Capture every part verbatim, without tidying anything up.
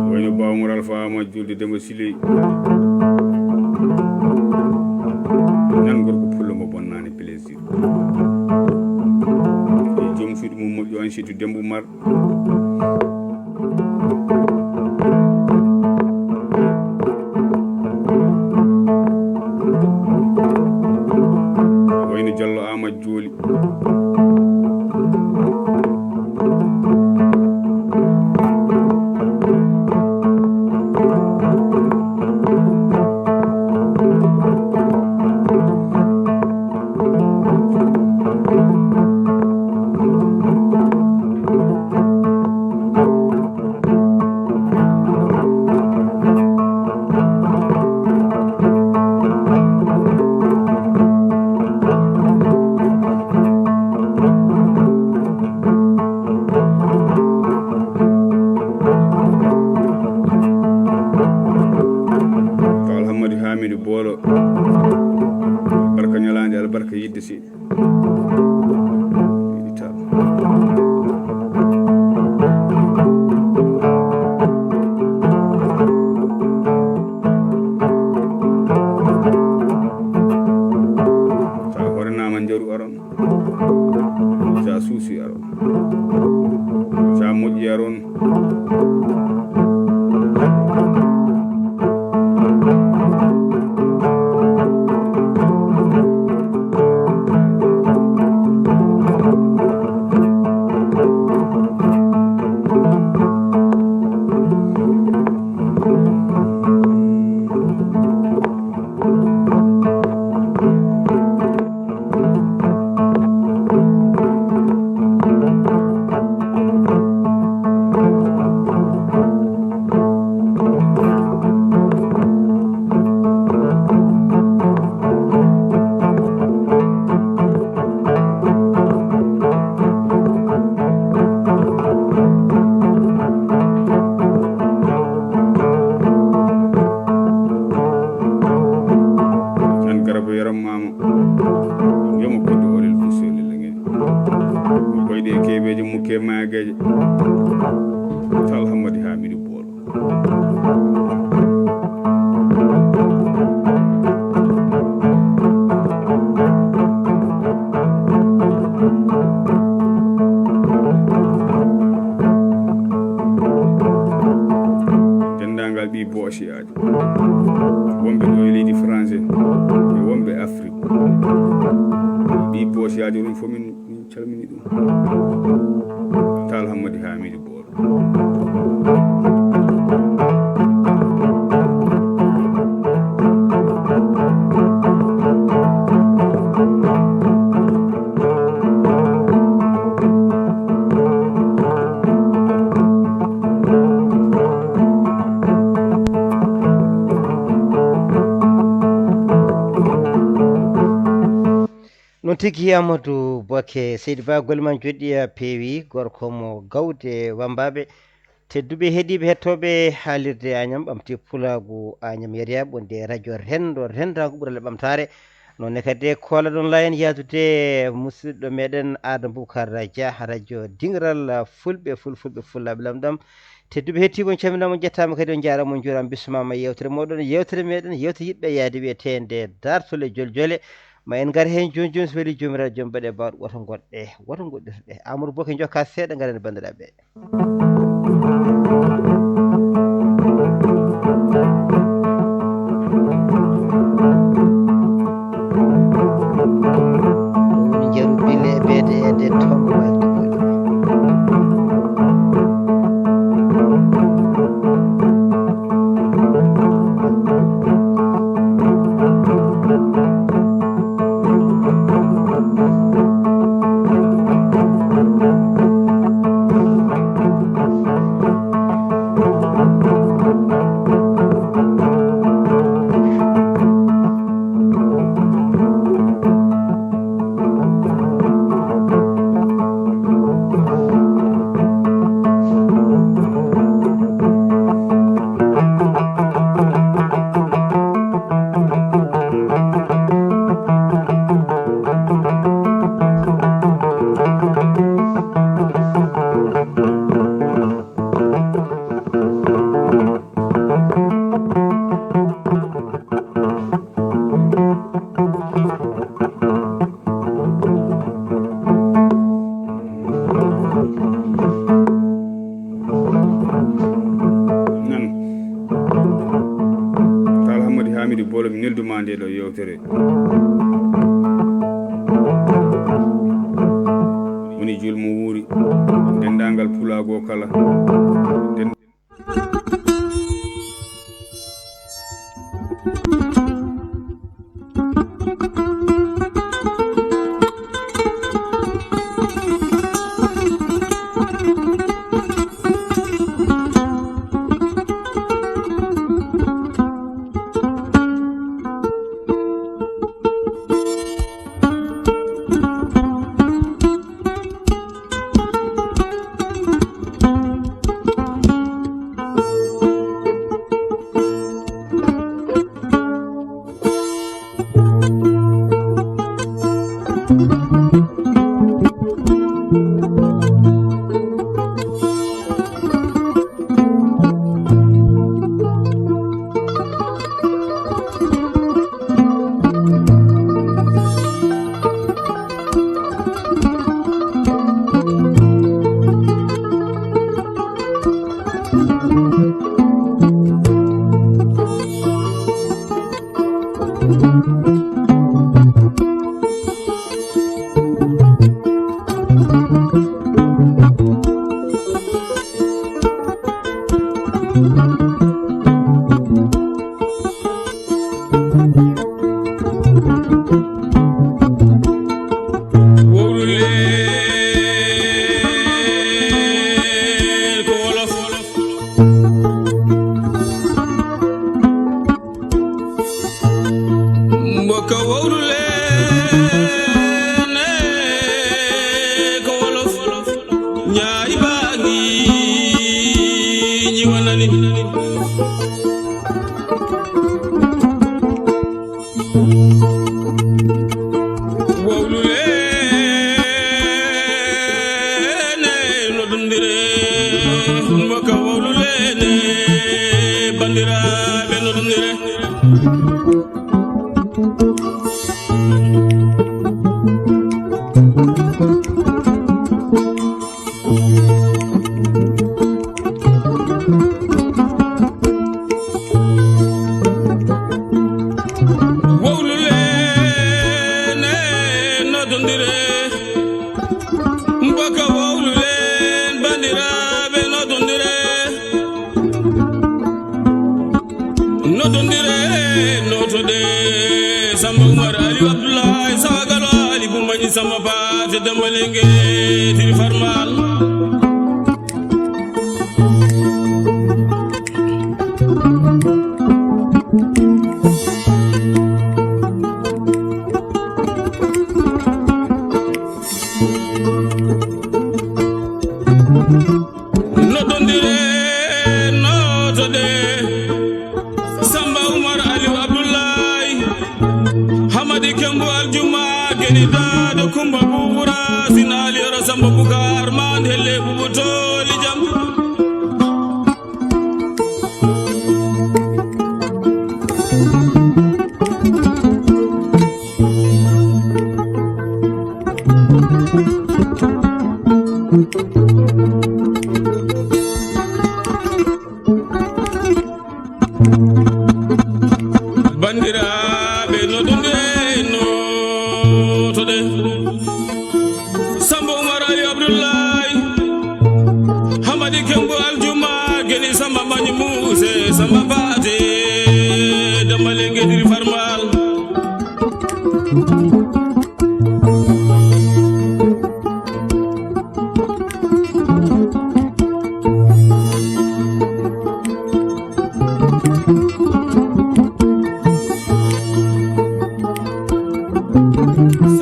Wayno Bawa Mor Alfa Ama Julde Demba Siley. Nan gorko pullo mo bonnani plaisir. E joom suudu mum moƴƴo Ansitu Demba Umar. Wayno Jallo Ama Jooli. Kaw Alhammadi Hamidu Boolo. Barka ñalaande, albarka yidde si. Yiɗi tan. Sa horenaama njaru aron. Sa suusi aron. Sa moƴƴi aron. An garaba yaram mama. Yoma koddo olel fusel lengel. Koyde kebeje mukke mageje. Tal Hammadi Hamidu Boolo. Denndaangal ɓii boosiyaaji, wonɓe ɗo e leydi Français e wonɓe Afrique, ɓii boosiyaaji, onon fof min, min calmini ɗum. Tal Hammadi Hamidu Boolo. Noon tigi, Amadou Boke, Seydi Ba, golle ma njoɗɗi, a peewi, gorko mo gawde wammbaaɓe. Tedduɓe heɗiiɓe, hettooɓe haalirde Añam Ɓamti Pulaagu, Añam Yariya, wonde e radio renndo, renndaangu ɓural e ɓamtaare. Noon ne kadi, koolaɗon laayen yahdude musidɗo meɗen Aada Bubakar Dia, radio dingiral Fulɓe, Fulfulɓe, Fullaaɓe Lamɗam. Tedduɓe heɗiiɓe, on calminaama, on njettaama kadi, on njaaraama, on njuuraama, bismaama yeewtere mooɗon, yeewtere meɗen, yeewtere yiɗɓe yahde wiyeteende Daartol e Joljole. Ma en ngar heen jooni jooni, so weli Joomiraaɗo, jom mbaɗe baawɗe, woto ngoɗɗe, woto ngoɗɗirɗe. Amadou Boke, njokka seeɗa, ngaren e banndiraaɓe. Woni njaru bile e beede e de tongo waɗde boli. Hamidu Bolo, mi neldu ma nde ɗo yewtere. Woni julmo wuuri, denndaangal pulaagu o kala. Den- Wowluleen ko wolof. Mboka wowluleen ko wolof. Ñaay baangi ñi wonani. Wowluleene noddondire, mboka wowluleene, banndiraaɓe noddondire. Wowluleen e noddondire, mboka wowluleen banndiraaɓe noddondire. Noddondire, nootode, Samba Umar, Aliou Abdoulaye, Sawa Galo, Ali Bumbañi, Samba Paate, Demba Lenge, Tiri Farmal. Noddondire, noddode. Samba Umar, Aliou Abdoulaye, Hamadi Kembo, Aljuma, Geni Dado, Kumba Bubura, Sina Ali, Yoro Samba Bukar, Man Hele, Bubu Toli Jam. Banndiraaɓe, noddonde, noddoɗen. Samba Umar, Ali Abdoulaye, Hamadi Kembo, Aljuma, Geni Samba, Mañi Muuse, Samba Paate, Damba Lenge, Diri Farmal.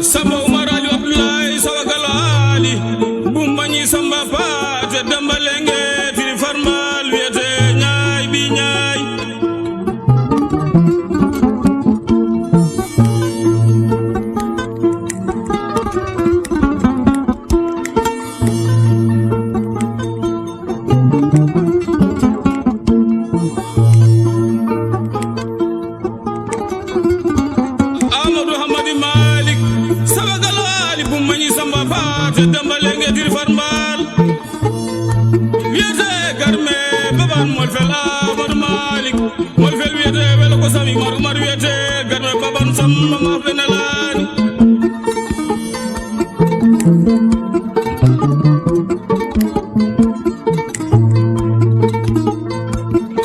Samba Umar, Ali Abdoulaye, Sawa Galo Ali, Bumbañi Samba Paate, Damba Lenge, Tiri Farmal, wiyete Ñaay bi Ñaay. Sami Umar Umar wiyete, garme baban Samba ma fenalani.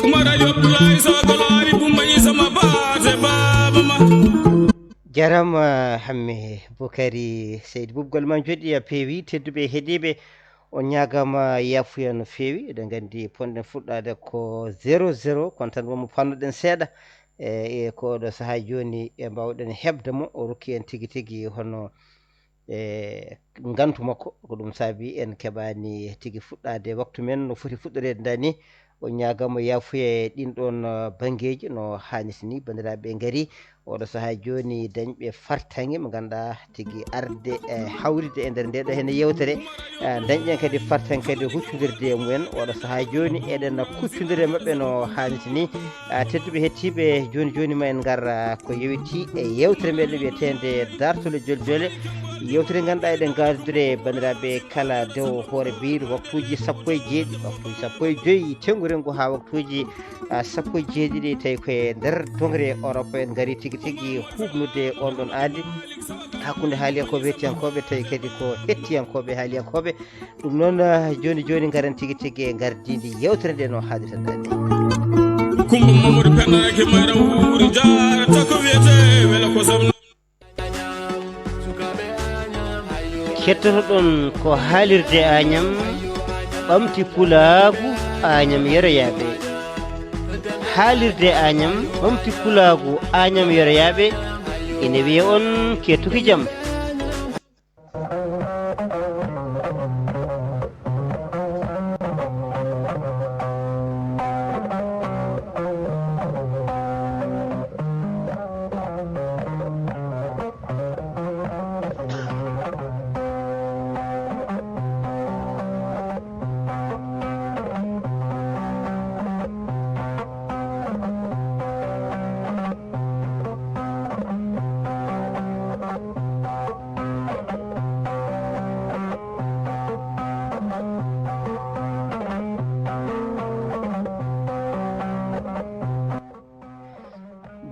Umar Ali Abdoulaye Sogolari Bumbayi sama base baba ma. Jarama, eh, Hamme Bukari Seydi, bubgol ma joɗi a peewi. Tedduɓe heɗiiɓe, on ñaagama yafuya no feewi. Eɗen nganndi ponɗen fuɗɗaade ko zéro zéro, kono tan wonmo pannuɗen seeɗa. E, e ko oɗo sahaa jooni, e mbawɗen heɓde mo, o rokki en tigi tigi hono, e, ngantu makko. Ko ɗum saabi en keɓaani tigi fuɗɗaade waktu men no foti fuɗɗoreede ndaa ni. O ñaagama yafuya e ɗin ɗon, uh, banngeeji no haaniti ni. Banndiraaɓe ngari oɗo sahaa jooni dañɓe fartaŋŋe mo ngannduɗaa tigi arde e hawride e nder nde ɗo hene yewtere. Eh, dañɗen kadi fartaŋŋe kadi huccondirde e mumen. Oɗo sahaa jooni eɗen kuccondiri e maɓɓe no haaniti ni. Ah, tedduɓe heɗtiiɓe, jooni jooni ma en ngar, ah, ko yowiti e yewtere meɗen wiyeteende Daartol e Joljole. Yewtere ngannduɗaa eɗen ngaadodiri e banndiraaɓe kala dewo hoore biir waktuuji sappo e jeeɗiɗi, waktuuji sappo e joyi, teŋngu reŋngu haa waktuuji, ah, sappo e jeeɗiɗi, tawi ko e nder doŋre Europe en ngari tigi tigi huuɓnude on ɗon aadi hakkunde haaliyankooɓe, hettiyankooɓe, tawi kadi ko hettiyankooɓe, haaliyankooɓe. Ɗum noon, ah, jooni jooni ngaren tigi tigi e ngardiindi yewtere nde no haalirta nde. Kumba Mamadou Penda ke mayra wuuri jaara tako wiyete wela ko sam. Kettotoɗon ko haalirde Añam, ɓamti pulaagu Añam yeroyaaɓe. Haalirde Añam, ɓamti pulaagu Añam yeroyaaɓe, ene wiya on kettuki jam.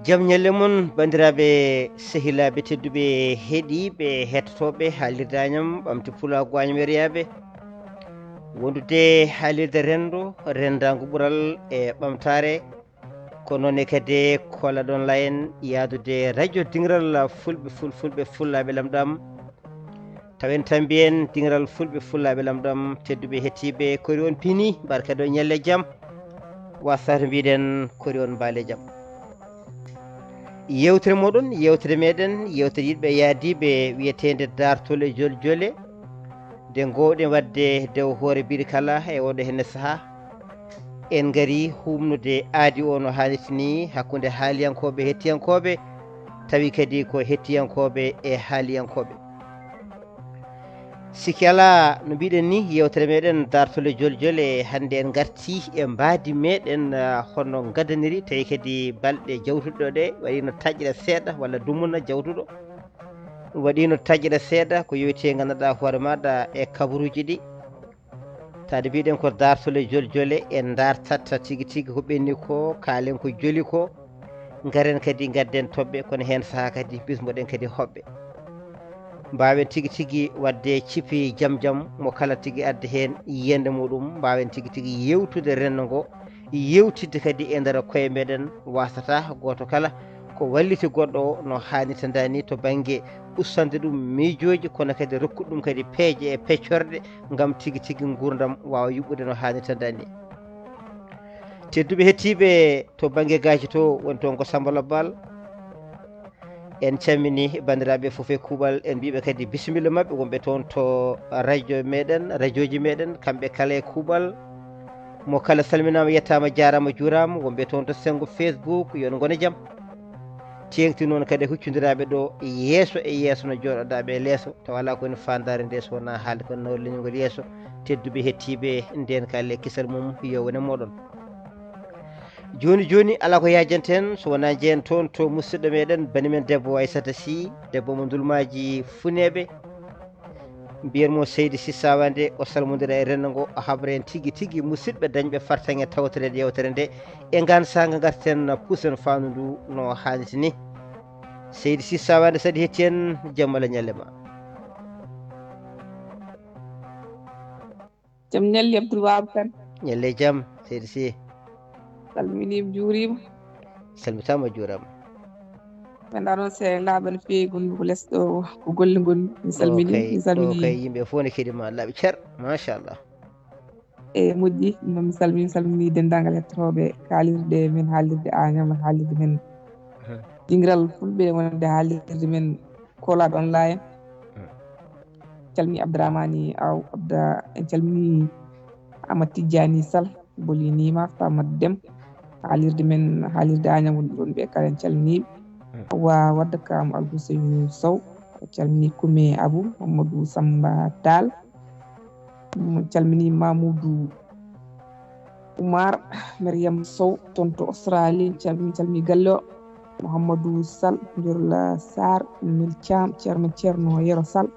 Jam ñalle mon, banndiraaɓe, sehilaaɓe tedduɓe, heɗiiɓe, hettotooɓe haalirde Añam, ɓamti pulaagu Añam yeroyaaɓe. Wondude haalirde renndo, renndaangu ɓural e ɓamtaare. Ko noon ne kadi kolaɗon layen yaadude radio Dingiral Fulɓe, Ful-, Fulɓe, Fullaaɓe Lamɗam. Tawen tan mbiyen Dingiral Fulɓe, Fullaaɓe Lamɗam, tedduɓe heɗtiiɓe, kori on pini, barka ɗo ñalle jam. Wasata mbiɗen kori on mbaale jam. Yewtere moɗon, yewtere meɗen, yewtere yiɗɓe yaadiiɓe wiyeteende Daartol e Joljole. Nde ngoowɗen waɗde dewo hoore biɗa kala e oɗo henne sahaa. En ngari huuɓnude aadi o no haanirta ni hakkunde haaliyankooɓe e hettiyankooɓe, tawi kadi ko hettiyankooɓe e haaliyankooɓe. Sikki alaa, no mbiɗen ni, yewtere meɗen Daartol e Joljole, hannde en ngarti e mbaadi meɗen, ah, hono ngadaniri, tawi kadi balɗe jawtuɗo ɗe waɗino taƴre seeɗa walla dumuna jawtuɗo. Ɗum waɗino taƴre seeɗa ko yowiti e ngannduɗaa hoore maaɗa e kabaruuji ɗi. Tawde mbiɗen ko Daartol e Joljole, en ndartatta tigi tigi ko ɓenni ko, kaalen ko joli ko. Ngaren kadi ngadden toɓɓe, kono heen sahaa kadi bismoɗen kadi hoɓɓe. Mbaawen tigi tigi waɗde cipi jam jam, mo kala tigi adda heen yiyannde muɗum, mbaawen tigi tigi yewtude renndo ngo, yewtidde kadi e nder koye meɗen, wasata gooto kala ko walliti goɗɗo o no haanirta ndaa ni to bannge ustade ɗum miijooji, kono kadi rokkude ɗum kadi peeje e peccorɗe ngam tigi tigi nguurndam waawa yuɓɓude no haanirta ndaa ni. Tedduɓe heɗtiiɓe, to bannge gaaji to, woni toon ko Samba Lobbal. En calmini banndiraaɓe fof e kuuɓal, en mbiɓe kadi bisimilla maɓɓe wonɓe toon to radio meɗen, radiooji meɗen, kamɓe kala e kuuɓal. Mo kala salminaama, yettaama, jaaraama, juuraama, wonɓe toon to senngo Facebook, yo on ngone jam. Teeŋti noon kadi e huccondiraaɓe ɗo yeeso e yeeso no jooɗoɗaaɓe e leeso, tawa alaa ko woni faandaare nde so wonaa haalde ko nawri leñol ngol yeeso. Tedduɓe heɗtiiɓe, ndeen kala e kisal mum yo wone mooɗon. Jooni jooni alaa ko yaajanten so wonaa njehen toon to musidɗo meɗen, bani men debbo Aysata Sy, debbo mo Ndulmaaji Funeeɓe. Mbiyen mo Seydi Sissawande o salmodira e renndo ngo, o habra en tigi tigi musidɓe dañɓe fartaŋŋe tawtoreede yewtere nde. E ngaan saanga ngarten pusen faandu ndu no haaniti ni. Seydi Sissawande, saɗi hetti en, jam Allah ñalle ma. Jam ñalli Abdoul Wahab Kane. Ñalle jam, Seydi Sy. Salminiima, juuriima. Salmitaama, juuraama. Mbaɗɗaa noon, se laaɓa no feewi, gonɗo ko les ɗo, ko golle ngonmi. Mi salmini, O kay, mi salmini. O kay, yimɓe fof ne keɗii ma, laaɓi cer, machallah. E moƴƴi, ɗum noon mi salmini, mi salmini denndaangal hettotooɓe kaalirɗe men, haalirde Añam, haalirde men Mhm. Dingiral Fulɓe, wonande haalirde men Koolaaɗo Online. Mhm. Calmini Abdourahmani Aw, Abda, en calmini Amadou Tidiani Sall, Boliniima, Famad Dem, haalirde men, haalirde Añam wonɓe ɗoon ɓe kala en calminiiɓe. Mhm. Wa Wadda Kam Alhuseynu Sow, calmini Kume Abou, Mamadou Samba Tall, min calmini Mamoudou Oumar, Mariam Sow, toon to Australie, calmi, calmi galle o, Mouhamadou Sall, Njurla Sarr, Mil Thiam, Ceerno, Ceerno Yero Sall.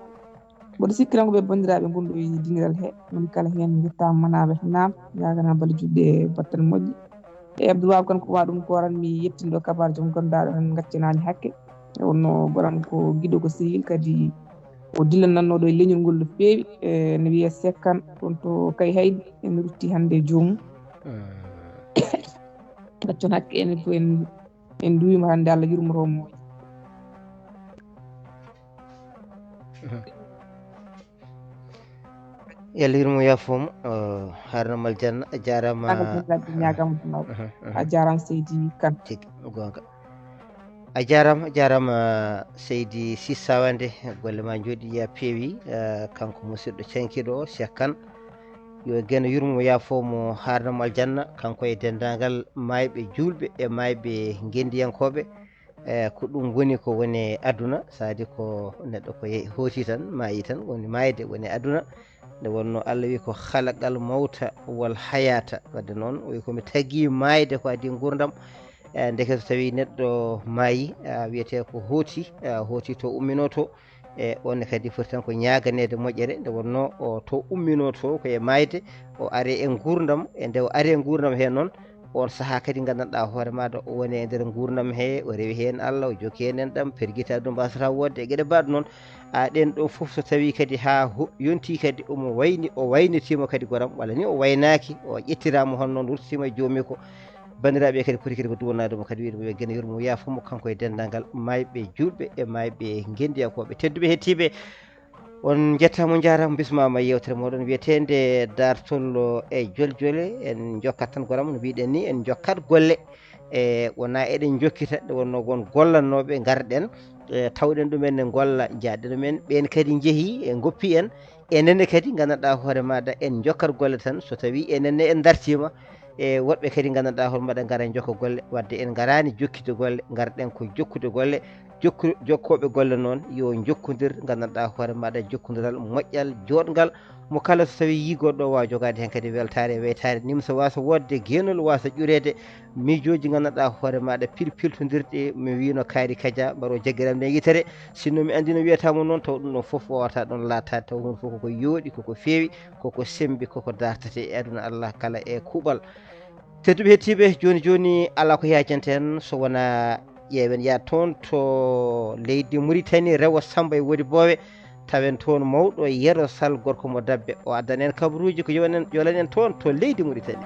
Mboɗo sikki tan ko ɓe banndiraaɓe ngonɗo e dingiral he, min kala heen njettaama manaaɓe naam, yaagana balla juɗɗe e battal moƴƴi. E Abdoul Wahab Kane, ko wa ɗum ko waran mi yettindo kabaar joom gonndaɗo tan gaccanaani hakke. E wonno goram ko giɗo ko sehil kadi o dillanannooɗo e leñol ngol no feewi, e no wiyee Seck Kane, toon to Kayhayɗi, en rutti hannde joomum. Gaccon hakke enen fof en, en nduwiima hannde, Allah yurmoro mo. Yo Allah yurmo yaafo mo, o, Haruna Maljanna, a jaaraama. Ñaagam ɗum ladde, ñaagam ɗum ladde. Mhm, mhm. A jaaraama seydi Kane. Tigi, goonga. A jaaraama, a jaaraama, Seydi Sissawande, golle ma njooɗi ya peewi, eh, kanko musidɗo cankiiɗo o, Cheikh Kane. Yo Geno yurmo yaafo mo, Haruna mo aljanna, kanko e denndaangal maayɓe juulɓe e maayɓe ngenndiyankooɓe. Eh, ko ɗum woni ko woni e aduna, saadi ko neɗɗo ko ye-, hooti tan, maayi tan, woni maayde woni e aduna. Nde wonno Allah wi ko khalaqal mawta wal hayata. Wadde noon, o wi ko mi tagi maayde ko adii nguurndam. Eh, ndeke so tawi neɗɗo maayi, eh, wiyete ko hooti, eh, hooti to umminoto. E on kadi foti tan ko ñaaganeede moƴƴere, nde wonno o to umminoto ko e maayde, o are e nguurndam, e nde o ari e nguurndam he noon, on sahaa kadi nganndanɗaa hoore maaɗa o woni e nder nguurndam he, o rewi heen Allah, o jokki heen enɗam, pergita ɗum mbasata wodde e geɗe mbaɗ noon. A ɗen ɗo fof so tawi kadi haa ho-, yonti kadi omo wayni, o waynitiima kadi goram, walla ni o waynaaki, o ƴettiraama hono noon, ruttiima e joomi ko. Banndiraaɓe kadi poti kadi ko duwanaade mo kadi wiyde mo yo Geno yurmo yaafo mo kanko e denndaangal maayɓe juulɓe e maayɓe ngenndiyankooɓe. Tedduɓe hettiiɓe, on njettaama, on njaaraama, bismaama e yewtere mooɗon wiyeteende Daartol e Joljole. En njokkat tan goram no mbiɗen ni, en njokkat golle. E wonaa eɗen njokkita, nde wonno won gollannooɓe ngarɗen, e tawɗen ɗumen ne ngolla, njaɗɗen ɗumen, ɓeen kadi njehi e ngoppi en. Enen ne kadi nganndanɗaa hoore maaɗa en njokkat golle tan, so tawi enen ne en dartiima, e woɗɓe kadi nganndanɗaa hoore maaɗa ngara njokka golle. Wadde en ngaraani jokkitde golle, ngarɗen ko jokkude golle. Jokku-, jokkooɓe golle noon yo njokkondir, nganndanɗaa hoore maaɗa jokkondiral moƴƴal, jooɗngal, mo kala so tawi yii goɗɗo waawa jogaade heen kadi weltaare e weytaare, nimsa waasa woodde, geenol waasa ƴureede, miijooji nganndanɗaa hoore maaɗa pil-, piltondirɗi, mi wiino kaari kaja, mbaɗo jaggiram nden yitere. Sinno mi anndi no wiyataama noon, taw ɗum ɗon fof wawata ɗon laataade, taw huunde fof koko yooɗi, koko feewi, koko semmbi, koko dartete e aduna Allah kala e kuuɓal. Tedduɓe hettiiɓe, jooni jooni alaa ko yaajanten so wonaa ƴeewen yaha toon to leydi Muritani, rewo Samba e Wodi Boowe, tawen toon mawɗo Yero Sal, gorko mo Dabbe, o addana en kabaruuji ko yolan en, yolan en toon to leydi Muritani.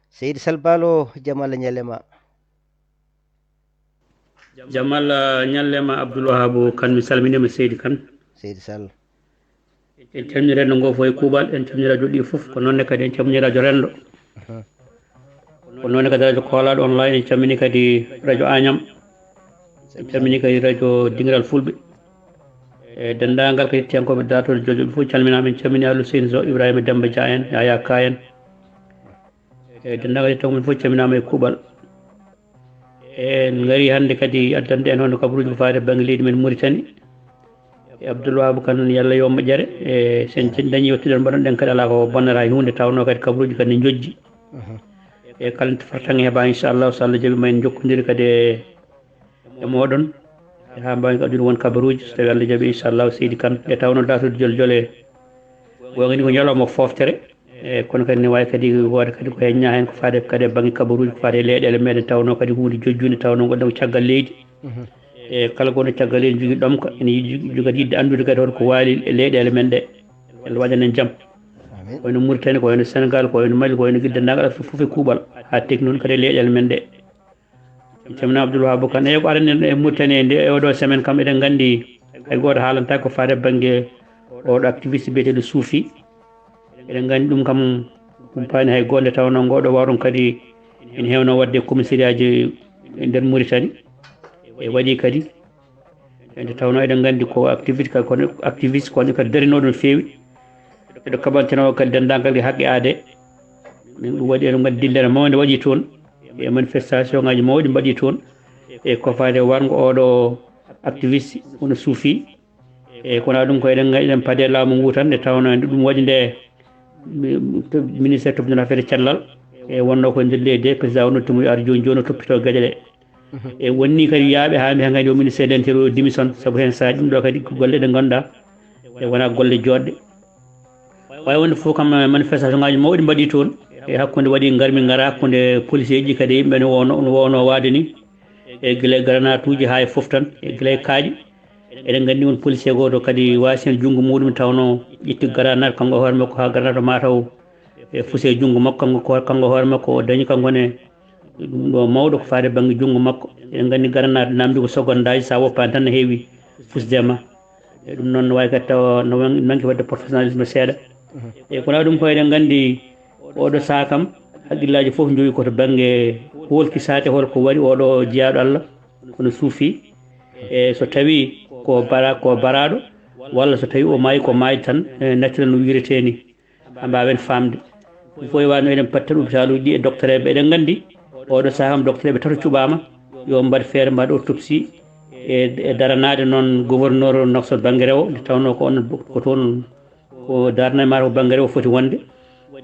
Seydi Sal Baalo, jam Allah ñalle ma. Jam Allah ñalle ma, Abdoul Wahabu Kane, mi salminiima, Seydi Kane. Seydi Sal. En calmini renndo ngo fof e kuuɓal, en calmini radio ɗi fof, ko noon ne kadi en calmini radio renndo. Ko noon ne kadi radio Koolaaɗo Online, en calmini kadi radio Añam. En calmini kadi radio Dingiral Fulɓe. E denndaangal kadi hettiyankooɓe Daartol Joljole fof calminaama, en calmini Aliou Seyni Sow, Ibrahima Demba Dia en, Yaya Ka en. E denndaangal hettiyankooɓe men fof calminaama e kuuɓal. En ngarii hannde kadi addande en hono kabaruuji ko faati e bannge leydi men Muritani. E Abdoul Wahab Kane, yalla yo moƴƴere. E sen dañi yettude, mbaɗon ɗen kadi, alaa ko bonnata e huunde, tawnoo kadi kabaruuji kadi ne njojji. E kala nde fartaŋŋe heɓa, inchallah, so Allah jaɓi, ma en njokkondiri kadi e e mooɗon, haa mbaawen addude won kabaruuji, so tawii Allah jaɓi, inchallah, seydi Kane. E tawnoo daatude jol jole, goonga ni ko ñalawma foftere. E kono kadi ne waawi kadi wooda kadi ko heññaa heen, ko faade kadi e bannge kabaruuji, ko faade e leyɗeele meɗen, tawnoo kadi huunde jojjunde, tawnoo ngonɗen ko caggal leydi. E kala gonɗo caggal leydi jogii ɗomka, ene yiɗi, jogii kadi yiɗde anndude kadi hol ko waali e leyɗeele men ɗe. Allah waɗan en jam. Ko wayno Mauritanie, ko wayno Sénégal, ko wayno Mali, ko wayno Guinée, denndaangal Afrik fof e kuuɓal, haa tekki noon kadi e leyɗeele men ɗe. En calminii Abdoul Wahab Kane. Eyi, ko arani en e Mauritanie nde, e oɗo semaine kam, eɗen nganndi hay gooto haalantaa ko faati e bannge oɗo activiste biyeteeɗo Suufi. Eɗen nganndi ɗum kam, ɗum paani hay gooto, nde tawnoo ngoɗo wawron kadi ene heewno waɗde e commissariat ji e nder Mauritanie. E waɗi kadi, e nde tawnoo eɗen nganndi ko activiste, kadi kono activiste, kono kadi darinooɗo no feewi. Eɗo kaɓantenoo kadi denndaangal e haqqe aadee. Min ɗum waɗi, eɗen nganndi dillere mawnde waɗi toon, e manifestation ngaji mawɗi mbaɗi toon, e ko faati e warngo oɗo activiste, hono Suufi. E kono ɗum ko eɗen, eɗen paadi e laamu ngu tan, nde tawnoo nde ɗum waɗi nde, mi, to, ministère toppitoo affaire cellal, e wonnoo ko e nder leydi, président wonnoo tumuji ar jooni jooni o toppitoo geɗe ɗe. E wonni kadi yaaɓe haa mbiya kadi o ministère de l'intérieur o démission, sabu heen sahaa ɗum ɗo kadi ko golle ɗe ngannduɗaa e wonaa golle jooɗɗe. Waawi wonde fof kam, manifestation ngaji mawɗi mbaɗi toon. E hakkunde waɗi ngarmi ngara hakkunde policier ji kadi yimɓe no wowno, no wowno waade ni. E gila e granatuuji haa e fof tan, e gila e kaaƴe. Eɗen nganndi won policier gooto kadi waasi heen junngo muɗum, tawnoo ƴetti granat kanko e hoore makko haa granat o mataw e fusi e junngo makko, kanko ko, kanko e hoore makko o dañi kanko ne ɗum ɗo mawɗo ko faati e bannge junngo makko. Eɗen nganndi granat namdi ko secondaji, so a woppaani tan ne heewi fusde ma. E ɗum noon no waawi kadi tawa no wan-, manque waɗde professionnalisme seeɗa. E kono ɗum ko eɗen nganndi oɗo sahaa kam, haqqillaaji fof njowi ko to bannge hoolkisaade hol ko waɗi oɗo jiyaaɗo Allah, kono Suufi. E so tawii ko bara-, ko baraaɗo, walla so tawii o maayi ko maayde tan, e, naturel no wiiretee ni, haa mbaawen faamde. Ɗum fof e wano eɗen patta hôpitaluuji ɗi e docteur eɓe, eɗen nganndi oɗo sahaa kam docteur eɓe tato cuɓaama yo mbaɗ feere, mbaɗ autopsie e, e daranaade noon gouverneur Nouakchott bannge rewo, nde tawnoo ko on ko toon ko darnaa e maaro ko bannge rewo foti wonde.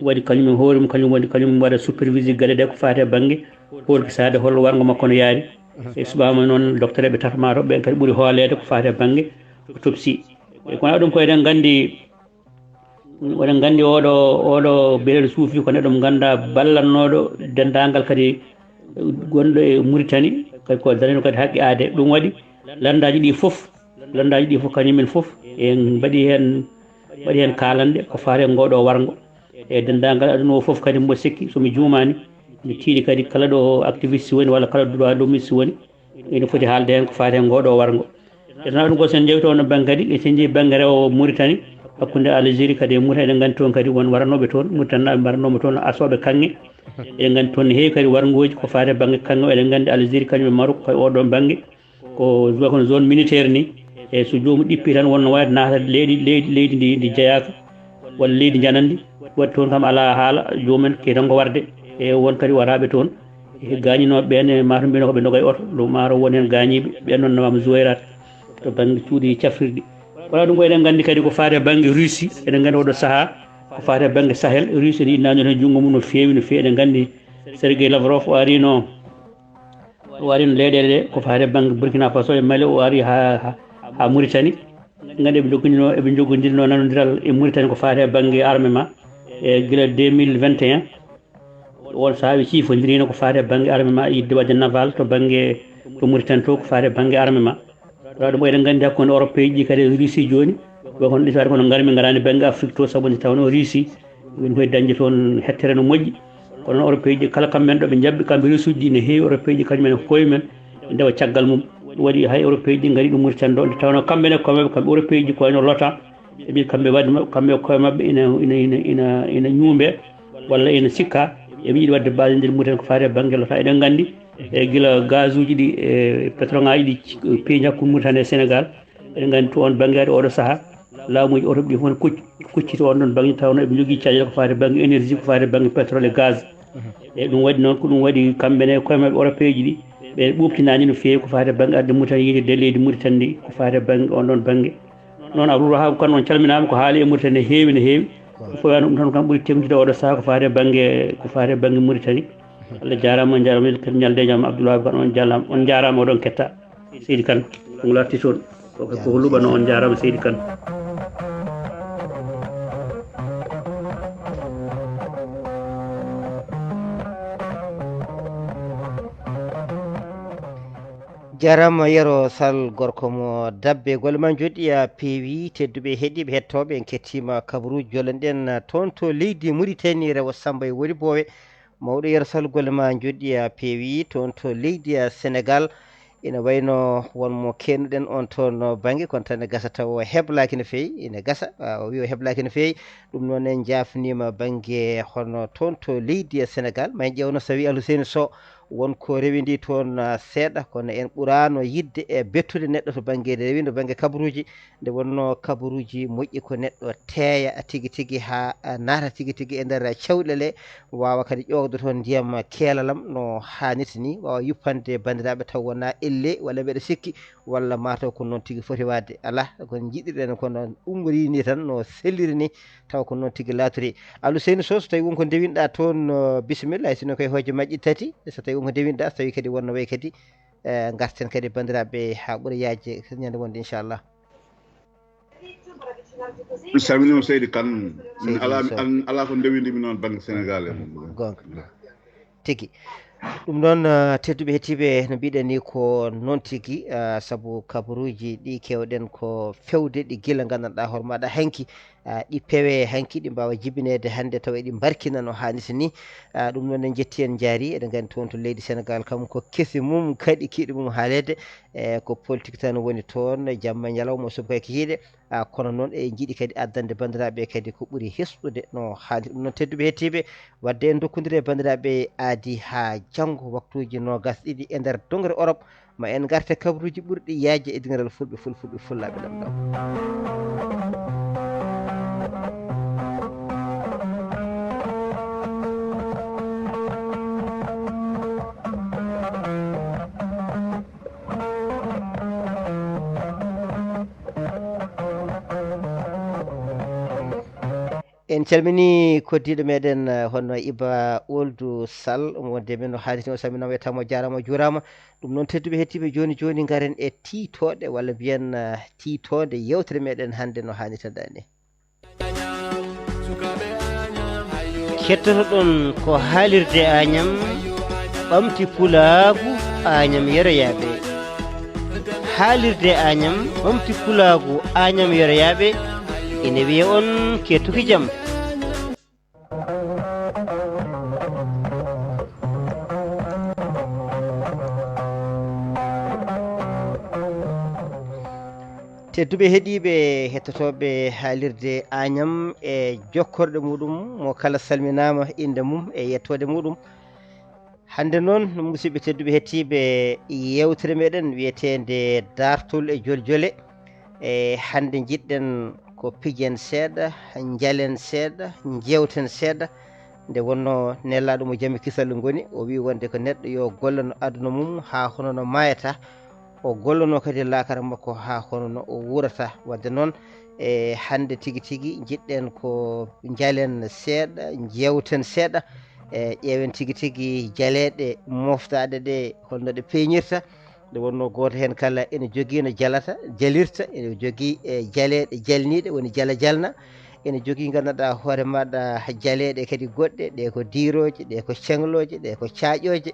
Waɗi kañum e hoore mum, kañum woni, kañum waɗa superviser geɗe ɗe ko faati e bannge hoolkisaade hol warngo makko no yaari. E suɓaama noon docteur eɓe tato maaro ɓen kadi ɓuri hooleede ko faati e bannge autopsie. E kono ɗum ko eɗen nganndi, oɗon nganndi oɗo, oɗo biyeteeɗo Suufi ko neɗɗo mo ngannduɗaa ballannooɗo denndaangal kadi gonɗo e Mauritanie, kadi ko darino kadi haqqe aadee. Ɗum waɗi lanndaaji ɗi fof, lanndaaji ɗi fof kañum en fof en mbaɗi heen, mbaɗi heen kaalanɗe ko faati e ngoɗo warngo. E denndaangal aduna o fof kadi mbo sikki, so mi juumaani, mi tiiɗi kadi kala ɗo activiste woni walla kala droit de l'hommiste woni, ene foti haalde heen ko faati e ngoɗo warngo. E tan ɗum ko sen njewti on bannge kadi, e sen njehi bannge rewo Mauritanie, hakkunde Algérie kadi e Mauritanie, eɗen nganndi toon kadi won waranooɓe toon, Mauritanie naaɓe mbaranooɓe toon asooɓe kaŋŋe. Eɗen nganndi toon ne heewi kadi warngooji ko faati e bannge kaŋŋe, eɗen nganndi Algérie kañum e Maroc koye oɗo bannge, ko zone, kono zone militaire ni. E so joomum ɗippi tan wonno waawde naatade leydi, leydi, leydi ndi, ndi jeyaaka, walla leydi njanandi, waɗi toon kam alaa haala, joomum en ke tan ko warde. E won kadi waraaɓe toon, e gaañinooɓe ɓeen, e mataw mbiyano ko ɓe nogay oto, ɗum maaro won heen gaañiiɓe, ɓeen noon nawaama Zouérate, to bannge cuuɗi cafrirɗi. Wala ɗum ko eɗen nganndi kadi ko faati e bannge Russie, eɗen nganndi oɗo sahaa, ko faati e bannge Sahel, Russie ene yiɗi naatnude heen junngo mum no feewi, no feewi. Eɗen nganndi Sergei Lavrov o arino, o arino leyɗeele ɗe, ko faati e bannge Burkina Faso e Mali, o ari haa, haa, haa Mauritanie. Nganndi eɓe njogindino, eɓe njogindirno nanondiral e Mauritanie ko faati e bannge armement, e gila deux mille vingt et un. On sahaa ɓe ciifondirino ko faati e bannge armement, yiɗde waɗde naval to bannge, to Mauritanie to, ko faati e bannge armement. Tawa ɗum eɗen nganndi hakkunde Europe ji kadi e Russie jooni, ko kono ɗisaade kono ngarmi ngaraani bannge Afrique to, sabu nde tawnoo Russie woni koye dañde toon hettere no moƴƴi. Kono Europe ji kala kamɓe ɗo ɓe njaɓɓi, kamɓe Russie ji ne heewi Europe ji kañum en koye men ndewa caggal mum. Ɗum waɗi hay Europe ji ngari ɗum Mauritanie ɗo, nde tawnoo kamɓe ne koye maɓɓe, kamɓe Europe ji ko wayno l'OTAN, ɓe mbiyi kamɓe waɗde maɓɓe, kamɓe koye maɓɓe ina, ina, ina, ina, ina ñuumbe walla ina sikka, ɓe mbiyi waɗde base nder Mauritanie ko faati e bannge l'OTAN. Eɗen nganndi e gila gazuuji ɗi, e pétrole ngaji ɗi peeñi hakkunde Mauritanie e Sénégal. Eɗen nganndi to on bannge ari oɗo sahaa, laamuuji Europe ɗi fof kucc-, kucciti on ɗon bannge, tawnoo eɓe njogii caɗeele ko faati e bannge énergie, ko faati e bannge pétrole e gaz. E ɗum waɗi noon, ko ɗum waɗi kamɓe ne koye maɓɓe Europe ji ɗi, ɓe ɓuuɓtinaani no feewi ko faati e bannge arde Mauritanie, yiide leydi Mauritanie ndi, ko faati e bannge on ɗon bannge. Noon Abdoul Wahab Kane, on calminaama, ko haali e Mauritanie ne heewi, ne heewi. Ko wano ɗum tan kam ɓuri teŋtude oɗo sahaa ko faati e bannge, ko faati e bannge Mauritanie. Allah jaaraama, on jaaraama, kadi ñalde jam Abdoul Wahab Kane, on jaaraama, on jaaraama, oɗon ketta. Seydi Kane, ko ngol arti toon. Ko, ko luɓano, on jaaraama Seydi Kane. Jarama Yero Sall, gorko mo Dabbe, golle ma njoɗɗiya peewi. Tedduɓe heɗiɓe, hettoɓe, en kettima kabaruji jollanɗen toon to leydi Mauritanie, rewo Samba e Wodi Bowe. Mawɗo Yero Sall, golle ma njoɗɗiya peewi toon to leydi, ah, Sénégal. Ina wayno won mo kennuɗen on toon bangge, kono tan ne gasa taw o heblaki no feewi, ina gasa, ah, o wi o heblaki no feewi. Ɗum noon en jafnima bangge hono toon to leydi e Sénégal. Ma en ƴeewno so tawi Alhuseyni Sow won ko rewidi toon, ah, seeɗa, kono en ɓurano yidde e bettude neɗɗo to bangge rewindo, bangge kabaruji. Nde wonno kabaruji moƴƴi ko neɗɗo teeya tigi tigi ha, ah, naata tigi tigi e nder cawɗele, wawa kadi ƴoogde toon ndiyam keelalam no hannirta ni, wawa yuppande bandiraɓe taw wona elle walla mbeɗa sikki, walla mataw ko noon tigi foti wadde. Ala ko jiɗirɗen, kono ummori ni tan no selliri ni, taw ko noon tigi laatori. Alhuseyni Sow, so tawi wonko ndewinɗa toon, no bisimilla, hay sinno koye hooje majji tati, so tawi wonko ndewinɗa, so tawi kadi wonno way kadi, eh, garten kadi bandiraɓe ha ɓuura yaajde ñande wonde, inchallah. Mi salminiima Seydi Kane. Seydi Sow. Min alaa, mi alaa ko ndewindimi noon bannge Senegaal en. Goonga. Tigi. Ɗum noon, eh, tedduɓe heɗtiiɓe, no mbiɗen ni ko noon tigi, eh, sabu kabaruuji ɗi keewɗen ko fewde ɗi gila nganndanɗaa hoore maaɗa hanki, eh, ɗi pewe hanki, ɗi mbaawa jibineede hannde tawa eɗi mbarkina no haanirta ni. Eh, ɗum noon en njetti en njaari, eɗen nganndi toon to leydi Senegaal kam ko kesi mum kaɗi kiiɗi mum haaleede, eh, ko politique tan woni toon, jamma e ñalawma o suɓa kay kikiiɗe. Ah, kono noon e jiɗi kadi addande banndiraaɓe kadi ko ɓuri hesɗude no haali ɗum noon. Tedduɓe heɗtiiɓe, wadde en ndokkondire e banndiraaɓe aadi haa janngo waktuuji noogas ɗiɗi e nder dongre Orop. Ma en ngarte kabaruuji ɓurɗi yaajde e dingiral fulɓe, fulfulɓe, fullaaɓe, lamɗam. En calmini koddiiɗo meɗen, eh, hono Iba Oldu Sall, omo wonde men no haaliti o, salminaama, yettaama, o jaaraama, o juuraama. Ɗum noon, tedduɓe heɗtiiɓe, jooni jooni ngaren e tiitooɗe, walla mbiyen, eh, tiitoonde yewtere meɗen hannde no haanirta ni. Kettotoɗon ko haalirde Añam, ɓamti pulaagu Añam yeroyaaɓe. Haalirde Añam, ɓamti pulaagu Añam yeroyaaɓe, ene wiya on kettuki jam. Tedduɓe heɗiiɓe, hettotooɓe haalirde Añam e jokkorɗe muɗum, mo kala salminaama innde mum e yettoode muɗum. Hannde noon, musidɓe tedduɓe heɗtiiɓe, yeewtere meɗen wiyeteende Daartol e Joljole. E hannde njiɗɗen ko pijen seeɗa, njalen seeɗa, njeewten seeɗa. Nde wonno nelaaɗo mo jam e kisal ngoni, o wi wonde ko neɗɗo yo gollano aduna mum haa hono no maayata, o gollano kadi laakara makko haa hono no o wuurata. Wadde noon, e hannde tigi tigi njiɗɗen ko njalen seeɗa, njeewten seeɗa, e ƴeewen tigi tigi jaleeɗe moftaaɗe ɗe, holno ɗe peeñirta. Nde wonno gooto heen kala ene jogii no jalata, jalirta, ene jogii, e, jaleeɗe jalniiɗe, woni jala jalna. Ene jogii, nganndanɗaa hoore maaɗa, jaleeɗe kadi goɗɗe, ɗe ko diirooje, ɗe ko ceŋlooje, ɗe ko caaƴooje.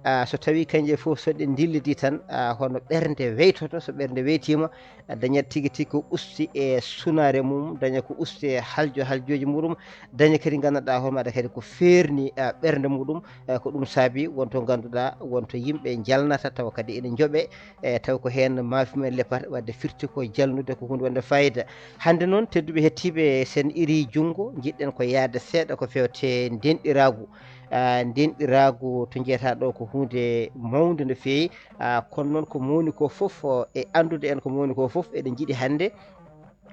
Ah, so tawii kañje fof so ɗe ndillidii tan, ah, hono ɓernde weytoto, so ɓernde weytiima, ah, dañat tigi tigi ko usti e sunaare mum, daña ko usti e haljo haljooji muɗum, daña kadi nganndanɗaa hoore maaɗa kadi ko feerni, ah, ɓernde muɗum. Eh, ko ɗum saabi wonto ngannduɗaa, wonto yimɓe njalnata tawa kadi ene njoɓe, eh, taw ko heen maafi mumen lepata, wadde firti ko jalnude ko huunde wonde fayida. Hannde noon, tedduɓe heɗtiiɓe, sen iri junngo, njiɗɗen ko yahde seeɗa ko fewte ndenɗiraagu. Ah, ndenɗiraagu to njeyataa ɗo ko huunde mawnde no feewi. Ah, kono noon ko mawni ko fof, oh, e anndude en ko mawni ko fof, eɗen njiɗi hannde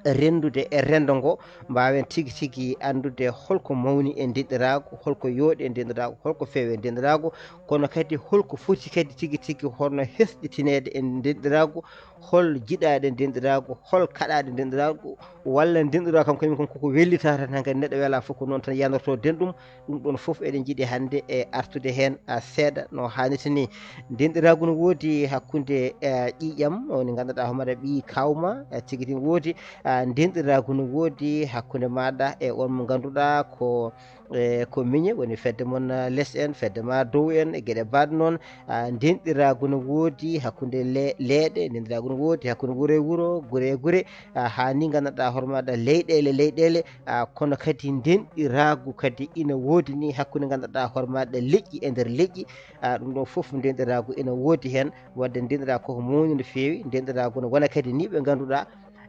renndude e renndo ngo, mbaawen tigi tigi anndude holko mawni e denɗiraagu, holko yooɗi e denɗiraagu, holko feewi e denɗiraagu, kono kadi holko foti kadi tigi tigi hono hesɗitineede e denɗiraagu, hol jiɗaaɗo e denɗiraagu, hol kaɗaaɗo e denɗiraagu, walla denɗiraagu kam kañum kam koko wellita tan, hankadi neɗɗo welaa fof ko noon tan yanorto denɗum. Ɗum ɗoon fof eɗen njiɗi hannde e artude heen, a, seeɗa no haanirta ni. Denɗiraagu no woodi hakkunde, e, ƴiiƴam, woni ngannduɗaa homaɗa ɓii kawma, e, tigi tigi woodi, a, denɗiraagu no woodi hakkunde maaɗa e on mo ngannduɗaa ko, e, ko miñe, woni fedde mon, a, les en, fedde ma dow en, e geɗe mbaɗ noon. A, denɗiraagu no woodi hakkunde le-, leeɗe, denɗiraagu no woodi hakkunde wuro e wuro, gure e gure, a, haa ni ngannduɗaa hoore maaɗa leyɗeele, leyɗeele, a, kono kadi denɗiraagu kadi ina woodi ni hakkunde ngannduɗaa hoore maaɗa leƴƴi e nder leƴƴi, a, ɗum ɗo fof denɗiraagu ina woodi heen, wadde denɗiraagu koko mawni no feewi, denɗiraagu no wona kadi ni ɓe ngannduɗaa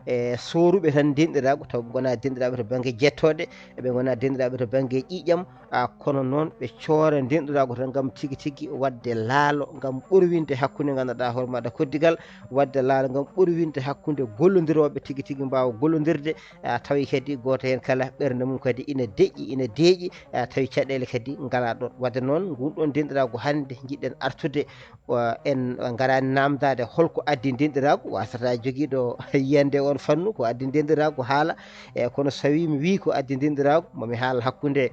e sooruɓe tan denɗiraagu, taw ɓe ngonaa denɗiraaɓe to bannge jettooɗe, ɓe ngonaa denɗiraaɓe to bannge ƴiiƴam, a, kono noon ɓe coora denɗiraagu tan ngam tigi tigi waɗde laalo, ngam ɓorwinde hakkunde ngannduɗaa hoore maaɗa koddigal, waɗde laalo ngam ɓorwinde hakkunde gollondirooɓe tigi tigi mbaawa gollondirde, a, tawi kadi gooto heen kala ɓernde mum kadi ina deƴƴi, ina deeƴi, a, tawi caɗeele kadi ngalaa ɗoon. Wadde noon, ngun ɗoon denɗiraagu hannde njiɗɗen artude, o, en ngaraani naamndaade holko addi denɗiraagu, wasata jogiiɗo yiyannde on fannu, ko addi denɗiraagu haala, e kono so tawii mi wii ko addi denɗiraagu, mo mi haala hakkunde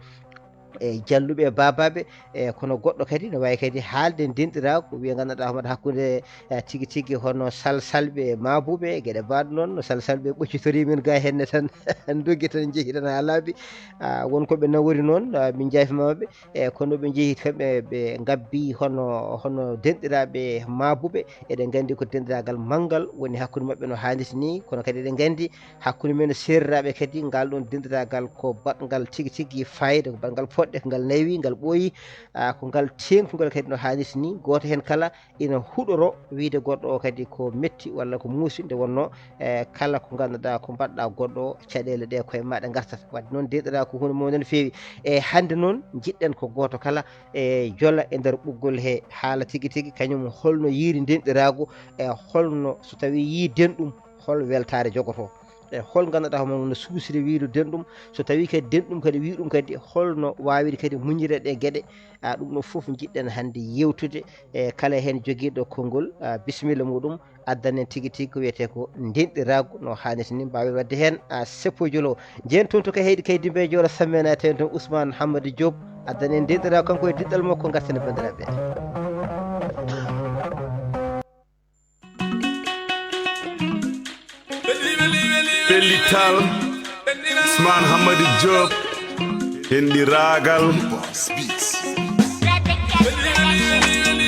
e jalluɓe e baabaaɓe, e kono goɗɗo kadi no waawi kadi haalde denɗiraagu, wiya ngannduɗaa homaɗa hakkunde, e, tigi tigi hono salsalɓe e maabuɓe, e geɗe mbaɗ noon, no salsalɓe ɓoccitori min ga henne tan, doggi tan njehi tan haa laaɓi. A, won ko ɓe nawori noon, a, min njaafima maɓɓe, e kono ɓe njehi kamɓe ɓe ngabbi hono, hono denɗiraaɓe maabuɓe. Eɗen nganndi ko denɗiraagal manngal woni hakkunde maɓɓe no haanirta ni, kono kadi eɗen nganndi hakkunde men e seeriraaɓe kadi, ngal ɗoon denɗiraagal ko baɗngal tigi tigi fayida, ko baɗngal poɗɗe, ko ngal nawi, ngal ɓooyi, a, ko ngal teeŋtungal kadi no haanirta ni. Gooto heen kala ina huɗoro wiyde goɗɗo o kadi ko metti walla ko muusi nde wonnoo, e, kala ko ngannduɗaa ko mbaɗɗaa goɗɗo o, caɗeele ɗe koye maaɗa ngartata. Wadde noon denɗiraagu ko huunde mawde no feewi. E hannde noon njiɗɗen ko gooto kala e jola e nder ɓoggol he haala tigi tigi, kañum holno yiiri denɗiraagu, e holno so tawii yii denɗum, hol weltaare jogotoo? E hol ngannduɗaa homo no suusiri wiyde denɗum? So tawii kadi denɗum kadi wii ɗum kadi, holno waawiri kadi muññirde ɗe geɗe? A, ɗum ɗo fof njiɗɗen hannde yewtude e kala heen jogiiɗo konngol, a, bisimilla muɗum, addanen tigi tigi ko wiyetee ko denɗiraagu no haanirta ni, mbaawen waɗde heen, a, seppo e jolo. Jeen toon to ka heyɗi kay dimbe jooro sammena tawen toon Ousmane Hammadou Diop, addanen denɗiraagu kanko e diɗɗal makko, ngarten e banndiraaɓe. Pellital, Ousmane Hammadou Diop, denɗiraagal.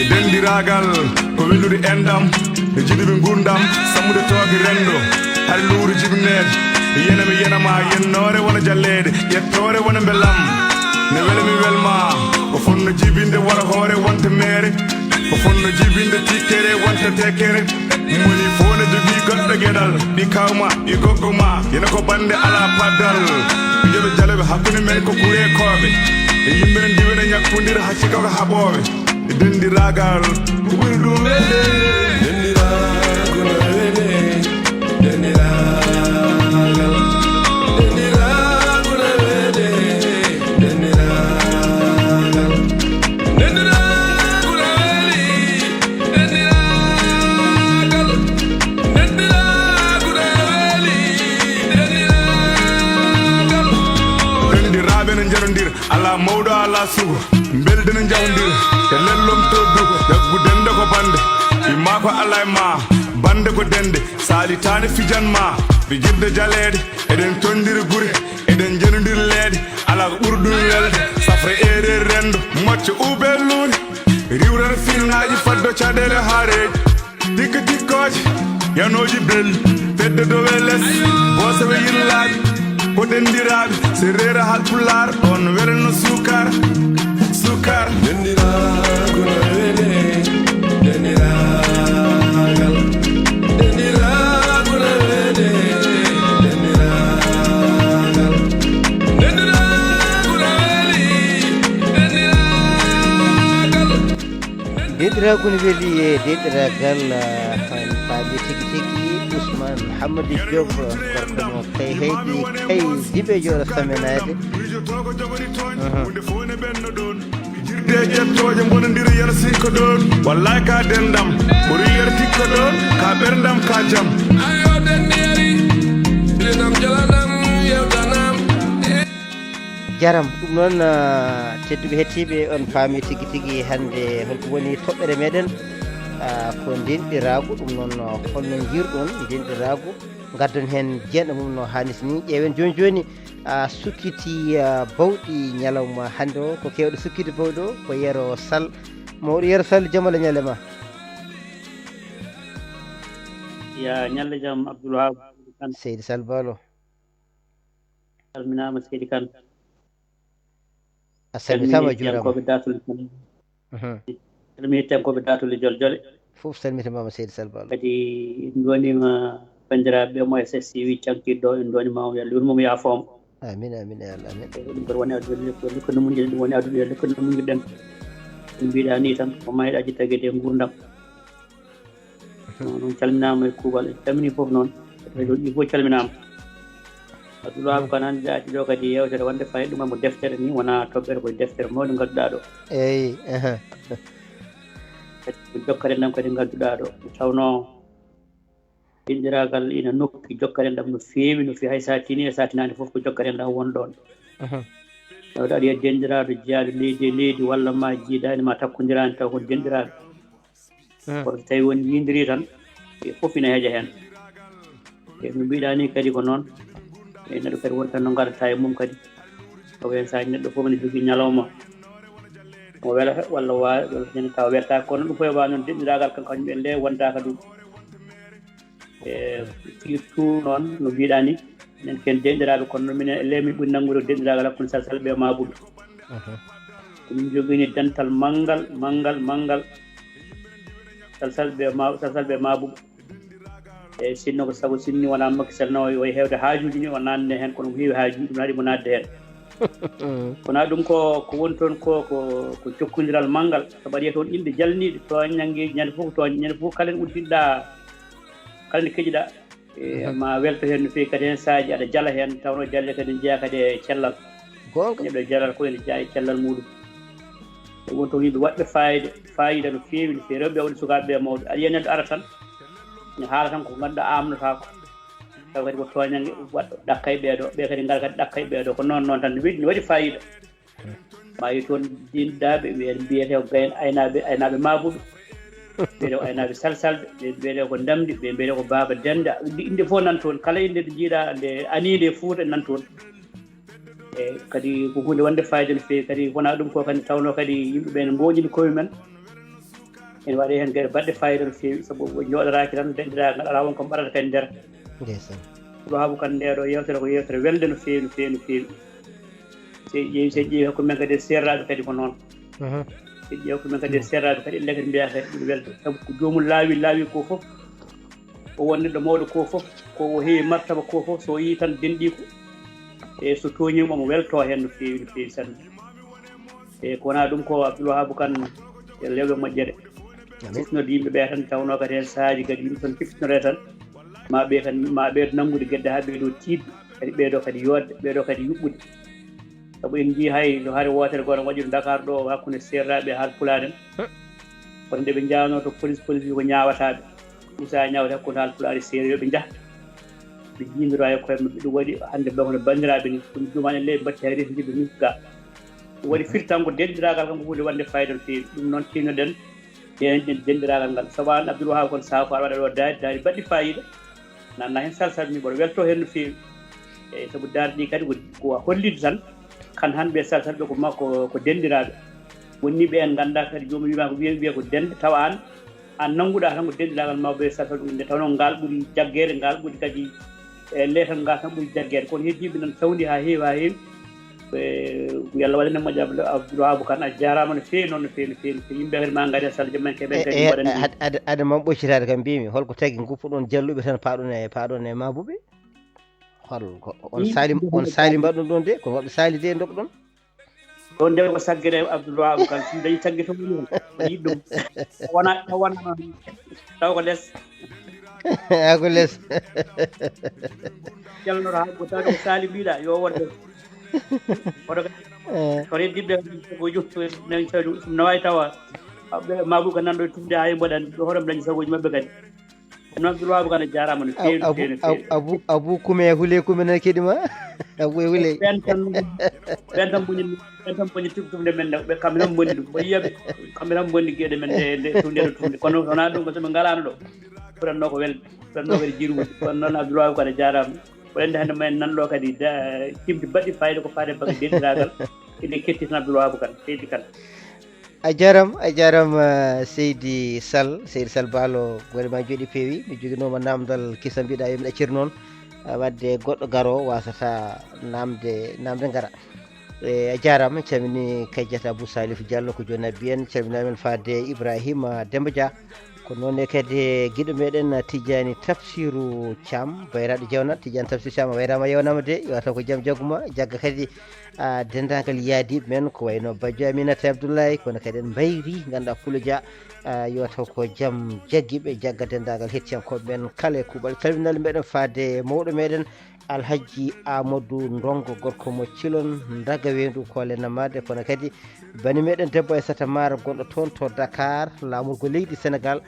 Denɗiraagal ko wellude enɗam, e jiɗuɓe nguurndam, sammude tooke renndo, hari luure jibneede. Yena mi yena ma yennoore wona jalleede, ƴettoore wona mbelam. Ne wela mi welma, ko fotno jibinde wara hoore wonta meere, ko fotno jibinde tikkere wonta tekkere. Moni fof ne jogii goɗɗo geɗal, ɓi kawma, ɓi goggo ma, yena ko bannde alaa paddal. Ɓe njoɓe jaloɓe hakkunde men ko kureekooɓe, e yimɓe ne ndiwena ñakkondira haa cika ko haɓooɓe. Denɗiraagal ko ɓuri ɗum welde. Denɗiraagal na wele. Denɗiraagal. Denɗiraagal na wele. Denɗiraagal. Denɗiraagal na wele. Denɗiraagal. Denɗiraagal na wele. Denɗiraagal. Denɗiraaɓe ne njarondir. Alaa mawɗo, alaa sugu, mbelde ne njawdira, e lellom toddu, jaggu dende ko bande, imma ko alaa e ma, bande ko dende, salitaane fijan ma, fijirde jaleede, eɗen tondiri gure, eɗen njenodiri leeɗe, alaa ko ɓuri ɗum welde, safre ereeri renndo, mocca uube luure, riwrata finnaaji faddo caɗeele haareeji. Tikka tikkooje, yanooji belli, fedde dow e les, boosowe yirlaaɓe, ko denɗiraaɓe, sereer e haalpulaar, on welno suukar, suukar. Denɗiraagu na wele, denɗiraagal. Denɗiraagu na wele, denɗiraagal. Denɗiraagu na wele, denɗiraagal. Denɗiraagu ne weli e denɗiraagal, ah, faami tigi tigi. Ousmane Hamadi Diop, gorko mo kay heyɗi kay jibe joɗo samenade. Jirde ƴettooje mbonondiri yana sikko ɗon. Wallaay ka dendam ɓuri yer tikko ɗon. Ka ɓerdam ka jam. Ayo dendiyari. Lidam jalanam yewtanam. Jaram. Ɗum noon, ah, tedduɓe hettiiɓe, on paami tigi tigi hannde holko woni toɓɓere meɗen. Ah, ko ndenɗiraagu. Ɗum noon, ah, holno njirɗon ndenɗiraagu? Ngaddon heen jeeɗa mum no haaniti ni. Ƴeewen jooni jooni, ah, sukkiti, ah, bawɗi ñalawma hannde o. Ko keewɗo sukkiti bawɗo o ko Yero Sall. Mawɗo Yero Sall, jam Allah ñalle ma. Ya ñalle jam, Abdoul Wahab Kane. Seydi Sall Balo. Salminaama, Seydi Kane. A salmitaama, a juuraama. Hettiyankooɓe Daatol Jol. Mhm. Salmi hettiyankooɓe Daatol Jol Jole. Fof salmitaama, Seydi Sall Balo. Kadi en ndooniima banndiraaɓe ɓe mo S S C wi cankitɗo, en ndooniima mo, yo Allah yurmo mo, yaafoo mo. Amin, amin, ya Allah, amin. Ɗum mboɗo woni addude, ko lukkandu mum njiɗen, ɗum woni addude, lukkandu mum njiɗen. Ɗum mbiɗa ni tan, ko mayɗaji tagede e nguurndam. Noon calminaama e kuuɓal, en calminii fof noon. Ɗo ɗi fof calminaama. Abdoul Wahab Kane, hannde aɗa ɗo kadi yewtere wonde fayde ɗum, ko deftere ni, wonaa toɓɓere, ko deftere mawɗo ngadduɗaa ɗo. Eyi, aha. Kadi ko jokkere ndam kadi ngadduɗaa ɗo. Nde tawnoo denɗiraagal ina nokki jokkere ndam no feewi, no feewi, hay so a tinii e so a tinaani fof ko jokkere ndam won ɗoon. Mhm. Tawde aɗa yiya denɗiraaɗo jeyaaɗo leydi e leydi walla ma jiidaani ma takkondiraani taw ko denɗiraaɓe. Mhm. Kono so tawii won yiindiri tan, ɓe fof ina heƴa heen. E no mbiɗa ni kadi ko noon, e neɗɗo kadi won tan no ngarata e mum kadi. Ko ɓen sahaji neɗɗo fof ne jogii ñalawma mo welata walla waawi, walla ñande tawa weltaaka. Kono ɗum fof e waawi noon denɗiraagal kan kañum en nde wondaaka ɗum. E surtout noon no mbiɗa ni, minen ken denɗiraaɓe, kono noon minen e ley min ɓuri nanngude ko denɗiraagal hakkunde Salsalɓe e Maabuɓe. Ko min njogini dental manngal, manngal, manngal. Salsalɓe e Ma-, Salsalɓe e Maabuɓe. E sinno ko sago sinni wonaa Macky Sall no o heewde haajuuji ni o naatne heen, kono ko heewi haajuuji ɗum haɗi mo naatde heen. Wonaa ɗum ko, ko woni toon ko, ko, ko jokkondiral manngal, sabu aɗa yiya toon inɗe jalniiɗe, tooñanngeeji, ñande fof ko tooñ, ñande fof kala nde uddiɗɗaa, kala nde keƴiɗaa, e, ma welto heen no feewi, kadi heen sahaaji aɗa jala heen, tawnoo jalle kadi ne jeyaa kadi e cellal. Neɗɗo jalal ko ene jeyaa e cellal muuɗum. E won toon yimɓe waɗɓe faayida, faayida no feewi, no feewi, rewɓe e worɓe, sukaaɓe e mawɓe. Aɗa yiya neɗɗo ara tan, ne haala tan ko ngannduɗaa aamnotaako. Tawa kadi ko tooñannge waɗɗo ɗakka e ɓeeɗo, ɓe kadi ngara kadi ɗakka e ɓeeɗo. Ko noon noon tan, ne weɗi, ne waɗi faayida. Ma yi toon dinɗaaɓe, ɓe mbiyetee ko gayen aynaaɓe, aynaaɓe Maabuɓe. Mbiyetee ko aynaaɓe Salsalɓe, ɓe mbiyetee ko Ndamdi, ɓe mbiyetee ko Baaba Dennda. Innde fof nan toon, kala innde nde njiiɗaa nde aniinde e Fuuta nan toon. E kadi ko huunde wonde faayida no feewi, kadi wonaa ɗum ko kadi tawnoo kadi yimɓe ɓe ne mbooñini koye mumen. Ene waɗi heen geɗe baɗɗe faayida no feewi, sabu o jooɗoraaki tan denɗiraagal, alaa won ko mbaɗata kadi nder. Ndeysaan. Abdoul Wahab Kane, nde ɗo yewtere ko yewtere welde no feewi, no feewi, no feewi. So en ƴeewi, so en ƴeewi hakkunde men kadi e seeraaɓe kadi ko noon. Mhm. So en ƴeewi hakkunde men kadi e seeraaɓe kadi, enen kadi mbiyaa kadi ɓuri welde. Sabu ko joomum laawi, laawi ko fof, o won neɗɗo mawɗo ko fof, ko o heewi martaba ko fof, so o yii tan denɗiiko, e so tooñiima omo weltoo heen no feewi, no feewi sanne. E ko wonaa ɗum ko Abdoul Wahab Kane e lewɓe moƴƴere. Sifnorde yimɓe ɓe tan tawnoo kadi heen sahaaji kadi yimɓe tan ciftinoree tan, ma ɓe kadi, ma ɓeydo nanngude gedde haa ɓeydo tiiɗde, kadi ɓeydo kadi yooɗde, ɓeydo kadi yuɓɓude. Sabu en njii hay no hare wootere gooto waɗi to Dakar ɗo hakkunde seeraaɓe e haalpulaar en. Kono nde ɓe njawnoo to police, police wi ko ñaawataaɓe. Ɗum so a ñaawata hakkunde haalpulaar e seereer yo ɓe njah. Ɓe jiindora e koye maɓɓe. Ɗum waɗi hannde ɓe kono banndiraaɓe ni. Ɗum juumaani ley mbaɗti hay resndiiɓe ni ga. Ɗum waɗi firtan ko denɗiraagal kam ko huunde wonde fayida no feewi. Ɗum noon tiinoɗen. Nden denɗiraagal ngal. Sabu aan Abdoul Wahab kon sahaa ko aɗa waɗa ɗo daari, daari baɗɗi fayida. Nanna heen Salsal mi mboɗo weltoo heen no feewi. Eeyi, sabu daari ɗi kadi ko, ko a hollide tan. Kan hannde Salsal ɓe ko makko, ko denɗiraaɓe. Wonni ɓe en nganndaa kadi joomum wiima ko wiya, wiya ko denɗo, tawa aan, aan nannguɗaa tan ko denɗiraagal mawɓe Salsal ɗum. Nde tawnoo ngal ɓuri jaggeede, ngal ɓuri kadi e leetal ngal tan ɓuri jaggeede. Kono heddiiɓe nan sawndi haa heewi, haa heewi. E, yo Allah waɗan en moƴƴaare. Abdoul Wahab Kane, a jaaraama no feewi noon, no feewi, no feewi, no feewi. Yimɓe kadi ma ngari e Salsal men keɓen kadi mbaɗan ɗum. Hade, hade, hade mam ɓoccitaade kam mbimi, holko tagi nguppuɗon jalluɓe tan paɗon e, paɗon e Maabuɓe? Hol ko on sali, on sali mbaɗɗon ɗon de, ko woɓɓe sali de ndokɗon? Ɗon de ko saggere Abdoul Wahab Kane, ɗum dañi tagge to woni heen. O yiɗ ɗum. Wona, wona noon. Taw ko les. Ako les. Jalnora ha ko tato ko sali mbiɗa yo wonde. Oɗo ko reddibde ko joftu nan salu ɗum nawawi tawa. Mabu ko nanɗo tumde ha mboɗan ɗo hoɗam dañi sagoji mabɓe kadi. Noon bilwabu kan a jarama no feewi no feewi no feewi. Abu kume hule kume na keɗima. Abu e hule. Ɓen tan ɓen tan boni ɓen tan boni tubtumde men ɓe kamɓe tan boni ɗum ɓe yiyaɓe. Kamɓe tan boni geɗe men nde nde tunde ɗo tunde kono wona ɗum ko soɓe ngalano ɗo. Ɓuranno ko welde ɓuranno kadi jirude kono noon abdoulwawi kadi jarama. Ko wende hande mumen nanɗo kadi timti baɗɗi fayida ko faade baka denɗiragal. Ene ketti tan abdoulwabu kan seydi kan. A jaram a jaram. Seydi sal seydi sal balo gole ma jooɗi peewi mi joginoma namdal kisa mbiɗa yomi ɗaccir noon. Wadde goɗɗo garo wasata namde namde gara. E a jarama calmini kajjata abou salif diallo ko joni abbi en calminamen faade ibrahima demba dia. Ko noon e kadi giɗo meɗen tijjani tafsiru cam bayraɗo jewna tijjani tafsiru cam a wayrama yewnama de yo taw ko jam jagguma jagga kadi. Dendagal yaadiɓe men ko wayno bajjo aminata abdoullahi kono kadi en mbayri ganduɗa kuluja. Yo taw ko jam jaggiɓe jagga dendagal hettiyankoɓe men kala e kuuɓal calminal meɗen faade mawɗo meɗen. Alhajji amadou ndongo gorko mo cilon daga wendu kole namade kono kadi bani meɗen debbo e sata mara gonɗo toon to dakar lamorgo leydi sénégal.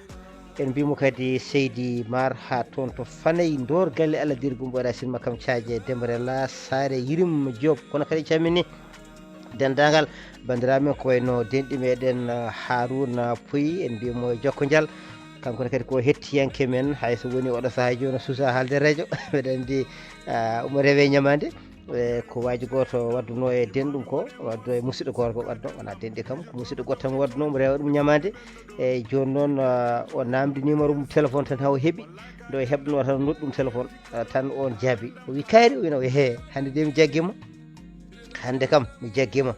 En mbimo kadi seydi mar ha toon to fanay ndor galle allah dirgum ɓoyra sinma kam caaje dembarela saare yirim job kono kadi cammini dendagal bandiraɓe men ko wayno denɗi meɗen haruna puy en mbimo jokko dial. Kanko ne kadi ko hettiyanke men hayso woni oɗo saaha joni susa haalde radio mbeɗa andi. Omo rewe ñamande. E ko waaji gooto waɗduno e denɗum ko waɗdo e musidɗo goto ko waɗdo wona denɗi kam ko musidɗo goto tan waɗduno omo rewa ɗum ñamande. E joni noon o namdi numéro mum téléphone tan haw heeɓi. Nde o heɓno tan nodɗum téléphone tan on jaabi o wi kayri o wina o he hande de mi jaggima. Hande kam mi jaggima.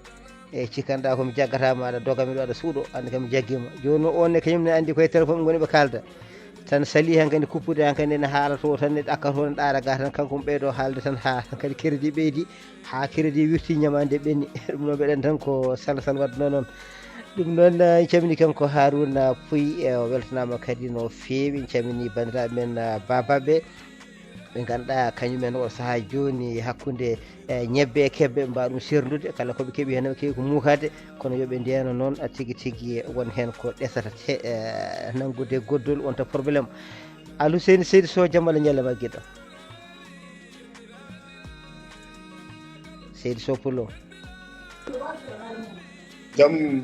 E cikkanɗa komi jaggata ma aɗa doga miɗo aɗa suuɗo hande kam mi jaggima joni noon on ne kañum ne andi koye téléphone goni ɓe kalda. Tan sali hankadi kuppude hankadi ene haala to tan ne ɗakka to ne ɗaara ga tan kanko mo ɓeydo haalde tan ha hankadi crédit ɓeydi. Ha crédit wirti ñamande ɓenni ɗum noon mbeɗen tan ko sala sala wadduno noon. Ɗum noon en camini kanko haruna puy e o weltanama kadi no feewi en camini bandiraɓe men babaɓe. Ɓe ganduɗa kañumen o saaha joni hakkude ñebbe e kebbe mbawa ɗum serdude kala koɓe keeɓi hen keewi ko mukade. Kono yooɓe ndiyano noon tigi tigi won hen ko ɗesata nanngude goddol wonta probléme. Alhuseyni seydi sow jam allah ñalle ma giɗɗo. Seydi sow pullo. Jam.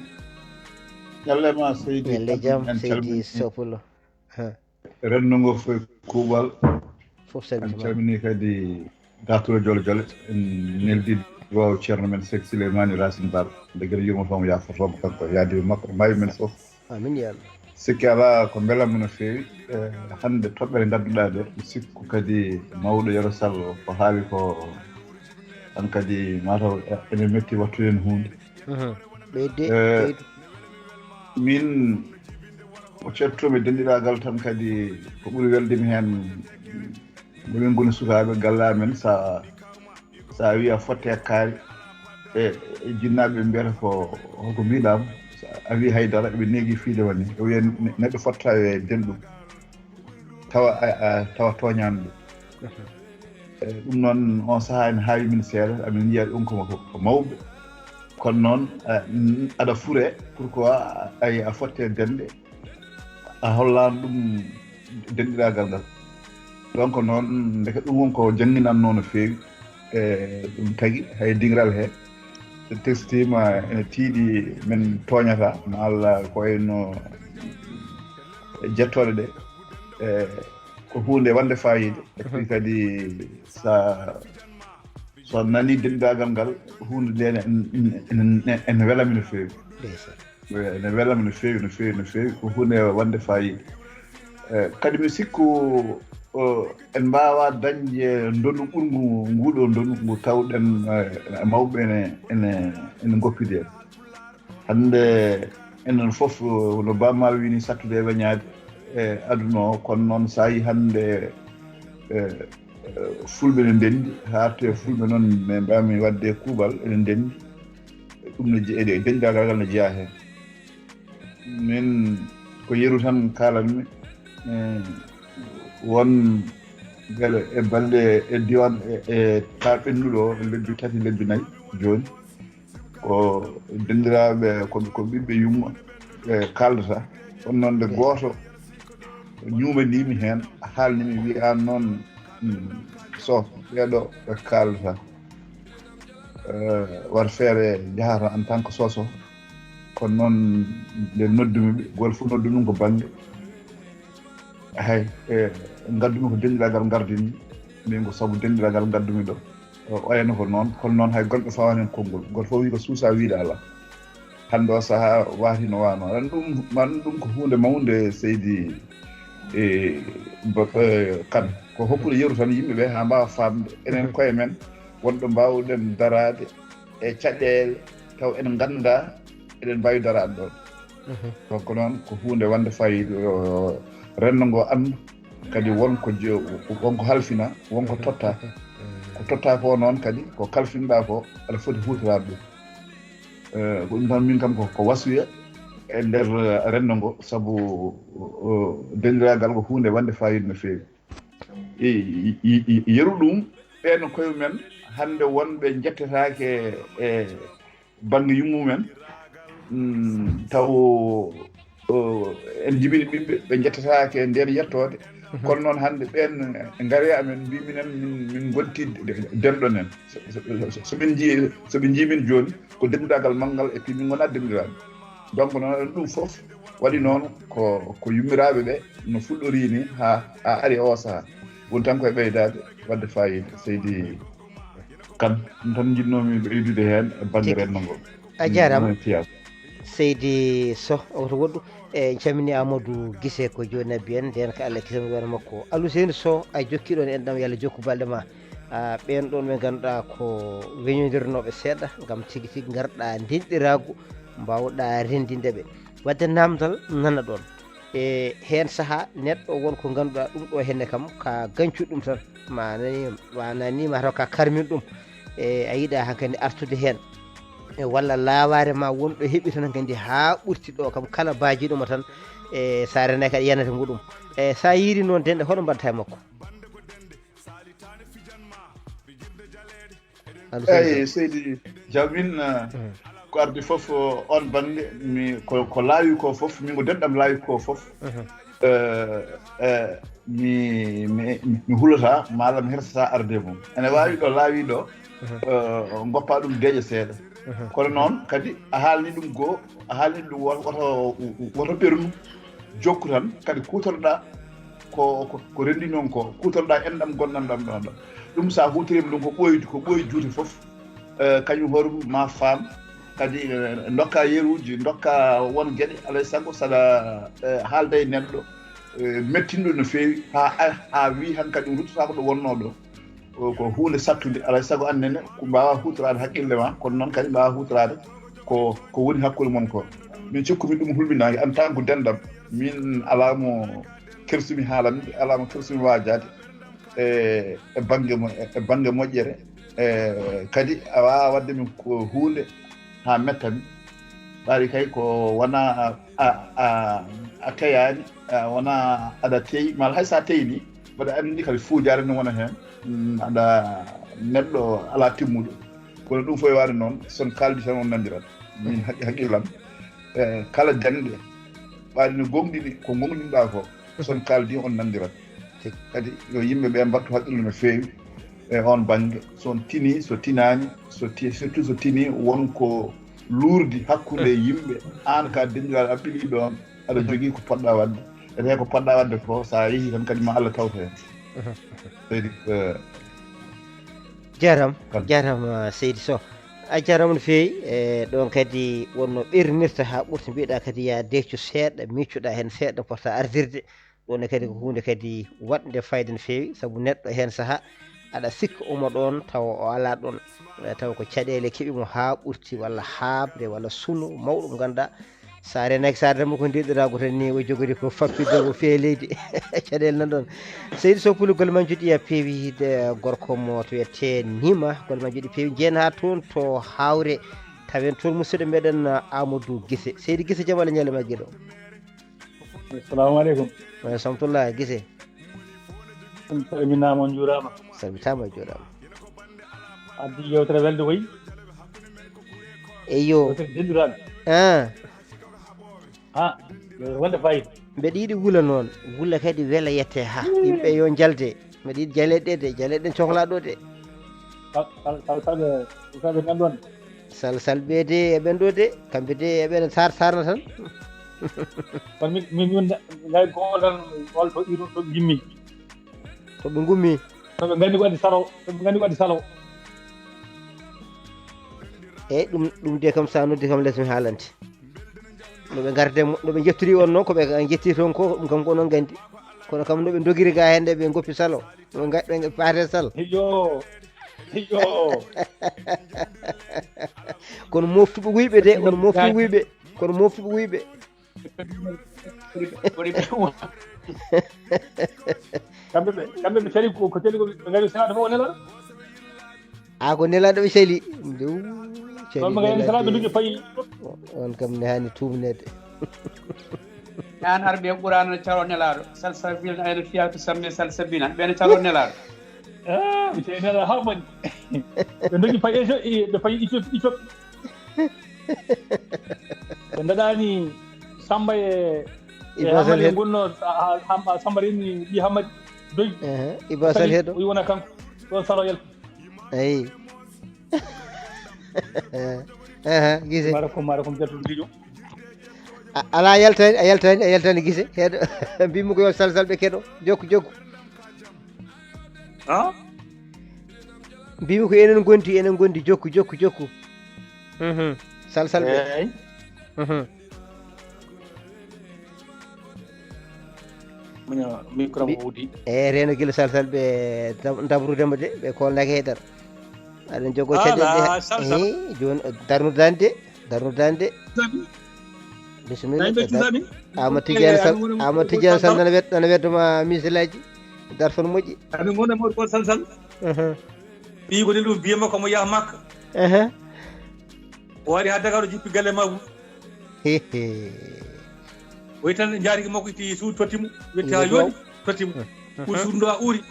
Ñalle ma seydi ñalle jam seydi sow pullo. Renndo ngo fof e kuuɓal. Fof en calmini kadi. Gaturo jole jole en neldi duwaw ceerno men sek souleymani racine bal nde geno yurmotomo yafortomo kanko yaadiɓe makko mawi men fof. Amin ya allah. Sikki ala ko mbelamma no feewi. Hande toɓɓere gadduɗa nde mi sikku kadi mawɗo yero sall ko haali ko tan kadi mataw ene metti wattude hen hunde. Ɓeyde ɓeydu. Min o cettumi denɗiragal tan kadi ko ɓuri weldemi hen. Minen goni sukaɓe galle amen sa sa wi a fotte e kaari e e jinnaɓe ɓe mbiyata ko holko mbiɗam a wi haydara ɓe neegi fiide ma ni o wiya neɗɗo fotta e denɗum tawa tawa toñani ɗum. Eyyi ɗum noon on saaha ene haawi min seeɗa amin njiya ɗum ko ko mawɓe. Kono noon aɗa fure pourquoi ay a fotte denɗe a hollano ɗum denɗiragal ngal. Donc noon ndeke ɗum won ko jannginanno no feewi. E ɗum tagi hay dingiral he so testima ene tiiɗi min tooñata ma allah ko wayno jettooɗe ɗe e ko hunde wande fayida e puis kadi sa so nani denɗiragal ngal hunde nde ene welami no feewi. Ene welami no feewi no feewi no feewi ko hunde wande fayida. Kadi mi sikku en mbawa dañde ndonu ɓurgu nguɗo ndonu ngu tawɗen mawɓe ene ene ene goppidi en. Hande enen foof no bamma wini sattude e weñade e aduna o kono noon sa yi hande fulɓe ne ndendi ha to e fulɓe noon min mbami wadde kuuɓal ene ndendi. Ɗum no je- e dendagal ngal no jeeya hen. Min ko yeru tan kalanmi. E Won gele e balɗe e diwan e, e taa ɓennuɗo o, lebbi tati, lebbi nayi jooni. Ko denndiraaɓe, ko, ko ɓiɓɓe yumma ɓe kaaldata. Kono noon nde gooto ñuumaniimi heen, haalnimi, wiya noon, mm, so ɓeeɗo ɓe kaaldata. Eh, waɗ feere njahata en tant que soso. Kono noon nde noddumi ɓe, gooto fof noddumi ɗum ko bannge. Hay, eh, ngaddumi ko denndiraagal ngardinmi. Min ko sabu denndiraagal ngaddumi ɗo. O wayno ko noon, kono noon hay gonɗo fawaani heen konngol. Gooto fof wii ko suusaa wiyde alaa. Hannde o sahaa waati no waano. Aɗa anndi ɗum, man ɗum ko huunde mawnde, seydi, e, ba-, eh, Kan. Ko hokkude yeru tan yimɓe ɓe haa mbaawa faamde. Enen koye men, wonɗo mbaawɗen daraade e caɗeele, taw en nganndaa eɗen mbaawi daraade ɗoon. Mhm. Donc noon ko huunde wonde faayiida, yo renndo ngo anndu, kadi won ko je-, won ko halfina, won ko totta. Mhm. Ko totta ko noon kadi, ko kalfinɗa ko, aɗa foti huutoraade ɗum. Eh, ko ɗum tan min kam ko, ko wasuya e nder, eh, renndo ngo, sabu, eh, denndiraagal ko huunde wonde faayiida no feewi. E, i, i, i, yeru ɗum, ɓeen koye men hannde wonɓe njettetaake e bannge yummumen, mm, taw, o, en njibini ɓiɓɓe, ɓe njettetaake e ndeen yettoode. Mhm. Kono noon hannde ɓeen ngari e amen, mbi minen min, min ngonti de-, denɗon en. So, so, so, so ɓe njii, so ɓe njii min jooni, ko denndiraagal manngal, et puis min ngonaa denndiraaɓe. Donc noon ɗum fof waɗi noon ko, ko yummiraaɓe ɓe no fuɗɗorii ni haa, haa ari oo sahaa. Woni tan koye ɓeydaade waɗde faayiida, seydi Kan. Ɗum tan njiɗnoomi ɓeydude heen e bannge Tigi. Renndo ngo. A jaaraama. Mm, seydi Soh, o to woɗɗu. E, en calminii Amadou Gise ko jooni nabbi en, ndeen ko Allah kisam wiyata makko. Alu Seyni Soh, a jokki ɗoon enɗam, yo Allah jokku balɗe ma. A, ɓeen ɗoon ɓe ngannduɗaa ko weñondirnooɓe seeɗa, ngam tigi tigi ngarɗaa ndenɗiraagu, mbaawɗaa renndinde ɓe. Waɗde naamndal nana ɗoon. E heen sahaa, neɗɗo won ko ngannduɗaa ɗum ɗo henne kam, ka gañcuɗo ɗum tan. Ma nani, ma nani, ma taw ka karmin ɗum. E a yiɗa hankadi artude heen. E walla laawaare ma won ɗo heɓi tan hankadi haa ɓurti ɗo kam, kala baajiiɗo mo tan, e so a renaki aɗa yanata ngu ɗum. E so a yiiri noon denɗe, hono mbaɗata e makko? Allo, seydi Sow. Seydi Jaw, min, eh, ko ardi fof, eh, on bannge, mi, ko, ko laawi ko fof, min ko denɗam laawi ko fof. Mhm. Eh, eh, mi, mi, mi hulata, maa mi hersata arde mum. Ene waawi ɗo laawi ɗo, mhm, eh, ngoppa ɗum deeƴa seeɗa. Mhm. Kono noon kadi a haalni ɗum goo, a haalni ɗum wo-, woto, woto ɓernu jokku tan, kadi kuutorɗa ko, ko, ko renndi noon ko, kuutorɗa enɗam gonɗam ɗam ɗon ɗo. Ɗum so a huutoriima ɗum ko ɓooyi, ko ɓooyi juuti fof, eh, kañum hoore mum ma faam, kadi, eh, ndokka yeruuji, ndokka won geɗe, alay sago saɗa, eh, haalda e neɗɗo, eh, mettinɗo no feewi, haa, haa wii han kadi ruttotaako ɗo wonnoo ɗo. O, ko huunde sattunde, alay sago annene ko mbaawa huutoraade haqqille ma, kono noon kadi mbaawa huutoraade ko, ko woni hakkunde mon ko. Min cikkumi ɗum hulɓinaaki en tant que denɗam. Min alaa mo kersumi haalande, alaa mo kersumi waajaade e, e bannge mo-, e bannge moƴƴere. E, kadi a waawaa waɗde min ko huunde haa metta mi. Ɓaari kay ko wona a, a, a, a teyaani, a wona aɗa teyi, maa hay so a teyi ni, mbaɗa anndi kadi fuujaare ne wona heen. Mm, aɗa neɗɗo alaa timmuɗo. Kono ɗum fof e waɗde noon, so on kaaldi tan on nanndirat. Min haqqi-, haqqillam, e, kala denɗe, ɓaari no gonɗini, ko gonɗinɗaa ko, so on kaaldi on nanndirat. Tigi. Kadi yo yimɓe ɓe mbattu haqqille no feewi e on bannge. So on tini, so tinaani, so ti-, surtout so tini, won ko luurdi hakkunde yimɓe. Aan ka denɗiraaɗo a ɓilii ɗoon, aɗa jogii ko poɗɗa waɗde. Ete ko poɗɗa waɗde ko, so a yehii tan kadi ma Allah tawto heen. Mhm. Seydi, eh, Jaaraama, Kan. Jaaraama, Seydi Sow. A jaaraama no feewi. E, ɗoon kadi wonno ɓernirta haa ɓurti, mbiɗa kadi ya deeco seeɗa, miccuɗa heen seeɗa, pota ardirde. Ɗum ne kadi ko huunde kadi waɗnde fayda no feewi, sabu neɗɗo heen sahaa aɗa sikka omo ɗoon tawa o alaa ɗoon, eh, tawa ko caɗeele keɓi mo haa ɓurti, walla haaɓre, walla sunu mawɗo mo ngannduɗaa, so a reenaaki, so a reenaaki mo ko ndeeɗiraagu tan ni, o jogori ko fappitde, o feewi leydi. Caɗeele nan ɗoon. Seydi Sow Pullo, golle ma njuɗi a peewi, de gorko mo to wiyetee Nima, golle ma njuɗi peewi, njeyen haa toon to Hawre, tawen toon musidɗo meɗen, Amadou Gise. Seydi Gise, jam Allah ñalle ma giɗo. Assalamu aleykum. Wa rahmatullah, Gise. On calminaama, on njuuraama. Salmitaama, a juuraama. Addi yewtere welde koy. Eyyo. Yewtere denɗiraaɓe. Ah. Ah, yewtere welde fayida. Mbeɗa yiɗi wula noon. Wula kadi wela yette ha. Yimɓe yo njalde. Mbeɗa yiɗi jaleɗe de, jaleɗe cohla ɗo de. Sal-, sal-, sal-, salɓe, salɓe nan ɗon. Sal-, salɓe de e ɓen ɗo de, kamɓe de e ɓen sar-, sarna tan. Kono min, min, min, ngay ko tan, walla to iru, to gimmi. To ɓe ngummi. To ɓe nganndi ko addi salo, to ɓe nganndi ko addi salo. Eyyi, ɗum, ɗum de kam, sa noddi kam les mi haalante. No ɓe ngarde mo, no ɓe njettori on noon, ko ɓe njetti toon ko, ɗum kam ko noon nganndi. Kono kam no ɓe dogiri ga heen de, ɓe ngoppi salo. No ɓe nga-, ɓe nga-, paate sal. Iyo, iyo. Kono moftuɓe wuyɓe de, kono moftuɓe wuyɓe, kono moftuɓe wuyɓe. Kamɓe ɓe, kamɓe ɓe cali ko, ko cali ko ɓe ngawi salaade fof o nelaɗo. A ko nelaɗo ɓe cali. Ndew, cali ɗon ɓe ngawi salaade nelaɗo. Duƴe payi. On kam ne hani tumnede. An arɓe Qur'an no calo nelaɗo. Salsabil ayna fiyatu samme salsabina. Ɓe no calo nelaɗo. Ah, ɓe cali nelaɗo ha ɓaɗi. Ɓe dogi payi, ɓe payi Éthiopie, Éthiopie. Ɓe ndaɗani Samba e, e Ibrahima Hamadi Sall en gonno, a, a, a, Samba reni ɗi Hamadi dogi. Ehe, Ibrahima Sall heɗo. O yi wona kanko. Ɗon salo yalti. Eyi. Ehe, gise. Mara ko, mara ko jaltuɗo gijo. A, ala yaltani, a yaltani, a yaltani gise. Heɗo. Mbimi ko yo Sall Sall ɓe keɗo. Jokku, jokku. Ha? Mbimi ko enen gondi, enen gondi, jokku, jokku, jokku. Mhm. Sal, sal ɓe. Eyyi. Mhm. Miño, micro Mbi-, wudi. E reno gila sal, sal ɓe dab-, dabrude mo de, ɓe kolnake he dar. Aɗen jogo ala, caɗeele de. Sal, sal. Eyi, joni darnudani de. Darnudani de. Sal. Bisimilla. Nayi ɓe dar-, cuɗani. Ama Tidiane Sall, Ama Tidiane Sall nana wed-, nana weddoma misalaji. Darson moƴƴi. Amin gona mo ko sal, sal. Mhm. Ɓii ko ɗum biye makko mo yaha Makka. Aha. O wari ha Dakar o jippi galle makko. He, he. O yi tan jaarigi makko itti suudu totti mo. Wetti ha yooɗi totti mo. Mhm. Ɓuri suudu ndo ha ɓuuri.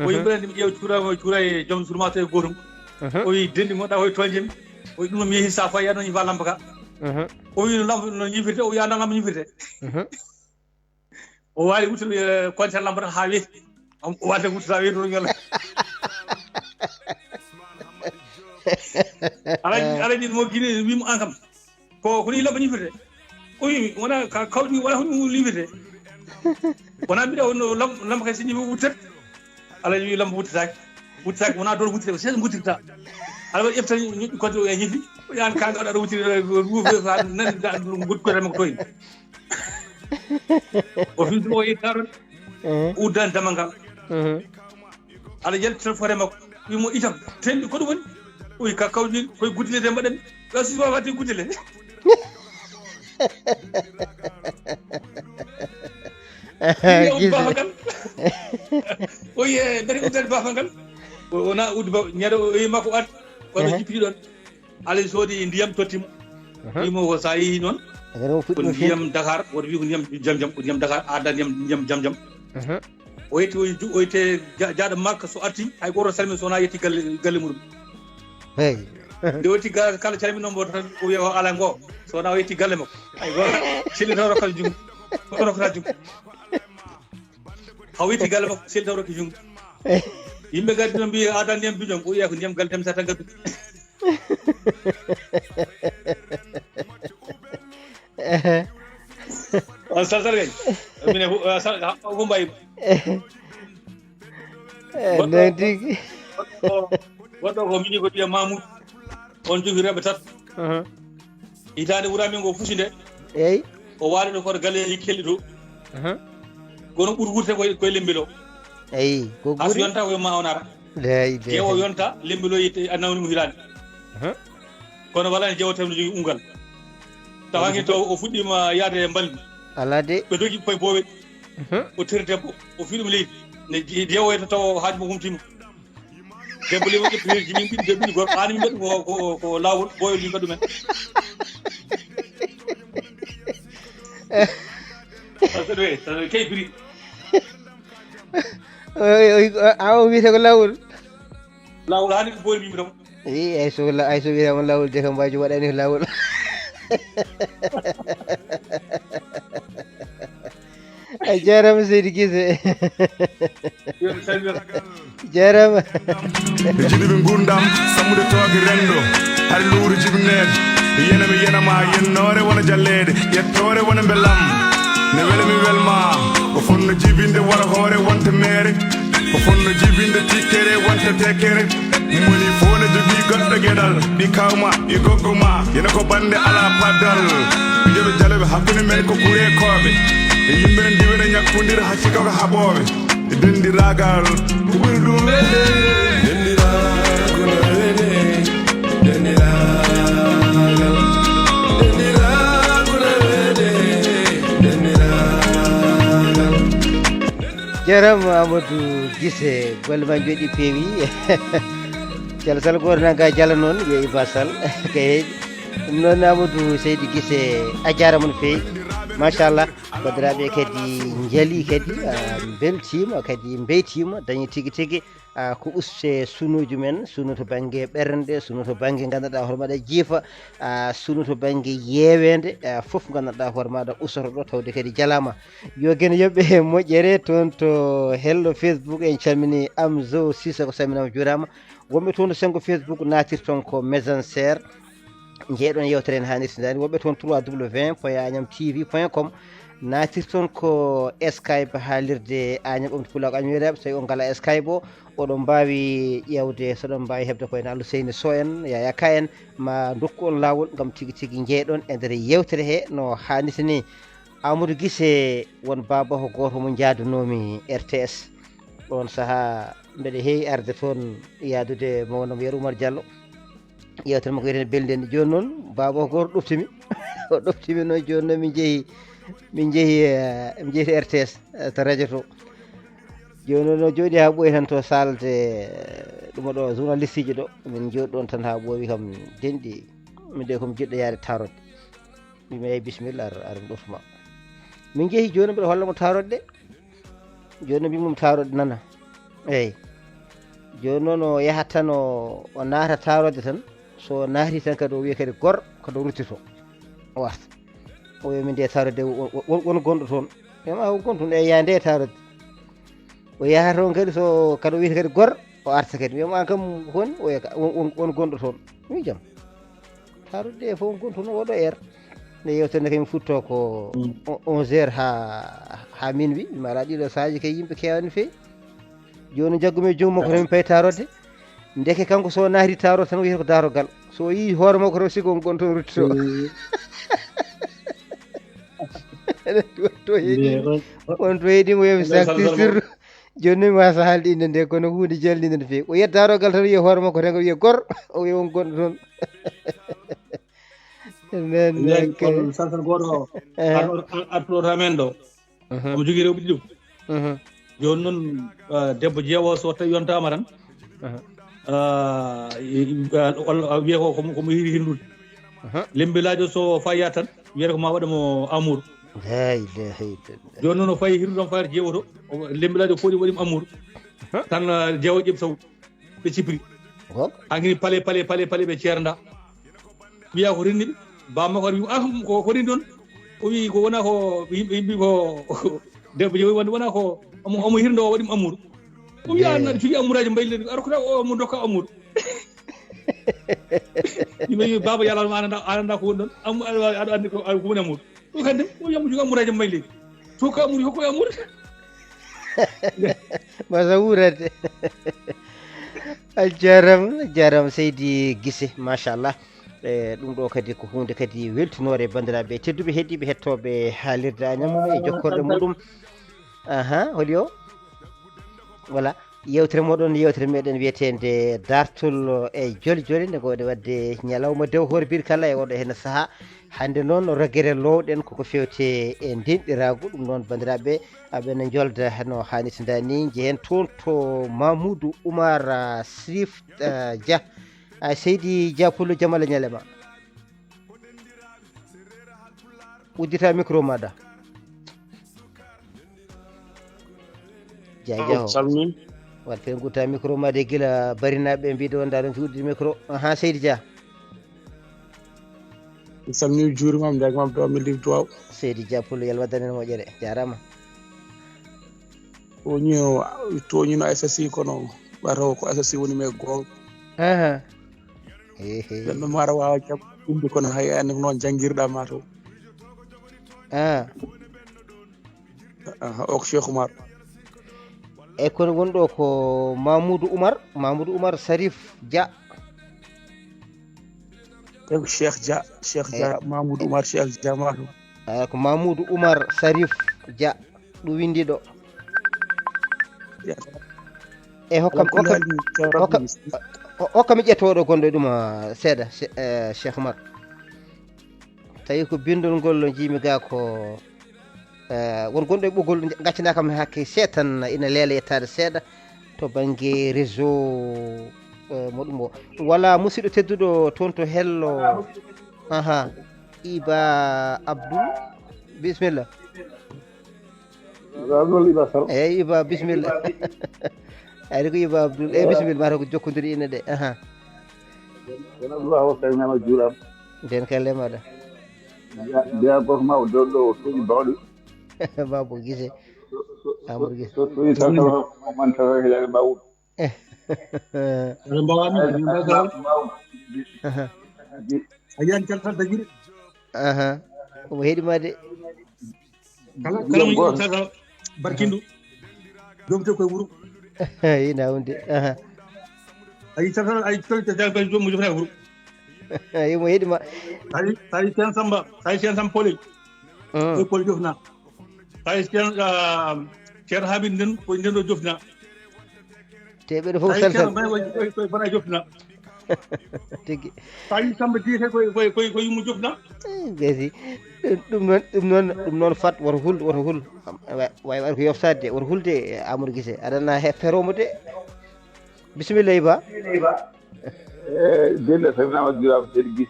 O yi mbeɗa mi ƴeewa cuura, cuura e joom suudu ma tawi gootum. Mhm. O yi denɗi mo ɗa o yi toñde mi. O yi ɗum mi yehi sa fayi aɗa ñifa lampa ka. Mhm. O yi no lampa no ñifirte, o yi ana lampa ñifirte. Mhm. O wawi wuttude, eh, kontel lambo tan ha weeti. O wadde wuttude ha weeti, o ñola. Alaji, alaji mo Guinée, wimo an kam. Ko, ko ni lambo ñifirte. O wi, wona ka, kawdi, wona hono ɗum ñifirte. Wona mbiɗa wonno lam-, lambo kay so ñifi wuttat. Alaji wi lambo wuttataake. Wuttataake, wona doon wuttata, ko seeɗa wuttirta. Ala waɗi ƴefta ñoƴƴi kodde o e ñifi. O yan ka ngaɗa ɗo wuttiri, ruufe fa nan da ɗum gudu ko remo ko toyin. O fi ɗum o yehi Daaro. Mhm. Uddan damal ngal. Mhm. Aɗa yalti tan fore makko. Wimo itam. Tenɗi ko ɗum woni? O wi ka kawdi koye guddile de mbaɗami. Ɗo si wawa waɗde guddile. Wiya uddu bafa ngal. O wi, eh, dari uddani bafa ngal. O, o na uddu ba-, ñande o wi makko at. Kono jippiti ɗon. Alay soodi ndiyam tottimo. Mhm. Wimo ko sa yehi noon. Ko ndiyam Dakar, woto wi ko ndiyam Jam Jam, ko ndiyam Dakar, adda ndiyam, ndiyam Jam Jam. Mhm. O yetti, o ju-, o yette ja-, jaaɗo Makka, so arti, hay goto salmi so wona yetti galle, galle muɗum. Hey. Nde o yetti ga-, kala calmino mo tan, o wiya o ala ngo. So wona o yetti galle makko. Hay goto selli taw rokkata jungo. Rokkata jungo. Haw yetti galle makko, selli taw rokki jungo. Yimɓe gaddi noon mbiya adan ndiyam duƴam, o wiya ko ndiyam galle tamsa tan gaddu. On salsal kay. Mine fu-, ah, sal-, ha, ko mbayi. Eh, goɗɗo, non tigi. Goɗɗo, goɗɗo ko miñi ko wiya Mamoudou. On jogi rewɓe tato. Mhm. Hitaande wuraami ngo fusi nde. Eyi. O waali ɗo koto galleeji kelɗi to. Mhm. Kono ɓuri wuurde koye, koye Lembelo. Eyi, ko haa so ɓuri. Yonta koye ma o naata. Ley, ley. Jeewo yonta, Lembelo yitte, a nawni mo hitaande. Mhm. Kono wala ne jeewo tawno jogii ungal. Tawa hanki to o fuɗɗiima yaade e mbalmi. Alaa de. Ɓe dogi koye boowe. Mhm. O teri debbo, o fi ɗum leydi. Ne je-, jeewo yetta tawa haaju mo humtiima. Debbo limo ƴetti heeji min ɓiɗɗi debbo ɓiɗɗi gorko. Aan min mbaɗi ko, ko, ko laawol, booyol min mbaɗi men. Tawi, tawi kay biri. A o wiyete ko lawol. Lawol hani ko booli mimi ɗum. I ay so la ay so wiyama lawol de kam mbaji waɗani ko lawol. A jarama seydi gise. Jarama. E jiɗuɓe ngurdam sammude tooge rendo, hari lowru jibinede. Yena mi yenama yennoore wona jalleede, ƴettoore wona mbelam. Ne wela mi welma, ko fonno jibinde wara hoore wonta meere, ko fonno jibinde tikkere wonta tekkere. Moni fof ne jogii goɗɗo geɗal, ɗi kawma, ɗi goggo ma, yena ko bande ala paddal. Ɓijoɓe jaleɓe hakkunde men ko kureekooɓe, e yimɓe ne ndiwena ñakkundira hacci koko haɓooɓe. Dendiraagal ko ɓuri ɗum welde. Dendiraagal ko welde. Dendiraagal. Dendiraagal ko welde. Dendiraagal. Jarama Amadou Gise, golle ma jooɗi peewi. Cala sal goto nanga jala noon, wiye Iba Sal. Kay ɗum noon Amadou Seydi Gise, a jarama no feewi. Machallah. Bandiraɓe kadi njaali kadi, ah, beltima kadi mbeytima, dañi tigi tigi, ah, ko uste sunuji men, sunu to banggue ɓernde, sunu to banggue ganduɗa hoore maɗa jiifa, ah, sunu to banggue yewede, ah, foof ganduɗa hoore maɗa usoto ɗo tawde kadi jalama. Yo geno yoɓɓe moƴƴere toon to hello Facebook, en calmini Amzo Sissoko, salminama juurama. Wonɓe toon to sengo Facebook natirton ko Messenger. Jeeɗon yewtere en hannirtidani woɓɓe toon trois w point agnam tv point com. Natirton ko Skype haalirde agnam ɓamtu pulaagu agnam weeɗaaɓe, so tawi on ngala Skype o, oɗon mbaawi ƴeewde, so ɗon mbaawi heɓde koye Nallo Seyni Sow en, Yaya Ka en, ma ndokku on laawol ngam tigi tigi jeeɗon e nder yewtere he no hannirta ni. Amadou Gise, won baabako gooto mo njaadanoomi R T S. Ɗoon sahaa mbeɗa heewi arde toon yaadude mawnam Yero Oumar Diallo. Yewtere makko wiyetee Belɗi Enɗi. Jooni noon baaba o gooto ɗoftimi. O ɗoftimi noon, jooni noon min njehi, min njehi, eh, min njehi to R T S, eh, to radio to. Jooni noon o jooɗi haa ɓooyi tan to saalde, eh, ɗum ɗo journaliste ji ɗo. Min njooɗi ɗoon tan haa ɓooyi kam denɗi. Min de ko mi jiɗɗo yaade taaroode. Mbimi eyi bisimilla ar, ar mi ɗoftuma. Min njehi jooni mbiɗa holla mo taaroode de. Jooni mbi mum taaroode nana. Eyi. Jooni noon o yahat tan o, o naata taaroode tan. So o naati tan kadi o wiya kadi gor kadi o ruttito. O warta. O wiya min de taaroode won, won, won gonɗo toon. Mbiyam a won gonɗo toon e yaha nde taaroode. O yaha toon kadi so kadi o wiyata kadi gor o arta kadi. Mbiyam an kam ko honɗum? O wiya ka won, won, won gonɗo toon. Mi jam. Taarude ɗe fof gontu no oɗo heure. Nde yewtere nde kay mi futto ko onze heures ha ha minuit, mi ala ɗiɗo saaji kay yimɓe keewani feewi. Joni jaggumi e joom makko tan mi payi taarode. Ndeke kanko so naati taaro tan wiyata ko daarogal, so yi hoore makko tan siko on gonto ruttito. To heeɗi on to heeɗi mo yomi sakti sirru. Joni noon mi wasa haalde innde nde kono hunde jalninde no feewi. O yetta daarogal tan wiya hoore makko tan o wiya gor o wiya on gonɗo toon. Nden nden kay salsal goto o arɗo arɗo men ɗo. Omo jogui rewɓe ɗiɗo. Joni noon debbo jeewo so tawi yontama tan walla wiya ko komo hiri hirnude. Lembilajo so faya tan wiyata ko ma waɗa mo amour. La ilaha illallah. Joni noon o fayi hirnude on fayata jeewoto. Lembilajo fooɗi waɗimo amour. Tan jeewo ƴeɓi saw ɓe cipri. Hankini pale pale pale pale ɓe ceerda. Wiya ko rinni ɓe. Bamma ko wi ah ko ko rinni ɗon. O wi ko wona ko yimɓe yimɓe ko debbo jeewi wonde wona ko omo omo hirndo o waɗimo amour. O wi an aɗa jogui amouraji mbayli ɗi aɗa kota o mo dokka amour. Yimɓe yimɓe baba yalal ma ananda ananda ko woni ɗon amour aɗa andi ko woni amour. Ɗum kadi o wiyama joga muraji may leydi. Toka muri hokkoya muri. Masa wurade. A jarama jarama seydi gise machallah. E ɗum ɗo kadi ko hunde kadi weltunore bandiraɓe tedduɓe heddiɓe hettoɓe haalirde añam e jokkorde muɗum. Aha holi o? Voilà. Yewtere moɗon yewtere meɗen wiyetende dartol e joli joli nde gowɗen wadde ñalawma dew horbir kala e oɗo hena saaha. Hande noon rogere lowɗen koko fewte e denɗiragu ɗum noon bandiraɓe. Aɓene jolda no hannirta ni jehen toon to Mamoudou Oumar Srif Dia. Seydi Dia Pullo jamala ñalema. Uddita micro maɗa. Jaja o. Salmin. Wat fen guta micro ma de gila barinaɓe mbiɗo wonda ɗon fi uddi micro. Aha, Seydi Dia. Mi salmini, juurima, mi jaagima, mi tawa mi liwi duwaw. Seydi Dia Pullo, yalwa danen moƴƴere. Jarama. Tooñi o, tooñino S S I kono ɓataw ko S S I woni me goonga. Aha. He, he. Ɓen ɗon mara wawa jam ɗumde kono hay ande ko noon janngirɗa ma to. Ah. Aha, o ko Cheikh Oumar. E kono wonɗo ko Mamoudou Oumar, Mamoudou Oumar Sarif Dia. E ko Cheikh Dia, Cheikh Dia, Mamoudou Oumar Cheikh Dia ma to. Ah, ko Mamoudou Oumar Sarif Dia, ɗum windi ɗo. E hokkam, hokkam, hokkam, hokkam ƴettoɗo gonɗo ɗum, ah, seeɗa, che-, eh, Cheikh Oumar. Tawi ko bindol ngol lo jiimi ga ko, eh, won gonɗo e ɓoggol, gaccana kam hakke seetan ina leela yettaade seeɗa to bannge réseau, eh, mo ɗum o. Wala musidɗo tedduɗo toon to hello. Aha. Iba Abdoul. Bismillah. Abdoul Iba Sall. Eyyi, Iba, bisimilla. Ari ko Iba Abdoul. Eyyi, bisimilla, mataw ko jokkodiri ine ɗe. Aha. Ken Abdoullah o salminama, juurama. Nden kalle maɗa. Mbiya goto ma o dow ɗo o suuɗi bawɗi. Babo Gise. Amadou Gise. So suuɗi tan tawa man tawa ko yaade mbawu. Ɓe mbawa min, ɓe mbawa min. Aha. A yiyan cal tan tagiri. Aha. Omo heɗi ma de. Kala, kala mo yiɗi tata barkindu. Jomte koye wuro. Ina wonde. Aha. Ayi tata, ayi tata, tata, tata, mo jofna wuro. Ayi mo heɗi ma. Ayi, ayi Sen Samba, ayi Sen Samba Pole. Mm. Koye Pole jofna. Ayi Sen, ah, Ceerno Hamid nden, koye nden ɗo jofna. Te ɓeɗo fof sal sal. Koye, koye, koye, koye fota jofna. Tigi. Tawi Samba Dieng koye, koye, koye, koye yummo jofna. Eh, gasi. Ɗum, ɗum noon, ɗum noon, ɗum noon fat woto hul, woto hul. Am, wa-, way, way ko yoftaade de, woto hul de, eh, Amadou Gise. Aɗa na he feromo de. Bisimilla, Iba. Eh, dende salminama, juurama, seydi Gise.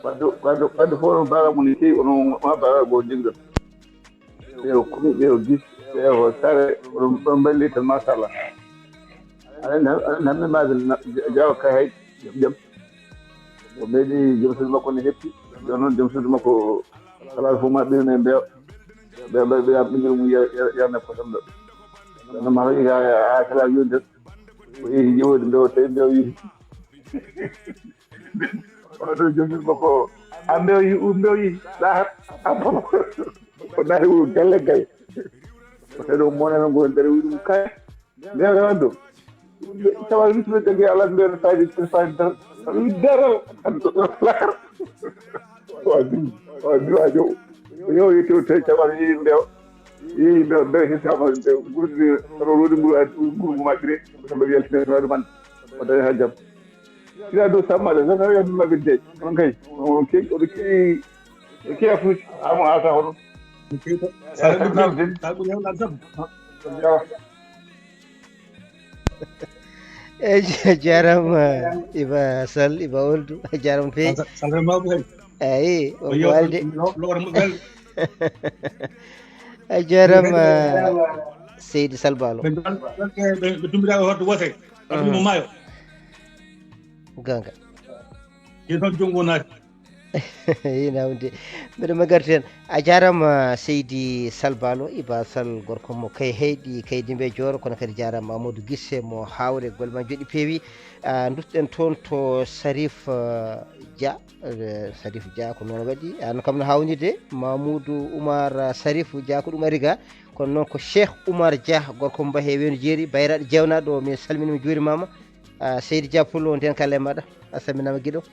Wadde, wadde, wadde fof noon, baara mum ne kewi, kono ma baara goo jigɗo. Ɓe o Kumi, ɓe o Gis, ɓe o Sare, oɗon, oɗon mballi tan, machallah. Aɗa anndi, aɗa anndi hannde maaɗa na-, jawa kay hay jam. O ɓeydi joom suudu makko ne heppi. Jooni noon joom suudu makko kala fof ma ɓeydu e mbeewa. Ɓe mbaɗi ɓe ɓinngel mum ya-, ya-, yarne kosam ɗo. Jooni noon ma hoƴi ka a kala yonde. O yehi jewode mbeewa tawi mbeewa yii. Oto jogii makko o. Ambe o yi, umbe o yi. Ɗahar. Ambo. O naati wuro galle galle. O tawi ɗo monana ngo nder wiɗum kay. Nde rewan ɗum. Tawa wittude jagge Allah nde no tawi, tawi dar. Tawi daral. Lahar. Wa bi, wa bi wa jo. Yo yito te tawa yi ndew. Yi ndew, ndew hita ma ndew. Gurdi ro rodi ngu, ngu maɓɓire. Kambe yaltine no man. O tawi ha jam. Sila dow sammaɗe tan tawi yaltine maɓɓire de. On kay. On ke, on ke, ke afuji. Amo ata hono. Sala ɗum tan. Sala ɗum tan. Yawa. Eyyi, jarama Iba Sall, Iba Oldu, jarama feewi. Sal-, salmon mawɓe kadi. Eyyi, o ko walde. Lo-, lo-, lo-, lo-, A jarama, Seydi Salbalo. Ɓe, ɓe, ɓe, ɓe dumbitaɓe hoto wote. Ɓe ɗum mo maayo. Ganga. Ɗin toon junngo naati. Ina wonde. Mbeɗa ma garti heen. A jarama, Seydi Salbalo, Iba Sal, gorko mo kay heyɗi, kay dimbe jooro, kono kadi jarama Amadou Gisse mo Hawre, golle ma joɗi peewi. Ah, duttoɗen toon to Sarif, ah, Dia. Eh, Sarif Dia ko noon waɗi. An kam no hawnirde, Mamoudou Oumar, ah, Sarif Dia ko ɗum ari ga. Kono noon ko Cheikh Oumar Dia, gorko mo Mbahe Weenu Jeeri, bayraɗo jeewnaɗo, min salmini mo, juurimama. Ah, Seydi Dia Pullo, nden kalle maɗa. A salminama giɗo.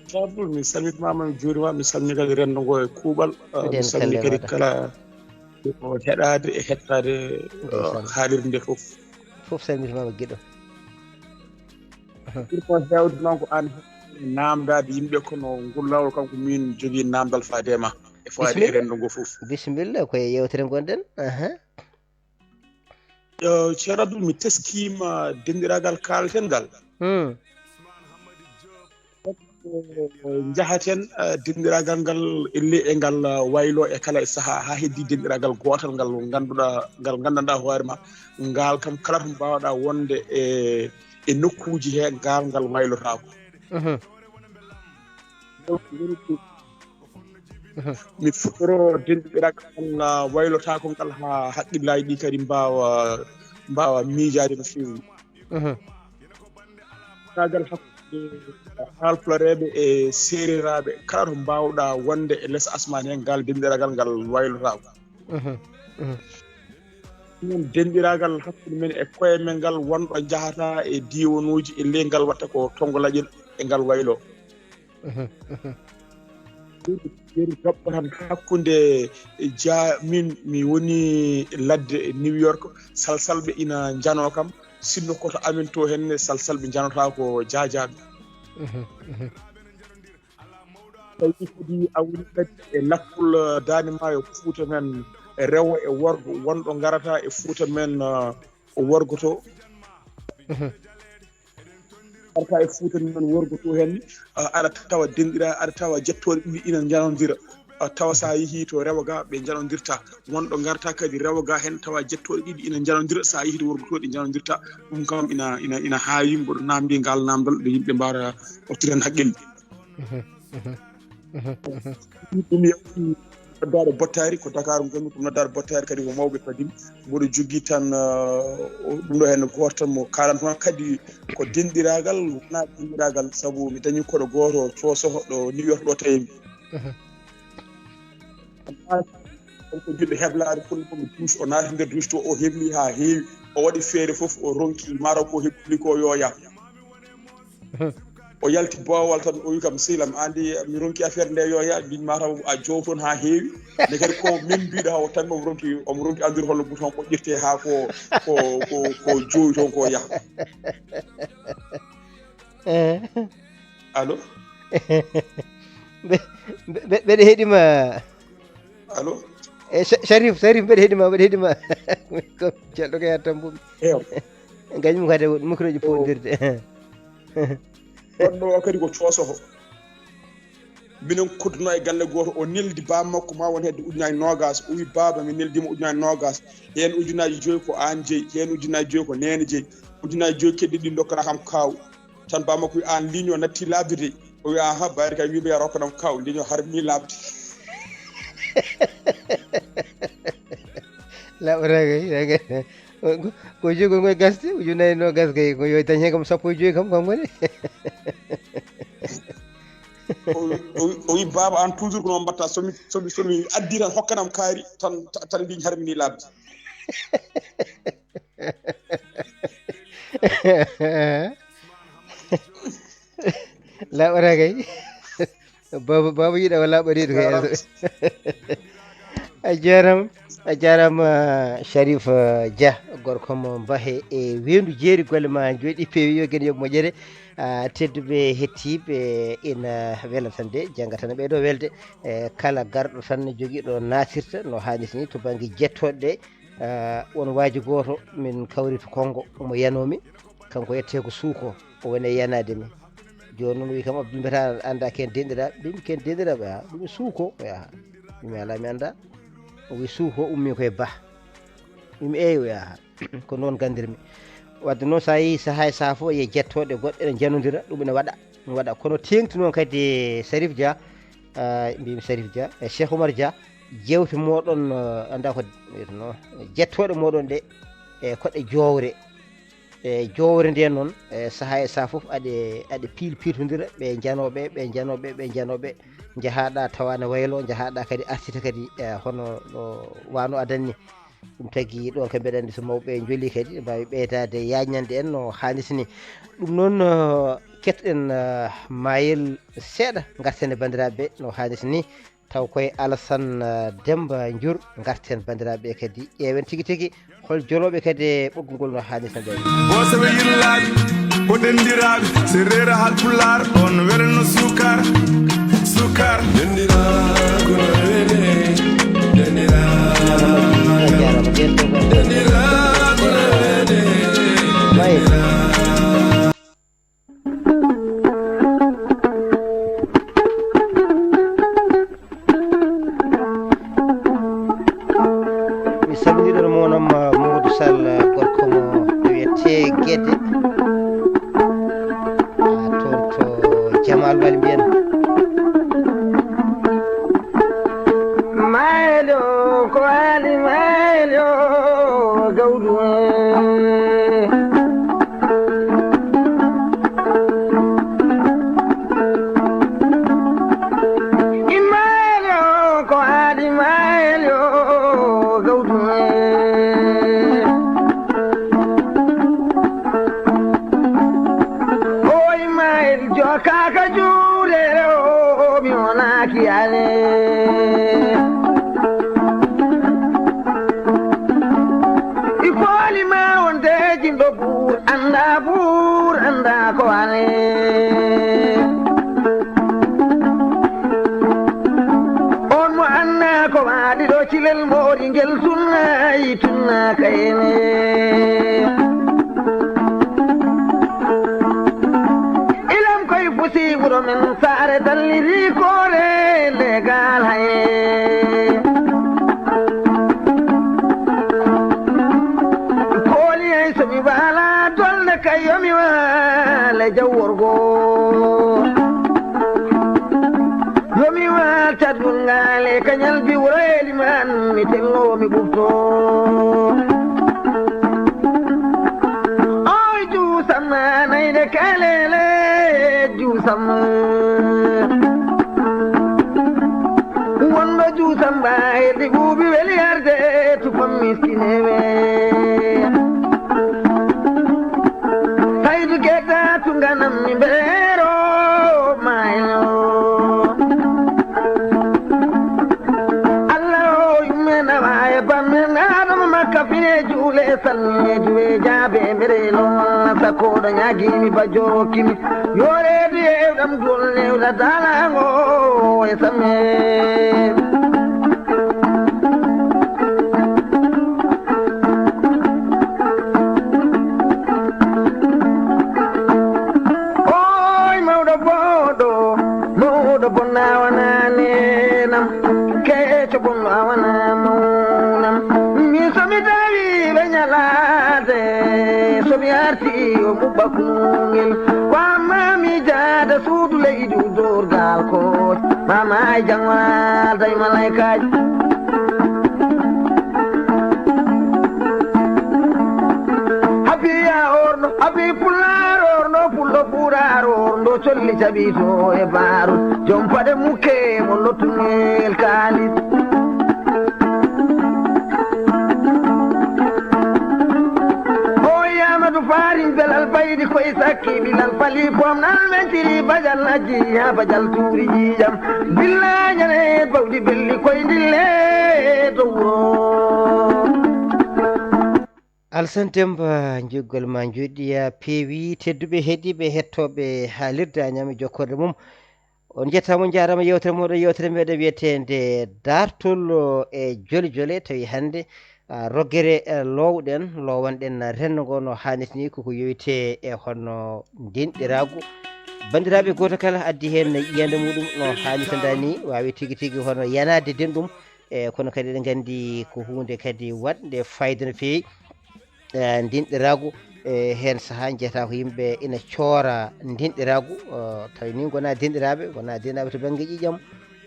Abdoul, mi salmitimama, mi juurima, mi salmini kadi renndo ngo e kuuɓal. Ah, mi salmini kadi kala ko heɗaade e hettaade, ah, haalirde nde fof. Fof salmitimama giɗo. Ɓuri ko heewde noon ko aan naamndaade yimɓe, kono ngol laawol kam ko miin jogii naamndal faade e ma, e faade e renndo ngo fof. Bisimilla, ko e yeewtere ngonɗen. Aha. Yo, Ceerno Abdoul, mi teskiima denndiraagal kaalten ngal. Hmm. Njahaten, eh, denɗiraagal ngal, elle e ngal, eh, waylo e kala e sahaa, haa heddi denɗiraagal gootal ngal ngannduɗaa, ngal nganndanɗaa hoore ma. Ngal kam, kala to mbaawɗaa wonde e, e nokkuuji he, ngal, ngal waylotaako. Mhm. Mhm. Mi fuɗɗoro denɗiraagal ngal, ah, waylotaako ngal haa haqqillaaji ɗi kadi mbaawa, mbaawa miijaade no feewi. Mhm. Denɗiraagal hakkunde Haalpulareeɓe e Seereraaɓe, kala to mbaawɗaa wonde e les asmaan heen, ngal denɗiraagal ngal waylotaako. Mhm. Mhm. Ɗum denɗiraagal hakkunde men e koye men ngal, wonɗo njahata e diiwanuuji e ley ngal watta ko tonngo laƴel e ngal waylo. Mhm. Mhm. Yeru gaɓɓo tan hakkunde ja-, min mi woni ladde New York, salsalɓe ina njanoo kam, sinno ko to amen to henne salsalɓe njanotaako jaajaaɓe. Mhm. Mhm. Tawi kadi a woni kadi e lappol, eh, Daande Maayo, Fuuta men, rewo e worgo, wonɗo ngarata e Fuuta men, eh, o worgo to. Mhm. Arta e Fuuta men worgo to hen, eh, aɗa tawa denɗira, aɗa tawa jettooɗe ɗiɗi ina njanondira. Eh, tawa sa yehi to rewo ga, ɓe njanondirta. Wonɗo ngarta kadi rewo ga hen, tawa jettooɗe ɗiɗi ina njanondira, sa yehi to worgo to, ɗe njanondirta. Ɗum kam ina, ina, ina haawi, mboɗo namdi ngal namdal, nde yimɓe mbaara wattude hen haqqille. Mhm, mhm, mhm, mhm. Ɗum yawti noddaade bottaari, ko Dakar ngonmi, ko noddaade bottaari kadi ko mawɓe kadi. Mboɗo jogii tan, uh, o-, ɗum ɗo heen gooto tan mo kaalanto kadi ko denɗiraagal, wonaa denɗiraagal, sabu mi dañi koɗo gooto coosoho ɗo New York ɗo tawi mi. Mhm. Kanko jiɗɗo heblaade fulla ko mi duus, o naati nder duus to, o hebli haa heewi, o waɗi feere fof, o ronki maro ko hebli ko yo yah. Mhm. O yalti boowal tan, o wi kam, "Sehil am, an de mi ronki affaire nde yo yah, mbin ma taw a joow toon haa heewi." Nde kadi ko min mbiɗo haa o tammi omo ronki, omo ronki anndude holno bouton ɓoƴƴirte haa ko, ko, ko, ko joowi toon ko yaha. Eh. Allo? Mbe-, mbe-, mbeɗa heɗima. Allo? E Sha-, Sharif, Sharif, mbeɗa heɗima, mbeɗa heɗima. Ko celɗo ko yaa tambuɓe. Eyo. Gañum kadi micro ji poɗdirde. Goɗɗo o kadi ko coosoho. Minen kodduno e galle gooto, o neldi baaba makko ma won hedde ujunaaji noogaas. O wi, "Baaba, mi neldima ujunaaji noogaas. Heen ujunaaji joyi ko aan jeyi, heen ujunaaji joyi ko neene jeyi. Ujunaaji joyi keddiɗi ɗi ndokkata kam kaaw." Tan baaba makko wi, "Aan ligne o natti laaɓde de." O wi, "Aha, bayre kay wiɓe ya rokkanam kaaw, ligne o harmini laaɓde." Laɓata kay, kay. Ko, ko, ko joyi ko ngoy gasde, ujunaaji noogaas kay, ko yo dañ heen kam sappo e joyi kam, kam woni. O, o, o wi, "Baaba, aan toujours ko noon mbaɗta, so mi, so mi, so mi addi tan hokkanam kaari, tan, tan ligne harmini laaɓde." Laɓata kay. Baba, baba yiɗa wala ɓariɗo kay. Jarama. A jarama, a jarama, Sharif, eh, Dia, gorko mo Mbahe e Weendu Jeeri, golle ma jooɗi peewi, yo geno yoɓ moƴƴere. Ah, tedduɓe hettiɓe, ina wela tan de, jannga tan ɓeydo welde. Eh, kala garɗo tan jogiɗo nasirta no haanirta ni to bangge jettooɗe ɗe. Ah, won waaji gooto min kawri to Konngo, omo yanoo mi, kanko yettee ko Suuko, o woni e yanaade mi. Jooni noon o wi kam, "Abdul, mbiyata aɗa annda ken denɗiraaɓe?" Mbimi, "Ken denɗiraaɓe?" "Ah, ɗum e Suuko." O yaha. Mbimi, "Alaa, mi annda." O wi, "Suuko ummi ko e Bah." Mbimi, "Eey." O yaha. Ko noon nganndirmi. Wadde noon, so a yehii sahaa e sahaa fof, yiya jettooɗe goɗɗe ene njanodira, ɗum ene waɗa, ɗum waɗa. Kono teeŋti noon kadi, Sharif Dia, ah, mbimi Sharif Dia, e Cheikh Oumar Dia, jeewte mooɗon, eh, annda ko, no, jettooɗe mooɗon ɗe, e koɗe joowre. E joowre nde noon, e sahaa e sahaa fof aɗe, aɗe piil-, piiltondira, ɓe njanooɓe, ɓe njanooɓe, ɓe njanooɓe, njahaaɗa tawa ne waylo, njahaaɗa kadi artita kadi, e hono no wano adanni. Ɗum tagi ɗon kam mbeɗa anndi so mawɓe njoli kadi, ɓe mbaawi ɓeydaade yaañnande en no haanirta ni. Ɗum noon, eh, kettoɗen, eh, maayel seeɗa, ngarten e banndiraaɓe no haanirta ni. Taw koye Alassane, eh, Demba Njour, ngarten banndiraaɓe kadi, ƴeewen tigi tigi hol jolooɓe kadi e ɓoggol ngol no haanirta ni. Boosoɓe yirlaaɓe, ko denndiraaɓe, Seereer Haalpulaar, on wela no suukar, suukar. Denndiraagu no wele, denndiraagu, denndiraagu no wele, denndiraagu. Gorko mo wiyetee Gede, a toon to Jamal Wali mbiyen. Maaylo ko Ali maaylo gawdu. Immaali o ko aadi maayli o gawtu e. O immaali jokaaka juureere o mi wonaaki ale. Ikooli ma wonde jimɗo buur annda buur annda ko ale. On mo anna ko waɗi ɗo cilel moori ngel tunnayi tunna kayne. Ilam koye fusi wuro men saare dalliri koore legal haye. Kooli hay so mi waala dolde kay yo mi waale jaw worgo. Yo mi waal caɗgol ngaale kañal biwro e liman mi tello mi ɓufto. Oy juusamma nayde kalele juusamma. Wonɗo juusamma e ɗi ɓuuɓi weli arde tufam miskineɓe. Saydu gedda tunganam mi mbeero mayo. Allah o yumme nawa e bamme naɗoma makka fine juule salmi duwe jaabe mbeɗe lona sakkoɗo ñagimi ba jokimi. Yo reedu yewɗam duwol newɗa dalango e samme. Oy mawɗo booɗo, mawɗo bonna wona nenam, keeco bonno a wona mawnam. Min so mi tawi ɓe ñalaade, so mi arti o muɓɓa kungel. Ko amma mi jaada suudu leydi udorgal ko mama ay jangwal day malaykaaji. Habiya orno, habi pulaar orno, pullo buuraar orno, colli jaɓi to e baaru. Jom paɗe mukke mo lottunel kaalis. O yamadu farin belal baydi koye sakki bilal fali pom nal mentiri bajal najji ha bajal tuuri jijam. Billa ñane bawdi belli koye ndille to wuro. Alsan Demba, njoggol ma njoɗɗiya peewi. Tedduɓe heɗiiɓe hettooɓe haalirde a ñaama jokkorde mum. On njettaama, on njaaraama. Yeewtere mooɗon, yeewtere meɗen wiyeteende Daartol e Jole Jole. Tawi hannde, ah, roggere, eh, loowɗen, loowanɗen renndo ngo no haanirta ni, koko yowitee e hono denɗiraagu. Banndiraaɓe, gooto kala addi heen yiyannde muɗum no haanirta ni, waawi tigi tigi hono yanaade denɗum. E kono kadi eɗen nganndi ko huunde kadi waɗnde fayda no feewi. E, ndinɗiraagu, e, heen sahaa njeyataa ko yimɓe ina coora ndinɗiraagu, o, tawi ni ngonaa denɗiraaɓe, ngonaa denɗiraaɓe to bannge ƴiiƴam,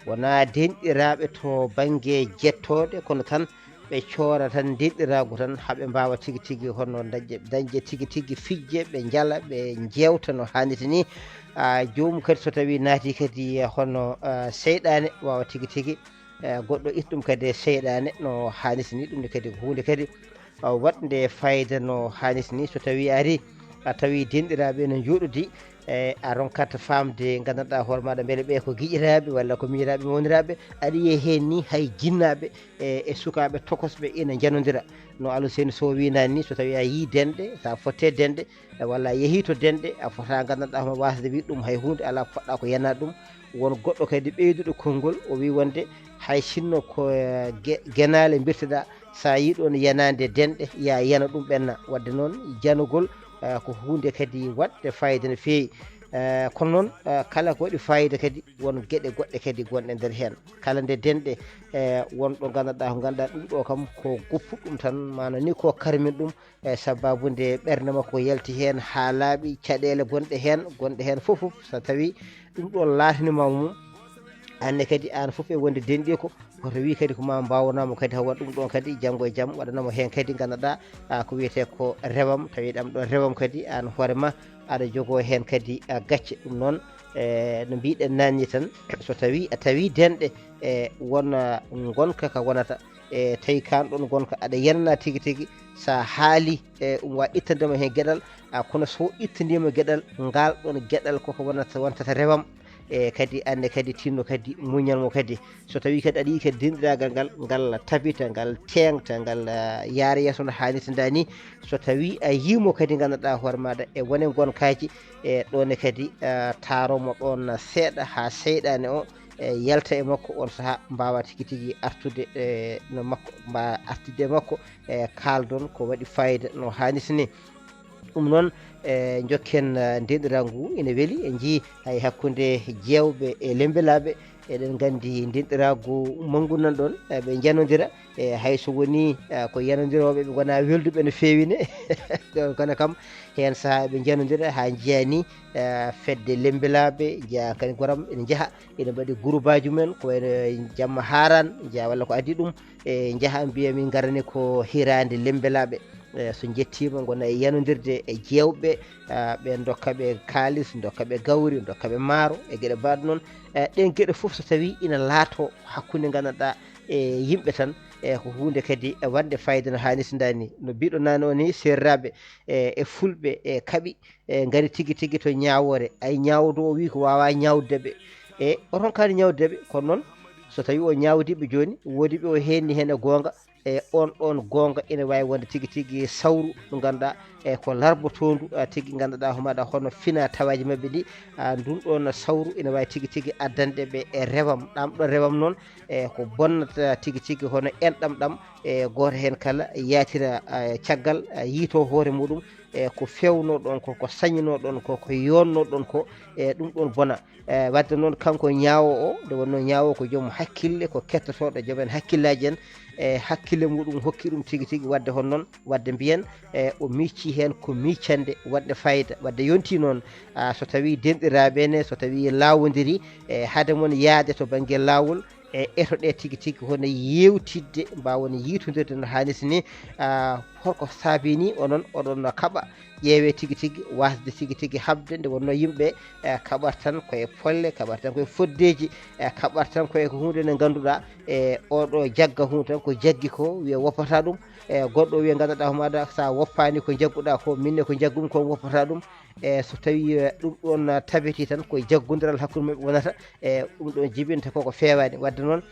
ngonaa denɗiraaɓe to bannge jettooɗe, kono tan ɓe coora tan ndinɗiraagu tan, haa ɓe mbaawa tigi tigi hono dañde, dañde tigi tigi fijde, ɓe njala, ɓe njeewta no haanirta ni. A, joomum kadi so tawii naatii kadi, e, hono, a, seyɗaane waawa tigi tigi, e, goɗɗo itta ɗum kadi e seyɗaane no haanirta ni. Ɗum ne kadi ko huunde kadi, a, waɗnde fayda no haanirta ni. So tawii a arii, a tawii denɗiraaɓe ene njooɗodii, e, a ronkat faamde, nganndanɗaa hoore maaɗa mbele ɓee ko giƴiraaɓe walla ko miñiraaɓe mawniraaɓe. Aɗa yiyee heen ni hay jinnaaɓe, e, e sukaaɓe tokosɓe ina njanondira. No Alhuseyni Sow wii naane ni, so tawii a yii denɗe, so a fottee denɗe, e, walla a yehii to denɗe, a fotaa nganndanɗaa hono waasde wiide ɗum hay huunde alaa, ko poɗɗaa ko yanaade ɗum. Won goɗɗo kadi ɓeyduɗo konngol, o wii wonde hay sinno ko, e, ge-, genaale mbirteɗaa, so a yii ɗoon yanaande denɗe, ya yana ɗum ɓenna. Waɗde noon, janogol, e, ko huunde kadi waɗde fayda no feewi. Eh, kono noon, eh, kala ko waɗi fayida kadi, won geɗe goɗɗe kadi gonɗe nder heen. Kala nde denɗe, eh, won ɗo nganndanɗaa, ko nganndanɗaa ɗum ɗo kam ko goppuɗo ɗum tan, maana ni ko karmin ɗum, eh, sababu nde ɓernde makko yalti heen, haalaaɓe caɗeele gonɗe heen, gonɗe heen fof, fof, so tawi ɗum ɗo laatanima mum, aan ne kadi, aan fof e wonde denɗi ko, hoto wi kadi ko ma mbaawnamo kadi hawa ɗum ɗon kadi janngo e jam waɗanamo heen kadi nganndanɗaa, ah, ko wiyetee ko rewam, tawi ɗam ɗo rewam kadi aan hoore ma aɗa jogoo heen kadi, ah, gacce. Ɗum noon, eh, no mbiɗen naanni tan, so tawi a tawi denɗe, eh, won, ah, ngonka ka wonata, e tawi kaan ɗon ngonka aɗa yenana tigi tigi, so a haali, e ɗum wa ittandema heen geɗal, ah, kono so ittandiima geɗal, ngal ɗon geɗal koko wonata, wontata rewam, e kadi aan ne kadi tinno kadi muñal mo kadi. So tawi kadi aɗa yiɗi kadi denɗiraagal ngal, ngal tabita, ngal teeŋta, ngal, ah, yaara yeeso no haanirta ni. So tawi a yiimo kadi nganndanɗaa hoore maaɗa e wone ngonkaaji, e ɗo ne kadi, ah, taaro mo ɗon seeɗa haa seyɗaane o, e yalta e makko, on sahaa mbaawa tigi tigi artude, e no makko, mbaawa artude e makko, e kaaldon ko waɗi fayida no haanirta ni. Ɗum noon, e njokken, eh, ndenɗiraagu ngu ina weli. En njii hay hakkunde jeewɓe e lembelaaɓe, eɗen nganndi ndenɗiraagu manngu nan ɗon, eh, ɓe njanodira, e hay so woni, eh, ko yanondirooɓe ɓe ngonaa welduɓe no feewi ne. Kono kam heen sahaa ɓe njanodira haa njiyaa ni, eh, fedde lembelaaɓe, njiyaa kadi goram ene njaha, ene mbaɗi gurubaaji mum en, ko wayno jamma haaran, njiyaa walla ko adii ɗum, e njaha mbiya min ngarani ko hiraande lembelaaɓe. E, so njettiima, ngona e yanondirde e jeewɓe, ah, ɓe ndokka ɓe kaalis, ndokka ɓe gawri, ndokka ɓe maaro, e geɗe mbaɗ noon. E, ɗeen geɗe fof so tawii ina laato hakkunde nganndanɗaa e yimɓe tan, e ko huunde kadi e waɗde fayida no haanirta ni. No mbiɗo naane o ni, seernaaɓe, e, e fulɓe, e kaɓi, e ngari tigi tigi to ñaawoore. Ay ñaawdo o wi ko waawaa ñaawde ɓe. E o ronkaani ñaawde ɓe, kono noon so tawii o ñaawdii ɓe jooni, woodi ɓe o heenni heen e goonga, e on ɗon goonga ina waawi wonde tigi tigi sawru ndu ngannduɗaa, e ko larbotoondu, ah, tigi ngannduɗaa homaɗa hono fina tawaaji maɓɓe ɗi, ah, ndun ɗon sawru ina waawi tigi tigi addande ɓe e rewam. Ɗam ɗo rewam noon, e ko bonnata tigi tigi hono enɗam ɗam, e gooto heen kala yaatira, ah, caggal, ah, yiito hoore muɗum, e ko feewnoɗon ko, ko sañinoɗon ko, ko yonnoɗon ko, e ɗum ɗon bona. E, wadde noon, kanko ñaawo o, nde wonnoo ñaawo ko joom hakkille, ko kettotooɗo, joom en hakkillaaji en, e hakkille muɗum hokki ɗum tigi tigi wadde hono noon, wadde mbiyen, e o miccii heen ko miccande waɗde fayida. Wadde yontii noon, a, so tawii denɗiraaɓe ne, so tawii laawondirii, e hade mon yahde to bannge laawol, e etoɗee tigi tigi hono yeewtidde, mbaawon yiitondirde no haanirta ni, a, holko saabii ni onon oɗon kaɓa ƴeewee tigi tigi, waasde tigi tigi haɓde nde wonnoo yimɓe, e, kaɓat tan ko e polle, kaɓat tan ko e foddeeji, e, kaɓat tan ko e ko huunde nde ngannduɗaa, e, oɗo jagga huunde tan ko jaggi ko, wiya woppataa ɗum, e, goɗɗo wiya nganndanɗaa homaɗa, so a woppaani ko njagguɗaa ko, min ne ko njaggumi ko, woppataa ɗum. E, so tawii, e, ɗum ɗoon tabitii tan ko jaggondiral hakkunde maɓɓe wonata, e, ɗum ɗoon jibinta koko feewaani. Wadde noon,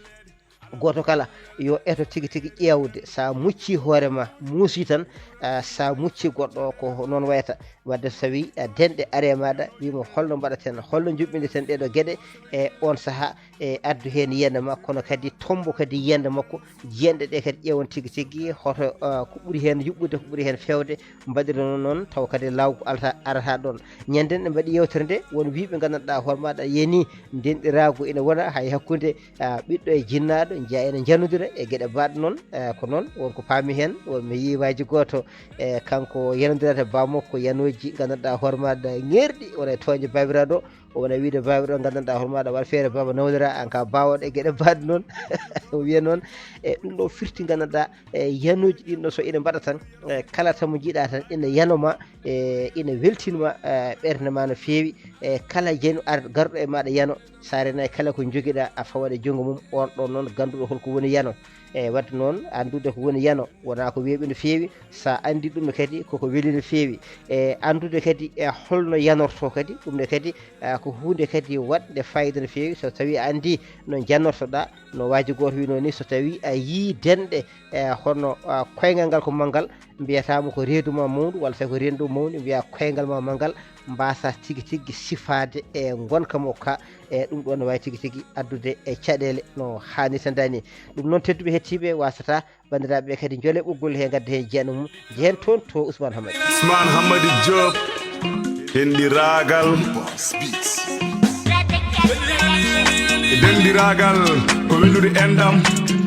gooto kala yo eto tigi tigi ƴeewde, so a muccii hoore ma, muusii tan, a, so a muccii goɗɗo o ko noon wayata. Wadde so tawii, a, denɗe ari e maaɗa, wii mo holno mbaɗaten, holno njuɓɓindirten ɗee ɗoo geɗe, e oon sahaa, e addu heen yiyannde ma, kono kadi tommbo kadi yiyannde makko, jiyanɗe ɗe kadi ƴeewon tigi tigi hoto, a, ko ɓuri heen yuɓɓude, ko ɓuri heen feewde, mbaɗiron noon taw kadi laawgu alata, arata ɗoon. Ñanden ɗe mbaɗi yeewtere nde, won wiyɓe nganndanɗaa hoore maaɗa yeni denɗiraagu ina wona hay hakkunde, a, ɓiɗɗo e jinnaaɗo, njiya ene njanodira e geɗe mbaɗ noon, e ko noon won ko paami heen, won mi yii waaji gooto, e kanko yanondirata baa makko yanooji nganndanɗaa hoore maaɗa ŋeerɗi, wona e tooñde baabiraaɗo, o wona wiide baabiraaɗo nganndanɗaa hoore maaɗa waɗ feere baaba nawlira, aan ka baawoɗo e geɗe mbaɗ noon. O wiya noon, e ɗum ɗo firti nganndanɗaa, e yanooji ɗin ɗo so ina mbaɗa tan, e kala tamo njiɗa tan ina yanoma, e ina weltinma, e ɓernde ma no feewi, e kala jenu ar-, garɗo e maaɗa yano, sa renay kala ko jogiɗa a fawaɗe junngo mum, on ɗon noon gannduɗo holko woni yano. E wadde noon anndude ko woni yano wona ko weeɓi no feewi, sa anndi ɗum ne kadi koko weli no feewi. E anndude kadi e holno yanorto kadi, ɗum ne kadi, e, ko huunde kadi waɗnde fayida no feewi. So tawi a anndi no jannortoɗa, no waaji gooto wino ni, so tawi a yii denɗe, e, hono, a, koyngal ngal ko manngal, mbiyatamo ko reedu ma mawndu, walla tawi ko reendu mawndu, mbiya koyngal ma manngal, mbasa tigi tigi sifaade e ngonka mo ka, e ɗum ɗo ne waawi tigi tigi addude e caɗeele no haanirta ni. Ɗum noon, tedduɓe hettiiɓe, wasata banndiraaɓe ɓe kadi njole ɓoggol he, ngadda heen jeyanɗo mum, njehen toon to Ousmane Hamadi. Ousmane Hamadi Diop. Denɗiraagal. Denɗiraagal ko wellude enɗam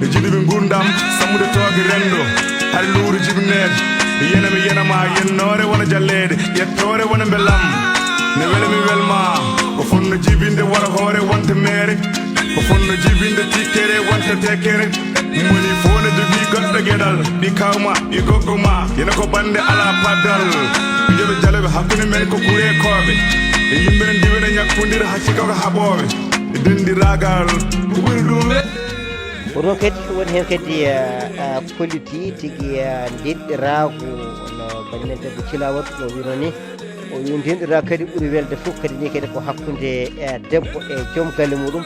e jiɗuɓe ngurndam, sammude tooke renndo. Hari luure jibinede, yena mi yena ma, yennoore wona jalleede, ƴettoore wona mbelam. Ne wela mi welma, ko fonno jibinde wara hoore wonta meere, ko fonno jibinde tikkere wonta tekkere. Moni fof ne jogii goɗɗo geɗal, ɓi kawma, ɓi goggo ma, yena ko bannde alaa paddal. Mijoɓe jaloɓe hakkunde men ko kureekooɓe, e yimɓe ne ndiwena ñakkondira haa sika ko haɓooɓe. Denɗiraagal ko ɓuri ɗum. Ko ɗum kadi woni heen kadi, ah, ah, kolliti tigi, ah, denɗiraagu no banii men debbo Cila Wadu no wiino ni. O wi denɗiraagu kadi ɓuri welde fof kadi ni kadi ko hakkunde, eh, debbo e joom galle muɗum.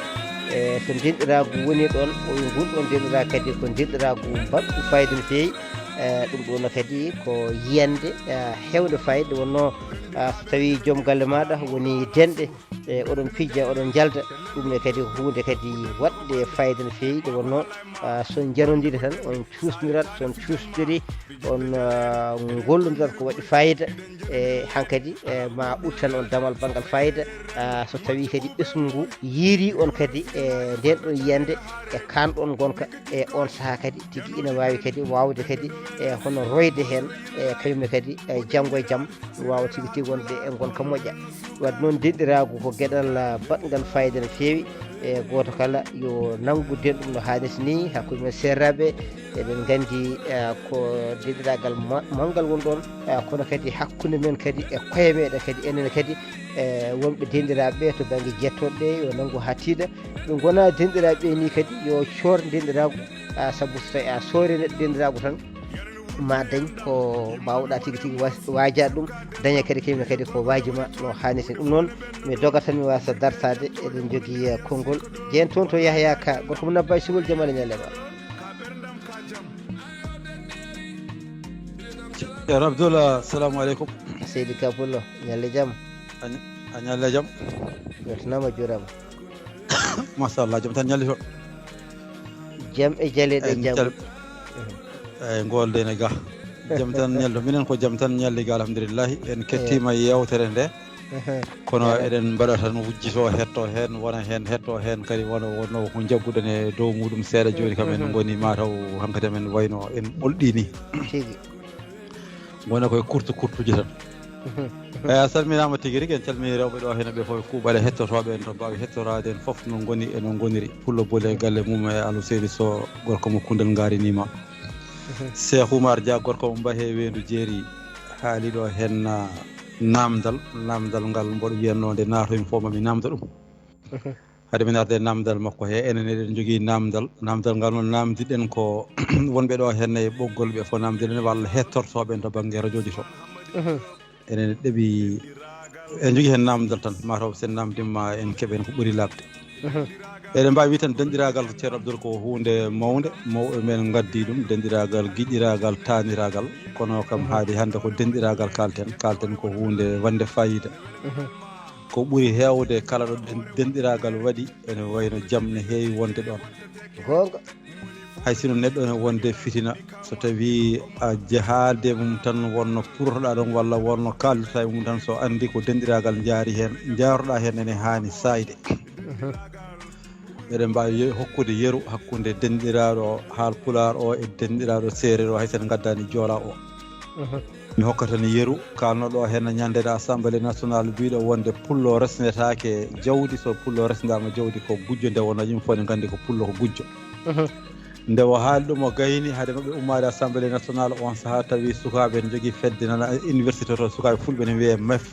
E so denɗiraagu woni ɗoon, o wi ngun ɗoon denɗiraagu kadi ko denɗiraagu mbaɗɗu fayida no feewi. E ɗum ɗoon kadi ko yiyannde, eh, heewnde fayida wonno, ah, so tawi joom galle maɗa woni denɗe, e oɗon pijja, oɗon njalda, ɗum ne kadi ko huunde kadi waɗde fayida no feewi. Nde wonno, ah, so on njanondiri tan, on cuusnirat, so on cuusdiri, on, ah, ngollondirat ko waɗi fayida. E hankadi, e ma uttan on damal banngal fayida, ah, so tawi kadi ɓesngu ngu yiiri on kadi e nden ɗon yiyannde, e kaan ɗon ngonka, e on sahaa kadi tigi ina waawi kadi waawde kadi e hono royde heen, e kañum ne kadi e janngo e jam waawa tigi tigi wonde e ngonka moƴƴa. Wadde noon denɗiraagu ko geɗal, ah, baɗngal fayida no feewi. E gooto kala yo nanngu denɗum no haanirta ni, hakkunde men seeraaɓe, eɗen nganndi, ah, ko denɗiraagal ma-, manngal won ɗoon, ah, kono kadi hakkunde men kadi e koye meɗen kadi enen kadi, e wonɓe denɗiraaɓe ɓe to bannge jettooɗe ɗe yo nanngu haa tiiɗa. Ɓe ngona denɗiraaɓe ɓe ni kadi yo coor denɗiraagu, ah, sabu so tawi a soori neɗɗo denɗiraagu tan, ma dañ ko mbaawɗa tigi tigi wa-, waajaade ɗum, daña kadi kañum ne kadi ko waaji ma no haanirta. Ɗum noon mi dogat tan mi wasa dartaade, eɗen njogii, eh, konngol. Jeen toon to Yahya Ka, gorko mo Nabba e Sugol, jam Allah ñalle ma. Ceerno Abdoul, assalamu aleykum. Seydi Ka Pullo, ñalle jam. A ñ-, a ñalle jam. Weltanaama, juuraama. Machallah, jam tan ñalli toon. Jam e jaleeɗe. En jam. Cal-, eyi, ngol de ne ga. Jam tan ñalli toon. Minen ko jam tan ñalli ga, alhamdulillahi. En kettiima yeewtere nde. Kono eɗen mbaɗa tan wujjito, hetto heen, wona heen, hetto heen kadi, wona, wonno ko njagguɗen e dow muɗum seeɗa. Jooni kam en ngoni mataw hankadi amen wayno en ɓolɗi ni. Tigi. Ngona koye kurtu kurtuji tan. Eyi, a salminaama tigi rigi, en calmini rewɓe ɗo heen ɓe fof, kuuɓale hettotooɓe en to mbaawi hettoraade en fof no ngoni e no ngoniri. Pullo Bole galle mum e Alou Seydi Sow, gorko mo Kundel ngarinima. Cheikh Oumar Dia, gorko mo Mbahe Weendu Jeeri, haali ɗo heen, ah, naamndal, naamndal ngal mboɗo wiyatnoo nde naatoymi fof mami naamndo ɗum. Hade min arde e naamndal makko he, enen eɗen njogii naamndal. Naamndal ngal noon naamndiɗen ko wonɓe ɗo heen e ɓoggol ɓe fof naamndiɗen walla hettortooɓe en to bannge rajooji to. Enen ɗeɓi, en njogii heen naamndal tan, mataw so en naamndiima en keɓen ko ɓuri laaɓde. Eɗen mbaawi wii tan denɗiraagal ko Ceerno Abdoul ko huunde mawnde, mawɓe men ngaddi ɗum, denɗiraagal, giɗiraagal, taaniraagal. Kono kam haadi hannde ko denɗiraagal kaalten, kaalten ko huunde wonde faayiida. Ko ɓuri heewde kala ɗo den-, denɗiraagal waɗi, ene wayno jam ne heewi wonde ɗoon. Goonga. Hay sino neɗɗo ene wonde fitina, so tawii a jahaade mum tan, wonno kurotoɗaa ɗoon walla wonno kaaldirta e mum tan, so anndi ko denɗiraagal njaari heen, njaaroɗaa heen ene haani saayde. Eɗen mbaawi ye-, hokkude yeru hakkunde denɗiraaɗo Haal Pulaar o e denɗiraaɗo Seereer o, hay so en ngaddaani Joolaa o. Mi hokka tan yeru, kaalnoɗo heen ñande nde Assemblée nationale, biiɗo wonde pullo resnetaake jawdi, so pullo resndaama jawdi ko gujjo, nde wonno yimɓe fof ne nganndi ko pullo ko gujjo. Nde o haali ɗum o gayni, hade maɓɓe ummaade Assemblée nationale on sahaa, tawi sukaaɓe ne njogii fedde nana université to, sukaaɓe fulɓe ne wiyee mef.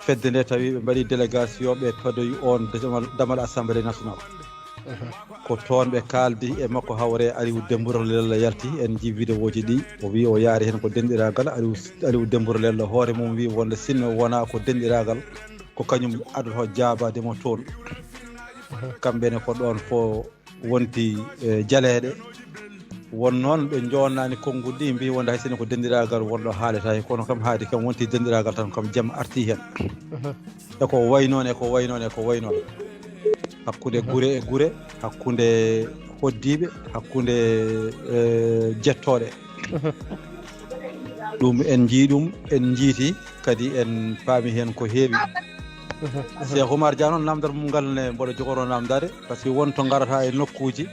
Fedde nde tawi ɓe mbaɗi délégation, ɓe padoyi on damal, damal Assemblée nationale. Ko toon ɓe kaaldi e makko, hawre Aliou Dembourou Lella yalti, en njii vidéo ji ɗi, o wi o yaari heen ko denɗiraagal. Aliou, Aliou Dembourou Lella hoore mum wi wonde sinno wonaa ko denɗiraagal, ko kañum adoto jaabaade mo toon. Kamɓe ne ko ɗoon fof wonti, e, jaleeɗe. Won noon ɓe njoonnaani konnguɗi ɗi, mbi wonde hay sinno ko denɗiraagal wonɗo haaletaake, kono kam haadi kam wonti denɗiraagal tan, kam jam arti heen. E ko wayi noon, e ko wayi noon, e ko wayi noon. Hakkunde gure e gure, hakkunde hoɗdiiɓe, hakkunde, e, jettooɗe. Ɗum en njii ɗum, en njiiti, kadi en paami heen ko heewi. Cheikh Oumar Dia noon, naamndal mum ngal ne mboɗo jogoroo naamndaade, par ce que won to ngarata e nokkuuji,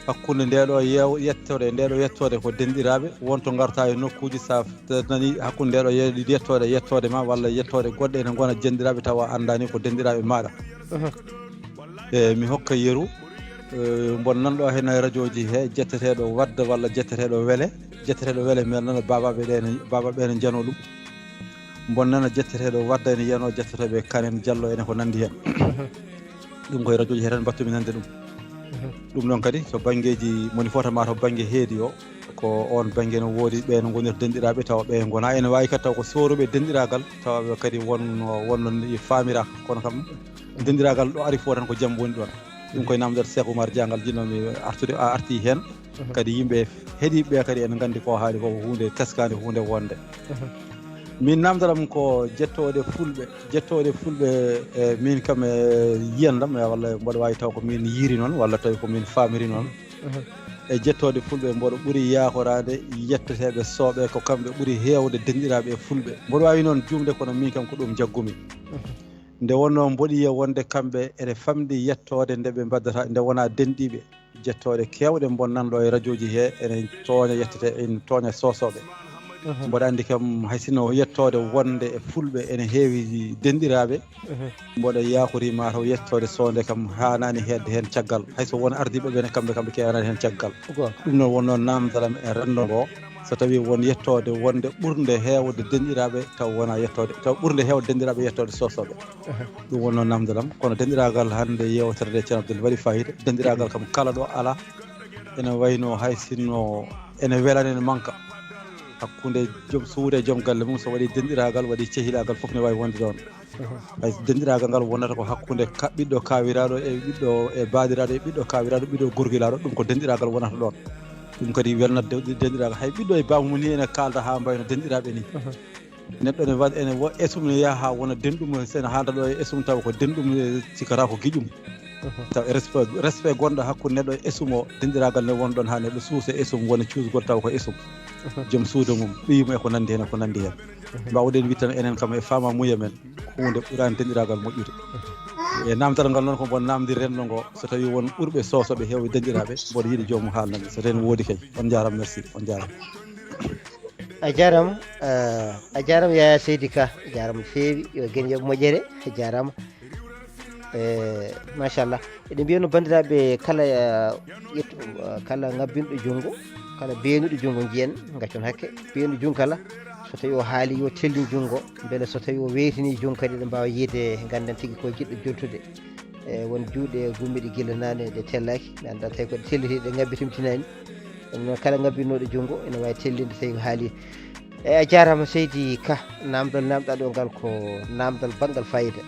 hakkunde nde ɗo yeew-, yettoode, nde ɗo yettoode ko denɗiraaɓe, won to ngarata e nokkuuji, so a nani hakkunde nde ɗo ye-, yettoode, yettoode ma walla yettoode goɗɗe ene ngona denɗiraaɓe tawa a anndaani ko denɗiraaɓe maaɗa. E mi hokka yeru, e, mboɗo nan ɗo heen e rajooji he, jetteteeɗo Wadda walla jetteteeɗo Wele, jetteteeɗo Wele, mbeɗa nana baabaaɓe ɗe ne, baabaaɓe ɓe ne njanoo ɗum. Mboɗo nana jetteteeɗo Wadda ene yiyanoo jetteteeɓe Kan en, Jallo en e ko nanndi heen. Ɗum koye rajooji he tan mbaɗtumi nande ɗum. Ɗum noon kadi so banngeeji moni fof ma to bannge heedi o, ko oon bannge no woodi ɓe no ngonir denɗiraaɓe tawa ɓe ngonaa ene waawi kadi taw ko sooruɓe denɗiraagal tawa ɓe kadi won, wonno faamiraaka. Kono kam denɗiraagal ɗo ari fof tan ko jam woni ɗoon. Ɗum koye naamndal Cheikh Oumar Dia ngal jiɗnoomi artude, a artii heen. Kadi yimɓe heɗiiɓe ɓe kadi ene nganndi ko haali ko, ko huunde teskaande, ko huunde wonde. Min naamndal am ko jettooɗe fulɓe, jettooɗe fulɓe, e min kam e yiyannde am, e walla mboɗo waawi taw ko min yiiri noon, walla tawi ko min faamiri noon. E jettooɗe fulɓe mboɗo ɓuri yaakoraade yetteteeɓe sooɓe, ko kamɓe ɓuri heewde denɗiraaɓe e fulɓe. Mboɗo waawi noon juumde, kono min kam ko ɗum njaggumi. Nde wonnoo mboɗo yiya wonde kamɓe ene famɗi yettoode nde ɓe mbaddata, nde wonaa denɗiiɓe. Jettooɗe keewɗe mbonnan ɗo e rajooji he, ene tooña yettete, ene tooña soosooɓe. Mboɗo anndi kam, hay sinno yettoode wonde e fulɓe ene heewi denɗiraaɓe, mboɗo yaakori ma taw yettoode soonde kam haanaani heedde heen caggal. Hay so won ardiiɓe ɓe ne, kamɓe, kamɓe keewnani heen caggal. Ɗum noon wonnoo naamndal am e renndo ngo, so tawii won yettoode wonde ɓurnde heewde denɗiraaɓe, taw wonaa yettoode, taw ɓurnde heewde denɗiraaɓe yettoode soosooɓe. Ɗum wonnoo naamndal am. Kono denɗiraagal hannde yeewtere nde, Ceerno Abdul, waɗi faayiida. Denɗiraagal kam kala ɗo alaa. Ene wayno hay sinno ene welani, ene manka. Hakkunde joom suudu e joom galle mum, so waɗi denɗiraagal, waɗi cehilaagal, fof ne waawi wonde ɗoon. Hay so denɗiraagal ngal wonata ko hakkunde ka-, ɓiɗɗo kaawiraaɗo e ɓiɗɗo, e baaɗiraaɗo e ɓiɗɗo kaawiraaɗo, ɓiɗɗo gorgilaaɗo, ɗum ko denɗiraagal wonata ɗoon. Ɗum kadi welnat de-, denɗiraagal. Hay ɓiɗɗo e bammum ni ene kaalda haa mbayno denɗiraaɓe ni. Neɗɗo ne waɗa, ene wo-, esum ne yaha haa wona denɗum, so ene haalda ɗo e esum taw ko denɗum, e sikkata ko giƴum. Taw e respect, respect gonɗo hakkunde neɗɗo e esum o, denɗiraagal ne won ɗoon haa neɗɗo suusa esum, wona cuusgol taw ko esum. Joom suudu mum, ɓiy mum e ko nanndi heen, e ko nanndi heen. Mbaawɗen wiide tan enen kam e faamamuya men, huunde ɓuraani denɗiraagal moƴƴude. E naamndal ngal noon ko mboɗo naamndiri renndo ngo, so tawii won ɓurɓe soosooɓe heewɓe denɗiraaɓe, mboɗo yiɗi joomum haalna mi, so tawii ne woodi kay. On njaaraama, merci, on njaaraama. A jaaraama, eh, a jaaraama Yaya Seydi Ka, a jaaraama no feewi, yo gen yoɓ moƴƴere, a jaaraama. Eh, machallah. Eɗen mbiya no banndiraaɓe kala, eh, ƴettu, eh, kala ngabbinɗo junngo, kala beenuɗo junngo njiyen, ngaccon hakke, beenuɗo junngo kala, so tawii o haali yo tellin junngo, mbele so tawii o weytini junngo kadi eɗen mbaawa yiide, ngannden tigi ko jiɗɗo joltude. E won juuɗe gummiɗe gila naane ɗe tellaaki, mi anndaa tawi ko ɗe telliti, ɗe ngabbitimtinaani. Ɗum noon, kala ngabbinooɗo junngo ene waawi tellinde tawi ko haali. E a jaaraama seydi Ka, naamndal naamnɗaa ɗo ngal ko naamndal baɗngal faayiida.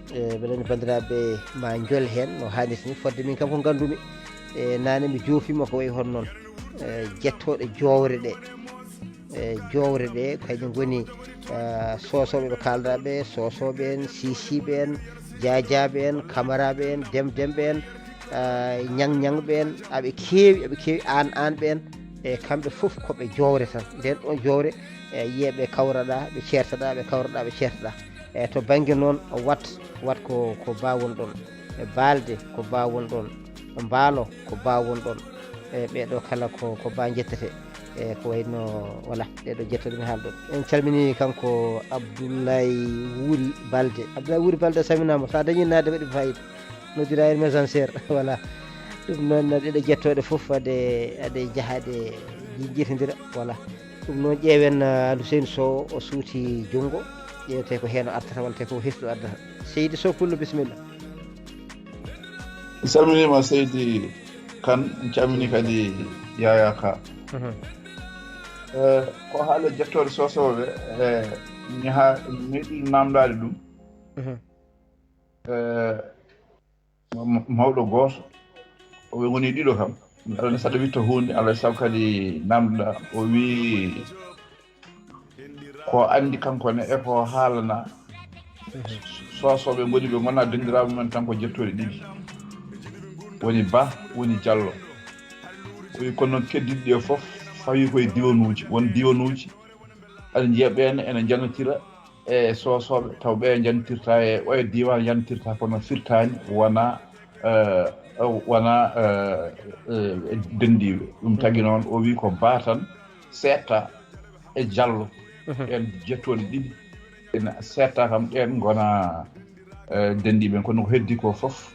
E mbeɗa anndi banndiraaɓe ma njol heen no haanirta ni, fodde min kam ko nganndumi. E naane mi joofiima ko wayi hono noon. E jettooɗe joowre ɗe. E joowre ɗe, kañum ngoni, ah, soosooɓe ɓe kaalɗaa ɓe, soosooɓe en, siisiiɓe en, jaajaaɓe en, kamaraaɓe en, demdemɓe en, ah, ñaŋñaŋɓe en, aɓe keewi, aɓe keewi, aan, aanɓe en. E kamɓe fof ko ɓe joowre tan. Ndeen ɗoon joowre, e yiyeeɓe kawraɗaa, ɓe ceertaɗaa, ɓe kawraɗaa, ɓe ceertaɗaa. E to bannge noon wat, wat ko, ko baa won ɗoon. E baalde ko baa won ɗoon. E mbaalo ko baa won ɗoon. E ɓee ɗoo kala ko, ko baa njettete. E ko wayi no, voilà, ɗee ɗoo jettooɗe mi haalɗo. En calminii kanko Abdoulaye Wuri Balde. Abdoulaye Wuri Balde, a salminaama. So a dañii naatde, waɗi faayiida. Noddira en Messenger, voilà. Ɗum noon, ɗeɗe jettooɗe fof, ade, ade jahaade, nji-, njiytondira, voilà. Ɗum noon, ƴeewen, ah, Alhuseyni Sow, o suuti junngo, ƴeewte ko heen o artata, walla te ko hesɗo addata. Seydi Sow Pullo, bisimilla. Mi salminiima, Seydi Kan, mi calminii kadi Yaya Ka. Mhm. Eh, ko haala jettooɗe soosooɓe, eh, mi ha-, mi meeɗi naamndaade ɗum. Mhm. Eh, ma-, ma-, mawɗo gooto, ɓe ngoni ɗiɗo kam. Aɗa anndi, saɗa witta huunde, alaa e sago kadi naamnda, o wii ko anndi kanko ne e ko haalana. Soosooɓe ngoni, ɓe ngonaa denɗiraaɓe men tan ko jettooɗe ɗiɗi. Woni Ba, woni Jallo. O wii kono noon keddiiɗi ɗi fof fawi koye diwanuuji. Won diwanuuji Aɗa njiya ɓeen ene njannotira e soosooɓe, taw ɓe njanntirta e oya diiwaan njanntirta kono firtaani wona, eh, wona, eh, eh, denndiiɓe. Ɗum tagi noon o wi ko Ba tan seetta e Jallo. Ɗeen jettooɗe ɗiɗi ene seetta kam, ɗeen ngona, eh, denndiiɓe, kono ko heddi ko fof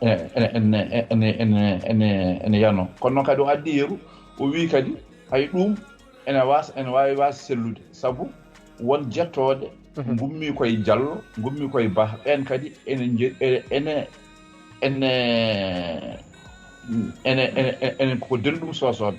ene, ene, ene, ene, ene, ene yano. Kono noon kadi o addi yeru, o wi kadi hay ɗum ene was-, ene waawi was sellude, sabu won jettooɗe ngummi koye Jallo, ngummi koye Ba, ɓeen kadi ene nje-, ene, ene, ene, ene, ene, ene, ene ko denɗum soosooɓe.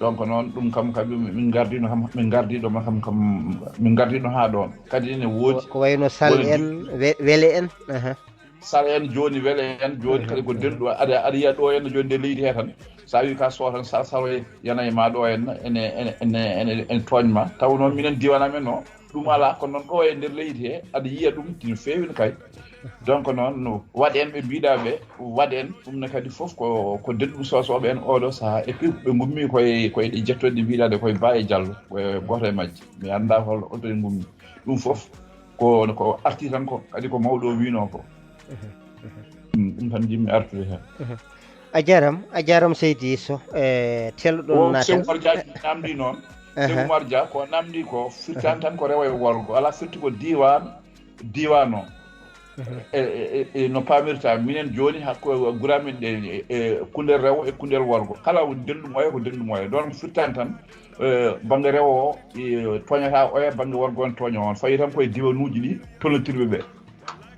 Donc noon ɗum kam, kam min ngardiino kam, min ngardiino ma kam, kam, min ngardiino haa ɗoon. Kadi ene woodi. Ko, ko wayno Sall woni en, we-, Wele en. Aha. Sal en jooni, Wele en jooni, kadi ko denɗo, aɗa, aɗa yiya ɗo henna jooni nde leydi he tan. So a wi ka so tan, sa, sa yana e ma ɗo henna, ene, ene, ene, ene, ene tooñ ma. Taw noon minen diwan amen o, ɗum alaa, kono noon ɗo e nder leydi he, aɗa yiya ɗum no feewi no kay. Donc noon, no waɗen ɓe mbiɗa ɓe, waɗen ɗum ne kadi fof ko, ko denɗum soosooɓe en oɗo sahaa. Et puis ɓe ngummi koye, koye ɗe jettoɗe mbiɗa ɗe koye Ba e Jallo, koye gooto e majje. Mi annda hol, hol to ɓe ngummi. Ɗum fof ko, ko arti tan ko, kadi ko mawɗo o wiino ko. Mhm, mhm. Mm, ɗum tan jimmi artude heen. Mhm. A jaram, a jaram seydi Soh, e telɗo ɗon o natal. Seydi Oumar Dia namdi noon. Aha. Seydi Oumar Dia ko namdi ko firtan tan ko rewo e worgo. Alaa firti ko diwan, diwan o. Mhm. E, e, e, e no pamirta minen jooni hakko guramin ɗe, e, e kundel rewo e kundel worgo. Kala denɗum oya ko denɗum oya. Ɗon firtan tan, e, bannge rewo o, e, tooñata oya, bannge worgo on tooña on. Fayi tan koye diwanuuji ɗi tolnotirɓe ɓe.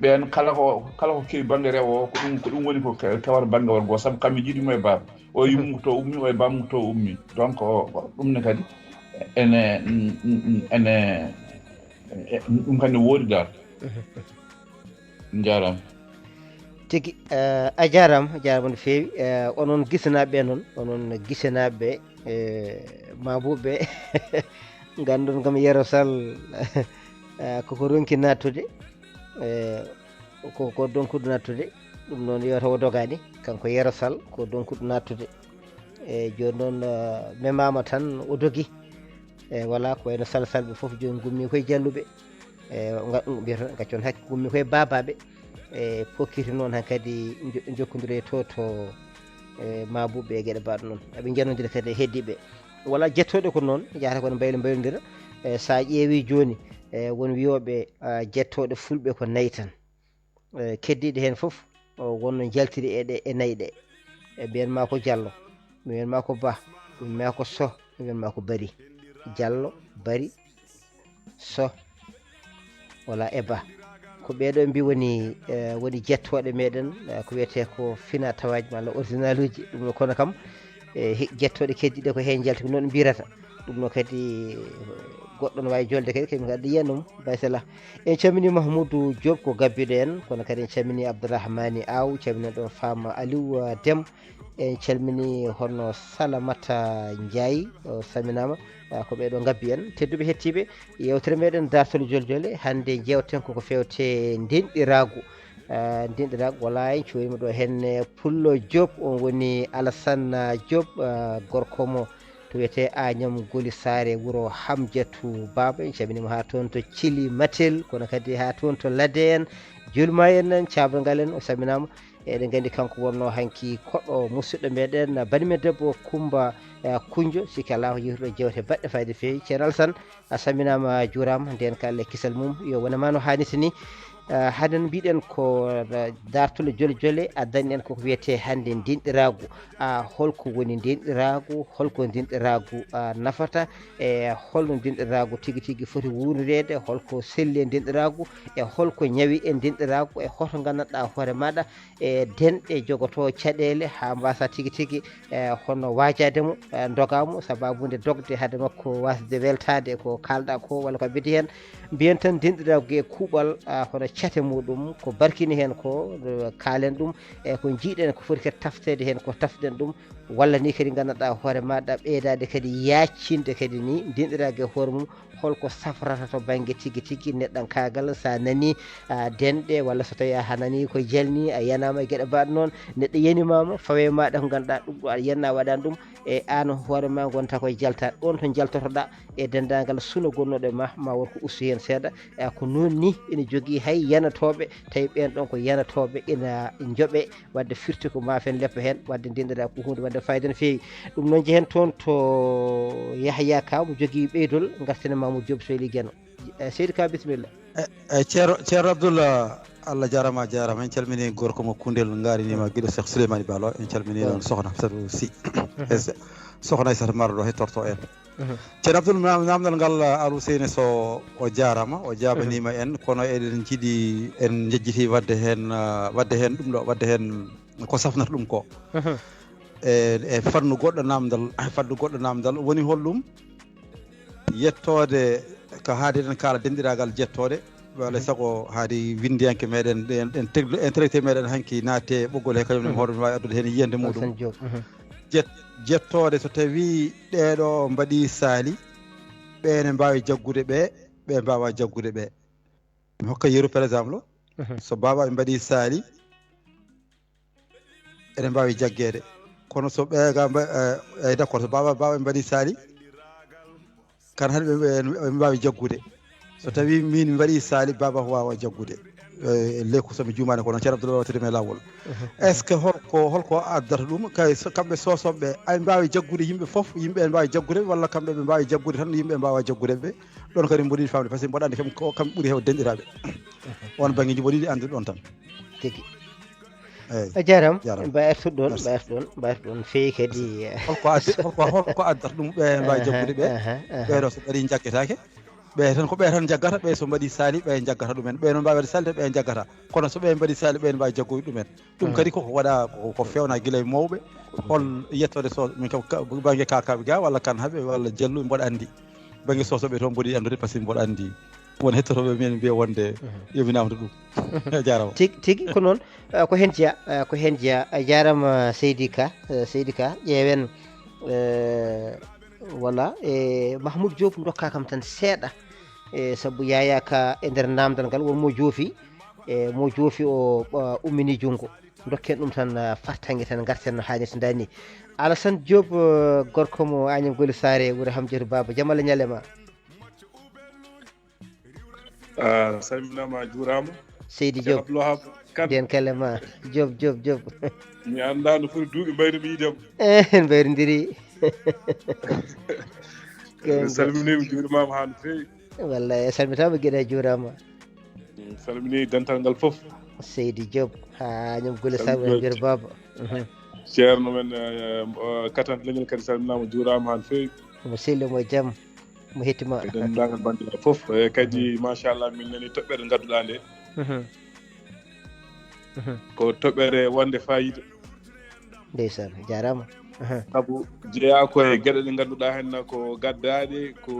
Ɓeen kala ko, kala ko kewi bannge rewo o, ko ɗum, ko ɗum woni ko ke-, kewata bannge worgo o, sabu kamɓe njiɗi mo e baaba. O yummu to ummi, o e bammu to ummi. Donc, o, o, ɗum ne kadi, ene, mm, mm, mm, ene, e, ɗum kadi ne woodi dal. Njaaraama. Tigi, eh, a jaaraama, a jaaraama no feewi. Eh, onon gisinaaɓe noon, onon gisinaaɓe, eh, maabuɓe, ngandon kam Yero Sall, eh, koko ronki nattude, eh, ko, ko donkuɗo nattude, ɗum noon yo taw o dogaani, kanko Yero Sall ko donkuɗo nattude. E jooni noon, eh, memaama tan o dogi. E voilà, ko wayno Sall Sall ɓe fof jooni ngummi koye Jalluɓe. E nga-, mbiyata, gaccon hakke, ngummi koye Babaɓe. E pokkiti noon han kadi jo-, jokkondire to, to, e maabuɓe e geɗe mbaɗ noon. Aɓe njanodira kadi e heddiɓe. Voilà, jettooɗe ko noon, yahata kono mbaylo mbaylodira. E sa ƴeewi jooni, e won wiyoɓe, ah, jettooɗe fulɓe ko nayi tan. E keddiiɗe heen fof, o wonno njaltiri e ɗe, e nayi ɗe. E mbiyen ma ko Jallo, mbiyen ma ko Ba, mbiyen ma ko Soh, mbiyen ma ko Bari. Jallo, Bari, Soh, wala e Ba. Ko ɓeeɗo mbi woni, eh, woni jettooɗe meɗen, eh, ko wiyetee ko fina tawaaji malla original uji. Ɗum ɗo kono kam, e he-, jettooɗe keddiiɗe ko heen njalti, ko noon mbirata. Ɗum ɗo kadi, eh, goɗɗo no waawi jolde kadi, kadi mi kadi yiyan ɗum, Baysela. En calmini Mahmoudou Diop ko gabbiɗo en, kono kadi en calmini Abdourahmani Aw, calmini ɗon Fama Aliou, eh, Dem. En calmini hono Salamata Ndiaye, o salminaama, ah, ko ɓeeɗo ngabbi en. Tedduɓe hettiiɓe, yewtere meɗen Dartol Joljole, hannde jewten koko fewte ndenɗiraagu. Ah, ndenɗiraagu, wala en cuwima ɗo henne Pullo Diop, on woni Alassane Diop, ah, gorko mo to wiyetee Agnam Goli Saare, wuro Hamjatu Baaba. En calminima haa toon to Cili Matel, kono kadi haa toon to Ladde en, Julma en, en Caabal Ngal en, o salminaama. Eɗen nganndi kanko wonno hanki koɗo musidɗo meɗen, bani men debbo Kumba, eh, Kunjo, sikki alaa ko yewtuɗo jewte baɗɗe fayde feewi. Ceerno Alassane, a salminaama, a juuraama, ndeen ka Allah e kisal mum, yo wonema no haanirta ni. Eh, haden mbiɗen ko, eh, dartol Joljole, addani en koko wiyetee hannde ndenɗiraagu. Ah, holko woni ndenɗiraagu, holko ndenɗiraagu, ah, nafata, e holno ndenɗiraagu tigi tigi foti wuurneede, holko selli e ndenɗiraagu, e holko ñawi e ndenɗiraagu, e hoto nganndanɗaa hoore maaɗa, e denɗe jogotoo caɗeele haa mbaasa tigi tigi, e hono waajaade mo, e ndogaa mo, sabaabu nde dogde hade makko waasde weltaade ko kaalɗaa ko walla ko a ɓeydi heen. Mbiyen tan denɗiraagu e kuuɓal, a, hono cate muɗum, ko barkini heen ko, eh, kaalen ɗum, e ko njiiɗen ko foti kadi tafteede heen ko tafden ɗum, walla ni kadi nganndanɗaa hoore maaɗa ɓeydaade kadi yaaccinde kadi ni denɗiraage e hoore mum, holko safrata to bannge tigi tigi neɗɗankaagal, so a nanii, a, denɗe, walla so tawii a nanii ko jalni, a yanaama e geɗe mbaɗ noon, neɗɗo yanimaama, fawee maaɗa ko ngannduɗaa ɗum ɗo aɗa yanna a waɗaani ɗum, e aan hoore ma ngonta koye jaltaade. Ɗoon to njaltotoɗaa e denndaangal suna gonnooɗo e ma, ma won ko ustu heen seeɗa. E ko noon ni ina jogii hay yanatooɓe, tawi ɓeen ɗoon ko yanatooɓe ina njoɓe, wadde firti ko maafen leppa heen, wadde ndenɗiraa ko huunde wadde fayida no feewi. Ɗum noon njehen toon to Yahya Ka, mo jogii ɓeydol, ngarten e Mamoudou Diop Soyli Geno. Eh, seydi Ka, bisimilla. Eh, eh, Ceerno, Ceerno Abdoul, Allah jaaraama, a jaaraama. En calminii gorko mo Kundel, ngaarinii ma giɗo Cheikh Souleymane Balo. En calminii noon sokhna Aissata Sy. Eh, se-, sokhna Aissata Maro ɗo hettorto en. Ceerno Abdoul, nam-, namdal ngal, ah, Al Huseyni Sow, o jaaraama, o jaabaniima en, kono eɗen njiɗi en njejjitii waɗde heen, ah, waɗde heen ɗum ɗo, waɗde heen ko safnata ɗum ko. E, e fannu goɗɗo namdal, fannu goɗɗo namdal woni holɗum? Yettoode ko haade eɗen kaala denɗiraagal jettooɗe, walla sago haade winndiyanke meɗen, ɗen, ɗen teglo intellectuel meɗen hanki naatte ɓoggol he, kañum ne hoore mum waawi addude heen yiyannde muɗum. Alassane Diop. Jet-, jettoode so tawii ɗeeɗo mbaɗii saali, ɓee ne mbaawi jaggude ɓee, ɓee mbaawaa jaggude ɓee. Mi hokka yeru, par exemple, so baaba en mbaɗii saali, eɗen mbaawi jaggeede. Kono so ɓee ga mba-, eh, eh, d'accord, so baaba, baaba en mbaɗii saali, kan hade ɓe, ɓe, ɓe mbaawi jaggude. So tawii miin mi mbaɗii saali, baaba ko waawa jaggude. Eh, lekku so mi juumaani ko noon, Ceerno Abdoul wawtirde mi e laawol. Est-ce que holko, holko addata ɗum? Kay so kamɓe soosooɓe ɓe, ay mbaawi jaggude yimɓe fof, yimɓe en mbaawi jaggude ɓe, walla kamɓe ɓe mbaawi jaggude tan, yimɓe mbaawa jaggude ɓe? Ɗoon kadi mboɗi famde, par ce que mboɗo anndi kam ko kamɓe ɓuri heewde denɗiraaɓe. On banngeeji mboɗi yiɗi anndude ɗoon tan. Tigi. Eeyi. A jaaraama. Jaaraama. Mbayat ɗoon, merci. Mbayat ɗoon, mbayat ɗoon feewi kadi. Holko addi-, holko, holko addata ɗum ɓe mbaawi jaggude ɓe? Aha, aha. Ɓeeɗo so ɓeeɗi jaggetaake. Ɓe tan ko ɓe tan jaggata, ɓe so mbaɗi saali, ɓe jaggata ɗumen. Ɓe noon mbaawi waɗde saali, ɓe jaggata. Kono so ɓe mbaɗi saali, ɓe mbaawi jaggoyde ɗumen. Ɗum kadi koko waɗa, ko, ko feewna gila e mawɓe. Hol yettoode so, min kam, ka, bannge Kakaɓe ga, walla Kanhaɓe, walla Jalluɓe, mboɗo anndi. Bannge Soosooɓe toon mboɗi anndude, par ce que mboɗo anndi. Won hettotooɓe men mbiya wonde yo mi namdo ɗum. A jaaraama. Tigi, tigi ko noon, eh, ko heen jeyaa, eh, ko heen jeyaa. A jaaraama, Seydi Ka, eh, Seydi Ka, ƴeewen, eh, voilà, e Mahmoud Diop ndokka kam tan seeɗa, e sabu Yaya Ka e nder naamndal ngal won mo joofi, e mo joofi o, eh, ummini junngo. Ndokken ɗum tan, eh, fartaŋŋe tan ngarten no haanirta ndaa ni. Alassane Diop, eh, gorko mo Agnam Goli Saare, wuro Hamjatu Baaba, jam Allah ñalle ma. A salminaama, a juuraama. Seydi Diop. Abdoul Wahab Kane. Nden kala ma. Diop, Diop, Diop. Mi anndaa no foti duuɓi mbayru mi yiide mo. Eh, en mbayrondiri. Mi salminii, mi juurimaama haa no feewi. Wallay, a salmitaama giɗo, a juuraama. Mi salminii dental ngal fof. Seydi Diop, haa ñoom Gule Sabu e nder Baba. Mhm. Ceerno men, eh, eh, Katan Leñol kadi salminaama, juuraama haa no feewi. Mo selli, mo jam. Mo hettima. E denndaangal banndiraaɓe fof. E kadi, machallah, min nani toɓɓere ngadduɗaa nde. Mhm. Mhm. Ko toɓɓere wonde faayiida. Ndeysaan, jaaraama. Aha. Sabu jeyaa ko e geɗe ɗe ngannduɗaa heen ko gaddaaɗe, ko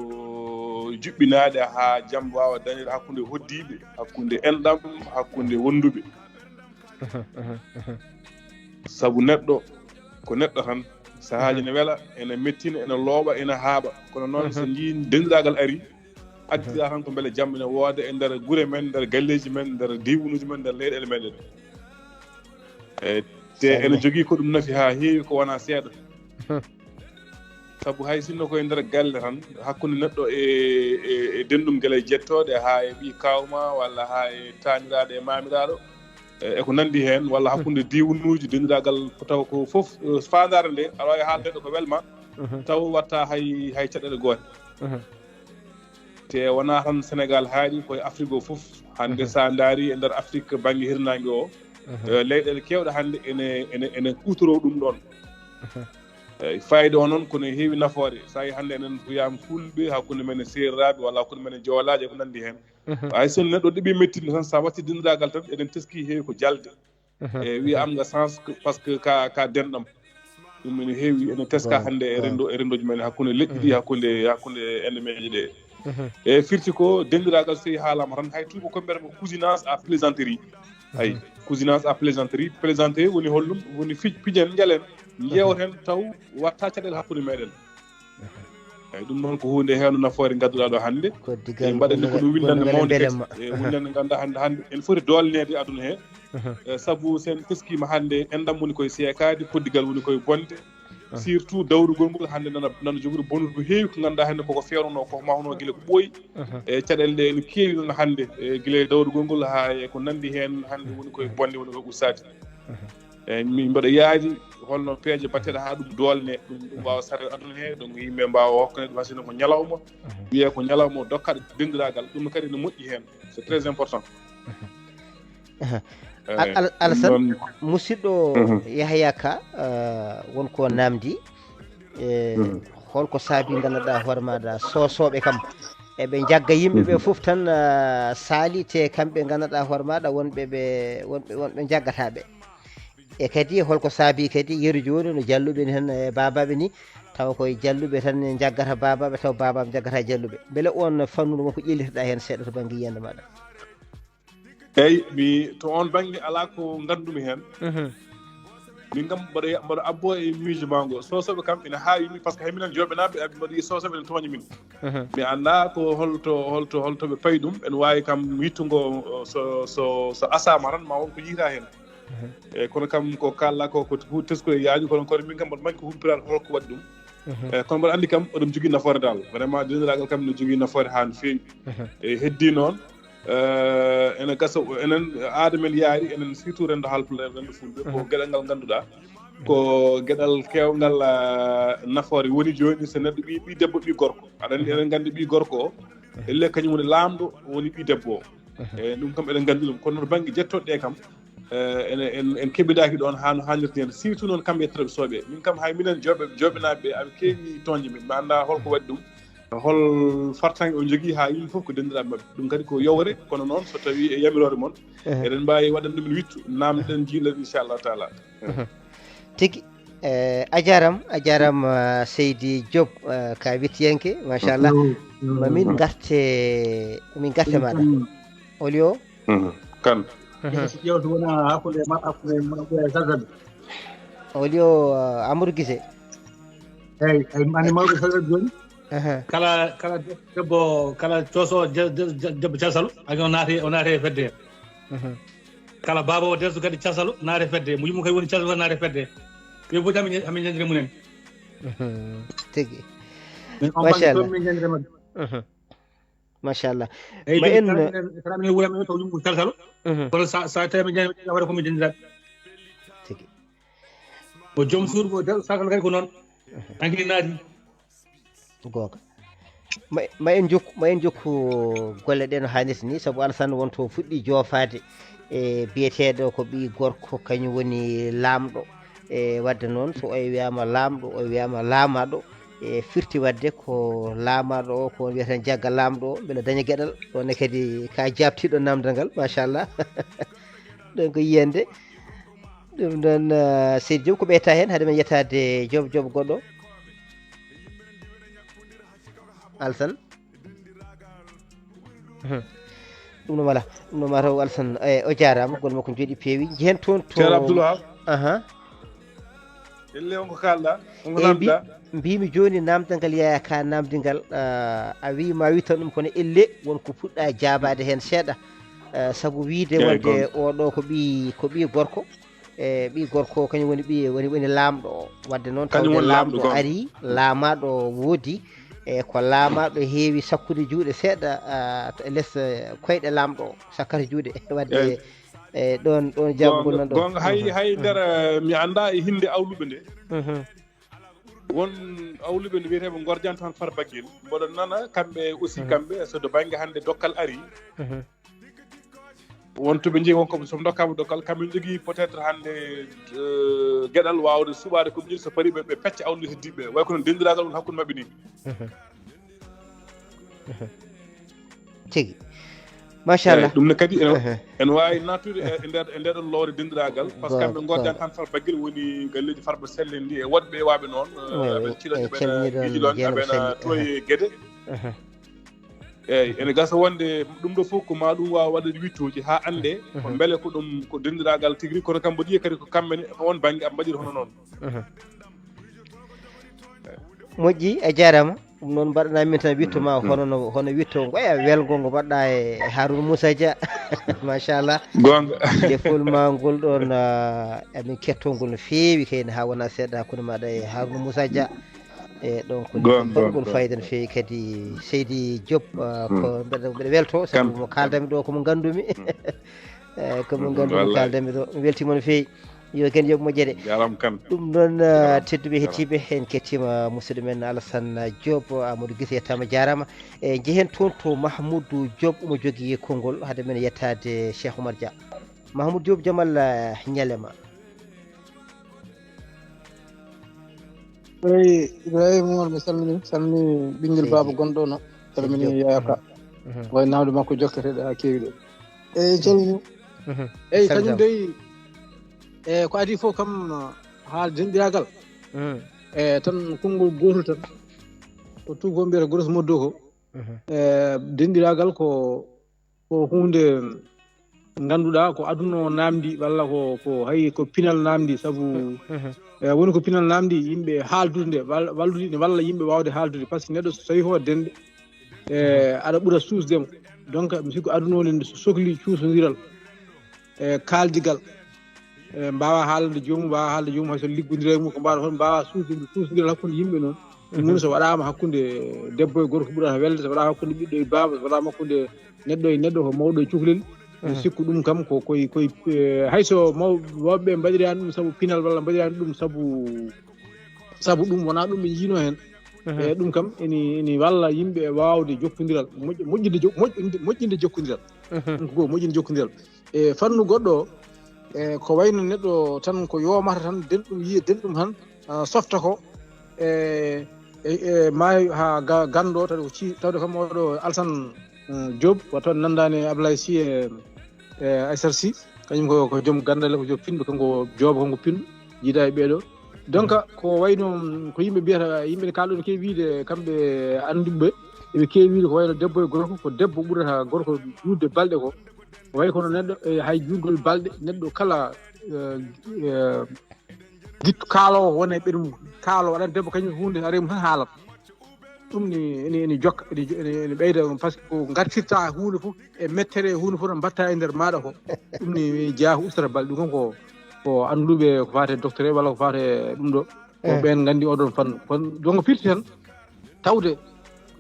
juɓɓinaaɗe haa jam waawa dañeede hakkunde hoɗdiiɓe, hakkunde enɗam, hakkunde wonduɓe. Aha, aha, aha. Sabu neɗɗo ko neɗɗo tan, sahaaji ne wela, ene mettina, ene looɓa, ene haaɓa. Kono noon, so njii denndiraagal ari, addiraa tan ko mbele jam ene wooda e nder gure men, nder galleeji men, nder diiwanuuji men, nder leyɗeele meɗen. E te ene jogii ko ɗum nafi haa heewi, ko wonaa seeɗa. Sabu hay sinno ko e nder galle tan, hakkunde neɗɗo e, e, e denndum gila e jettooɗe, haa e ɓii kaaw ma, walla haa e taaniraaɗo e maamiraaɗo, e, e ko nanndi heen, walla hakkunde diiwanuuji, denndiraagal ko taw ko fof, eh, faandaare nde, aɗa waawi haalde ɗo ko welma, taw waɗta hay, hay caɗeele goote. Te wonaa tan Senegaal haaɗi, ko e Afrik o fof. Hannde, so a ndaarii e nder Afrik bannge hirnaange o, eh, leyɗeele keewɗe hannde ene, ene, ene kuutoroo ɗum ɗoon. Eh, fayda o noon ko no heewi nafoore. So a yii hannde enen wiyaama Fulɓe, hakkunde men e Seereraaɓe, walla hakkunde men e Joolaaɓe, e ko nanndi heen. Hay so neɗɗo ɗeɓii mettinɗo tan, so a waɗtii denndiraagal tan, eɗen teskii heewi ko jalde. E wiya am nga sens que, parce que ka, ka denɗam. Ɗum ene heewi, ene teska hannde e renndo, e renndooji men, hakkunde leƴƴi ɗi, hakkunde, hakkunde enɗemeeje ɗe. E firti ko denndiraagal so tawii haalaama tan, hay tuuba ko mbiyata ko cousinage à plaisanterie. Ay, cousinage à plaisanterie, plaisanterie woni hollum, woni fij-, pijen, njalen, njeewten taw waɗta caɗeele hakkunde meɗen. Eyi, ɗum noon ko huunde heewno nafoore ngadduɗaa ɗo hannde. Ko digal e mbaɗen ko ɗum winndande mawnde kadi. E winndande ngannduɗaa hannde, hannde en foti doolneede aduna he. E, sabu so en teskiima hannde, enɗam woni koye seekaade, koddigal woni koye bonde. Surtout dawrugol ngol hannde nana, nana jogori bonnude ko heewi ko ngannduɗaa hannde koko feewnoo, ko mahnoo gila ko ɓooyi. E caɗeele ɗe ene keewi noon hannde, e gila e dawrugol ngol haa e ko nanndi heen hannde woni koye bonde, woni koye ustaade. Eyi, min mbaɗa yaadi holno peeje mbaɗteɗa haa ɗum doolne, ɗum, ɗum waawa sarde aduna he, donc yimɓe mbaawa hokkande ɗum, hay sinno ko ñalawma, wiyee ko ñalawma o dokkaɗo denndiraagal, ɗum kadi ne moƴƴi heen, c'est très important. Eyi, Al-, Al-, Alassane, ɗum noon, musidɗo Yahya Ka, eh, won ko namdi, eh, holko saabi ngannduɗaa hoore maaɗa soosooɓe kam eɓe njagga yimɓe ɓe fof tan, ah, saali te kamɓe ngannduɗaa hoore maaɗa wonɓe ɓe, wonɓe, wonɓe njaggataaɓe. E kadi holko saabi kadi yeru jooni no jalluɓe ni tan e baabaaɓe ni, tawa koye jalluɓe tan njaggata baabaaɓe, tawa baabaaɓe njaggata jalluɓe. Mbele on fannu wonko ƴellitoɗaa heen seeɗa to bannge yiyannde maaɗa? Eyi, mi, to on bannge alaa ko nganndumi heen. Min kam mboɗo ya-, mboɗo abboo e miijo maa ngo. Soosooɓe kam ina haawi mi, par ce que hay minen Jooɓenaaɓe, mboɗo yiya soosooɓe ene tooña min. Mi anndaa ko holto, holto, holto ɓe payi ɗum. Ene waawi kam yittungo, so, so, so asaama tan ma won ko yiytaa heen. Eyi, kono kam ko kaalɗaa ko, ko hu-, tesko e yaaju, kono, kono min kam mboɗo manque humpitaade holko waɗi ɗum. Eyi, kono mboɗo anndi kam oɗon jogii nafoore dal. Vraiment, denndiraagal kam ne jogii nafoore haa no feewi. E heddii noon, eh, ene gasa, enen aada men yaari, enen surtout renndo Haalpulaar, renndo Fulɓe, ko geɗal ngal ngannduɗaa, ko geɗal keewngal, ah, nafoore. Woni jooni so neɗɗo ɓii, ɓii debbo, ɓii gorko. Aɗa anndi, eɗen nganndi ɓii gorko o, elle kañum woni laamɗo, woni ɓii debbo o. E ɗum kam eɗen nganndi ɗum. Kono noon bannge jettoɗe ɗe kam, eh, en, en, en keɓidaaki ɗoon haa no haanirta heen. Surtout noon kamɓe yettoɓe soɓe. Min kam hay minen Jooɓe, Jooɓenaaɓe ɓe, aɓe keewi tooñde min. Mi anndaa holko waɗi ɗum. Hol fartaŋŋe o jogii haa yimɓe fof ko denndiraaɓe maɓɓe. Ɗum kadi ko yowre, kono noon so tawii e yamiroore mon, eɗen mbaawi waɗande ɗum en wittu, naamndoɗen, njiilen, inchallahu taala. Tigi, eh, a jaaraama, a jaaraama, eh, Seydi Diop, eh, ka wittiyanke, machallah. Ma min ngarte, min ngarte maaɗa. Olio? Kan. Ƴeewtu wona hakkunde ma-, hakkunde ma-, e Salsaɓe. Olio, eh, Amadou Guissé. Eyi, eyi, anndi mawɓe Salsaɓe jooni. Kala, kala debbo, kala cooso de-, de-, de-, debbo Calsalo, a o naati, o naati e fedde he. Kala baaba o derso kadi Calsalo naati e fedde he. Mo yummo kadi woni Calsalo naati e fedde he. Ɓe fof amin, amin ñandire mumen. Tigi. Min on bannge machallah. Toon min ñandire maɓɓe. Machallah. Eyi, ma jooni en kala minen, kala minen wuro men to yummo Calsalo. Kono sa, sa tawi min ñande, waɗa ko min denndiraaɓe. Tigi. Ko joom suudu mo Darou Sagal kadi ko noon. Hankadi naati. Goonga. Ma, ma en jokku, ma en jokku golle ɗe no haanirta ni, sabu Alassane won to fuɗɗi joofaade e biyeteeɗo ko ɓii gorko, kañum woni laamɗo. E wadde noon, so o wiyaama laamɗo, o wiyaama laamaaɗo, e firti wadde ko laamaaɗo o, ko on wiyata jagga laamɗo o, mbele daña geɗal. Ɗon ne kadi ka jaabtiiɗo naamndal ngal, machallah. Ɗon ko yiyande. Ɗum ɗon, eh, Seydi Diop, ko ɓeyta heen, hade men yettaade Diop, Diop goɗɗo. Alsan. Ɗum ɗo mala, ɗum ɗo mataw Alsan, eh, o jaaraama, golle makko njooɗi peewi. Njehen toon to Ceerno Abdoul Wahab. Aha. Elle on ko kaalɗaa? On ko eyi, mbi-, naamndaa? Mbimi jooni naamndal ngal Yaya Ka naamndi ngal, ah, a wii ma wittan ɗum, kono elle won ko puɗɗa jaabaade heen seeɗa. Ah, sabu wiide eyi, wonde goonga. Oɗo ko ɓii, ko ɓii gorko. E ɓii gorko kañum woni ɓii, woni, woni laamɗo o. Wadde noon kañum tawde woni laamɗo laamɗo, goonga. Ari, laamaaɗo o woodi. E ko laamaaɗo heewi sakkude juuɗe seeɗa, ah, to les, eh, koyɗe laamɗo o, sakkata juuɗe. Wadde eyi. E ɗoon, ɗoon jaabu ngol nan ɗoon. Goonga, hay, hay nder, eh, mi anndaa e hinnde awluɓe nde. Won awluɓe nde wiyeteeɓe Ngorjaan Tan Farba Guel. Mboɗo nana kamɓe aussi, kamɓe, so to bannge hannde dokkal ari. Won to ɓe njeyi, won ko so ndokkaama dokkal, kamɓe njogii peut-être hannde, eh, geɗal waawde suɓaade ko ɓe njogii, so parii ɓe, ɓe pecca awluɓe heddiiɓe. Way kono denndiraagal won hakkunde maɓɓe ni. Tigi. Machallah. Eyi, ɗum ne kadi ene, ene waawi nattude e, e nder, e nder ɗon lowre denndiraagal. Par ce que kamɓe Ngorjaan Tan Farba Guel woni galleeji Farba Sell en ndi e woɗɓe waaɓe noon, eh, aɓe ciiloña, aɓe na Guidiloñ, aɓe na to e Guédé. Eyyi, ene gasa wonde ɗum ɗo fof ko ma ɗum waawa waɗde wittooji haa annde ko mbele ko ɗum ko denndiraagal tigi rigi, kono kam mboɗo yiya kadi ko kamɓe ne on bannge aɓe mbaɗiri hono noon. Moƴƴi, a jaaraama. Ɗum noon mbaɗanaa min tan witto ma hono no hono witto ngoya welngo ngo mbaɗɗa e Harouna Moussa Dia. Machallah. Goonga. Lefol ma ngol ɗoon, ah, emin kettoo ngol no feewi kayne haa wonaa seeɗa hakkunde maaɗa e Harouna Moussa Dia. E donc lefol ngol fayida no feewi kadi. Seydi Diop, ah, ko mbeɗa mbeɗa welto sabu mo kaaldanmi ɗo ko mo nganndumi. Eh, ko mo nganndumi kaaldanmi ɗo, mi weltiima no feewi. Yo ken yoɓ moƴƴere. Jaram kan. Ɗum noon, ah, tedduɓe heɗtiiɓe, en kettiima musidɗo men Alassane Diop, Amadou Guissé Tama jaaraama. E njehen toon to Mahmoudou Diop, omo jogii konngol hade men yettaade Cheikh Oumar Dia. Mahmoudou Diop, jamal, ah, ñalema. Eyi, Ibrahima Oumar, mi salmini, salmini ɓinngel baaba gonɗo no, salmini Yaya Ka. Way nawde makko jokketeɗe haa keewi ɗo. Eyi, calmini. Eyi, kañum dey, e ko adii fof kam, haa denɗiraagal. E tan konngol gootol tan. Ko tuubakoo mbiyata grosso modo ko. E denɗiraagal ko, ko huunde ngannduɗaa ko aduna o naamndi walla ko, ko hay ko pinal naamndi sabu, e woni ko pinal naamndi yimɓe haaldude nde, wal-, wallude ne walla yimɓe waawde haaldude. Par ce que neɗɗo so tawii ko denɗe, e aɗa ɓura suusde mo. Donc, mi sikku aduna o ne so sokli cuusondiral, e kaaldigal. E mbaawa haalande joomum, mbaawa haalande joomum hay so liggondiray mum, ko mbaawa hono mbaawa suusde, suusondiral hakkunde yimɓe noon. Ɗum woni so waɗaama hakkunde debbo e gorko ɓurata welde, so waɗaama hakkunde ɓiɗɗo e baaba, so waɗaama hakkunde neɗɗo e neɗɗo ko mawɗo e cukalel. Mi sikku ɗum kam ko koye, koye, e, hay so maw-, mawɓe ɓe mbaɗiraani ɗum sabu pinal walla mbaɗiraani ɗum sabu, sabu ɗum wonaa ɗum ɓe njiinoo heen. E ɗum kam ene, ene walla yimɓe e waawde jokkondiral, moƴƴ-, moƴƴinde jo-, moƴƴinde, moƴƴinde jokkondiral. Ɗum ko goo, moƴƴinde jokkondiral. E fannu goɗɗo o, e ko wayno neɗɗo tan ko yoomata tan, denɗum yiya, denɗum tan, ah, softa ko. E, e, e maayo haa ga-, ganndo, tawde ko ci-, tawde kam oɗo Alsan, mm, Diop, wata toon nanndaani e Ablaye Sy e, e Aissata Sy, kañum ko, ko joom ganndal, ko joom pinɗo, kanko Diop, kanko pinɗo, jiida e ɓeeɗo. Donc, ko wayno, mm, ko yimɓe mbiyata, yimɓe ne kaalɗo ne keewi wiide, kamɓe annduɓe, eɓe keewi wiide ko wayno debbo e gorko, ko debbo ɓurata gorko juutde balɗe ko. Way kono neɗɗo, e, hay juutgol balɗe, neɗɗo kala, e, e, gittu kaaloowo wona e ɓernde mum, kaaloowo aɗa debbo kañum huunde ari mum tan haalata. Ɗum ne ene, ene jokka, ene, ene, ene ɓeyda ɗum, par ce que ko ngartirta huunde fof e mettere e huunde fof no mbatta e nder maaɗa ko. Ɗum ne jeyaa ko ustata balɗe, ɗum kam ko, ko annduɓe ko faati e docteur walla ko faati e ɗum ɗo. Ko ɓeen nganndi oɗon fannu. Kono donc firti tan tawde,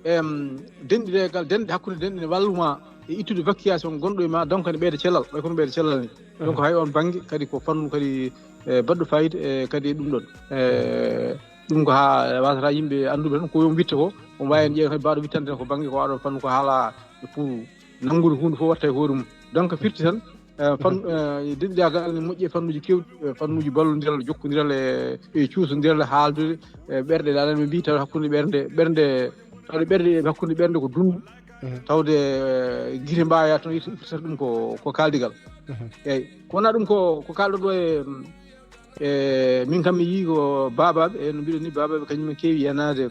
em, denɗireegal, denɗe hakkunde denɗe ne walluma e ittude vaccination gonɗo e ma, donc ne ɓeyda cellal, way kono ɓeyda cellal ni. Donc hay on bannge kadi ko fannu kadi, e, baɗɗo fayida, e, kadi e ɗum ɗon. E, ɗum ko haa wasata yimɓe annduɓe tan ko yo witte ko, on waawi en ƴeew kadi mbaaɗo wittande tan ko bannge ko aɗon fannu ko haala pour nanngude huunde fof watta e hoore mum. Donc firti tan, e, fan-, e, denɗiraagal ne moƴƴi e fannuuji keewɗi, e, fannuuji ballondiral, jokkondiral e, e cuusondiral e haaldude, e, ɓerɗe. Aɗa anndi ɓe mbiyi tawa hakkunde ɓernde, ɓernde, tawde ɓerɗe, hakkunde ɓernde ko dunndu. Tawde, e, gite mbaawa toon, itta, itta ɗum ko, ko kaaldigal. Eyyi, ko wonaa ɗum ko, ko kaalɗo ɗo e, e, min kam mi yii ko baabaaɓe, e, no mbiɗon ni, baabaaɓe kañum en keewi yanaade,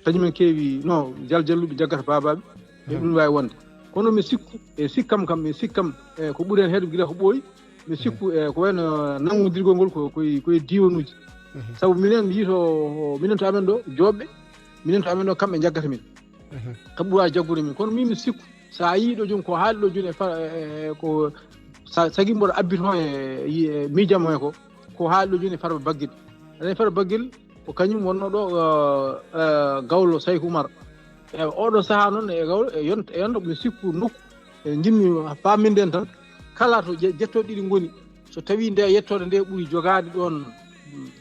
kañum en keewi, no, jal jalluɓe jaggata baabaaɓe, e ɗum waawi wonde. Kono mi sikku, e sikkam kam, mi sikkam, e ko ɓuri heen heewde gila ko ɓooyi, mi sikku, e ko wayno nanngodirgol ngol ko, koye, koye diiwanuuji. Sabu minen mi yii to, minen to amen ɗo, Jooɓe, minen to amen ɗo, kamɓe njaggata min. Kamɓe waawi jaggude min. Kono min mi sikku, so a yii ɗo jooni, ko haali ɗo jooni e fa-, e, e, ko sa-, sagi mboɗo abbitoo e, e, e miijam he ko, ko haali ɗo jooni e Farba Baggel. Aɗa anndi Farba Baggel, ko kañum wonnoo ɗo, e, e, gawlo Sayku Umar. E oɗo sahaa noon, e gawlo, e yonta, e yonta, mi sikku nokku, e njimmi faaminde en tan, kala to je-, jettooɗe ɗiɗi ngoni, so tawii nde yettoode nde ɓuri jogaade ɗoon,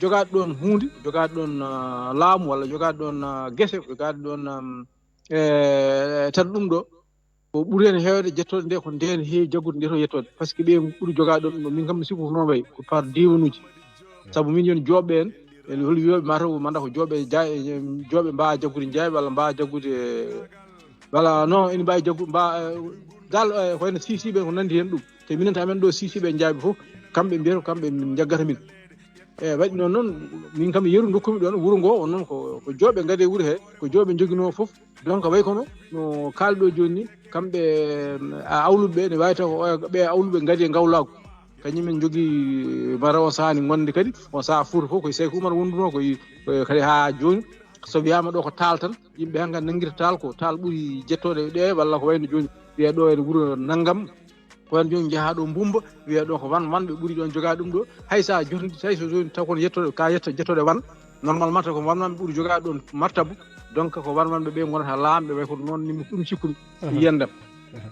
jogaade ɗoon huunde, jogaade ɗoon, ah, laamu walla jogaade ɗoon, ah, gese, jogaade ɗoon, am, e, tan ɗum ɗo, ko ɓuri heen heewde jettooɗe nde ko ndeen heewi jaggude nde to yettoode. Par ce que ɓe ɓuri jogaade ɗoon ɗum ɗo. Min kam mi sikku ko noon wayi, ko par diiwanuuji. Sabu min yoni Jooɓe en, e hol wiyooɓe mataw manda ko Jooɓe Jaa-, Jooɓe mbaawa jaggude Jaaɓe walla mbaawa jaggude, walla non, ene mbaawi jaggu-, mbaa, e, dal, e, ko wayno Siisiiɓe en ko nanndi heen ɗum. Te minen to amen ɗo Siisiiɓe e Jaaɓe fof, kamɓe mbiyata ko kamɓe min njaggata min. E waɗi noon noon, min kam yeru dokkumi ɗoon wuro ngo, on noon ko, ko Jooɓe ngadi e wuro he, ko Jooɓe njoginoo fof. Donc, way kono no kaali ɗo jooni ni, kamɓe, a, awluɓe ɓe, ne waawi taw ko ɓe awluɓe ngadi e ngawlaagu. Kañum en njogii mara on sahaa ni ngonde kadi, on sahaa Fuuta fof, koye Sayku Umar wonduno, koye, koye kadi haa jooni. So wiyaama ɗo ko taal tan, yimɓe hannga nanngirta taal, ko taal ɓuri jettoɗe ɗe, walla ko wayno jooni wiya ɗo ene wuro nanngam, ko wayno jooni njaha ɗo Mbumba, wiya ɗo ko wan, wanɓe ɓuri ɗon jogaa ɗum ɗo. Hay sa jotndi, hay so jooni taw kono yettoɗe, ka yetto, jettoɗe wan, normalement taw ko wan wanɓe ɓuri jogaa ɗon martabu, donc ko wan wanɓe ɓe ngonata laamɓe, way kono noon ni ɗum cikkumi. Yendem.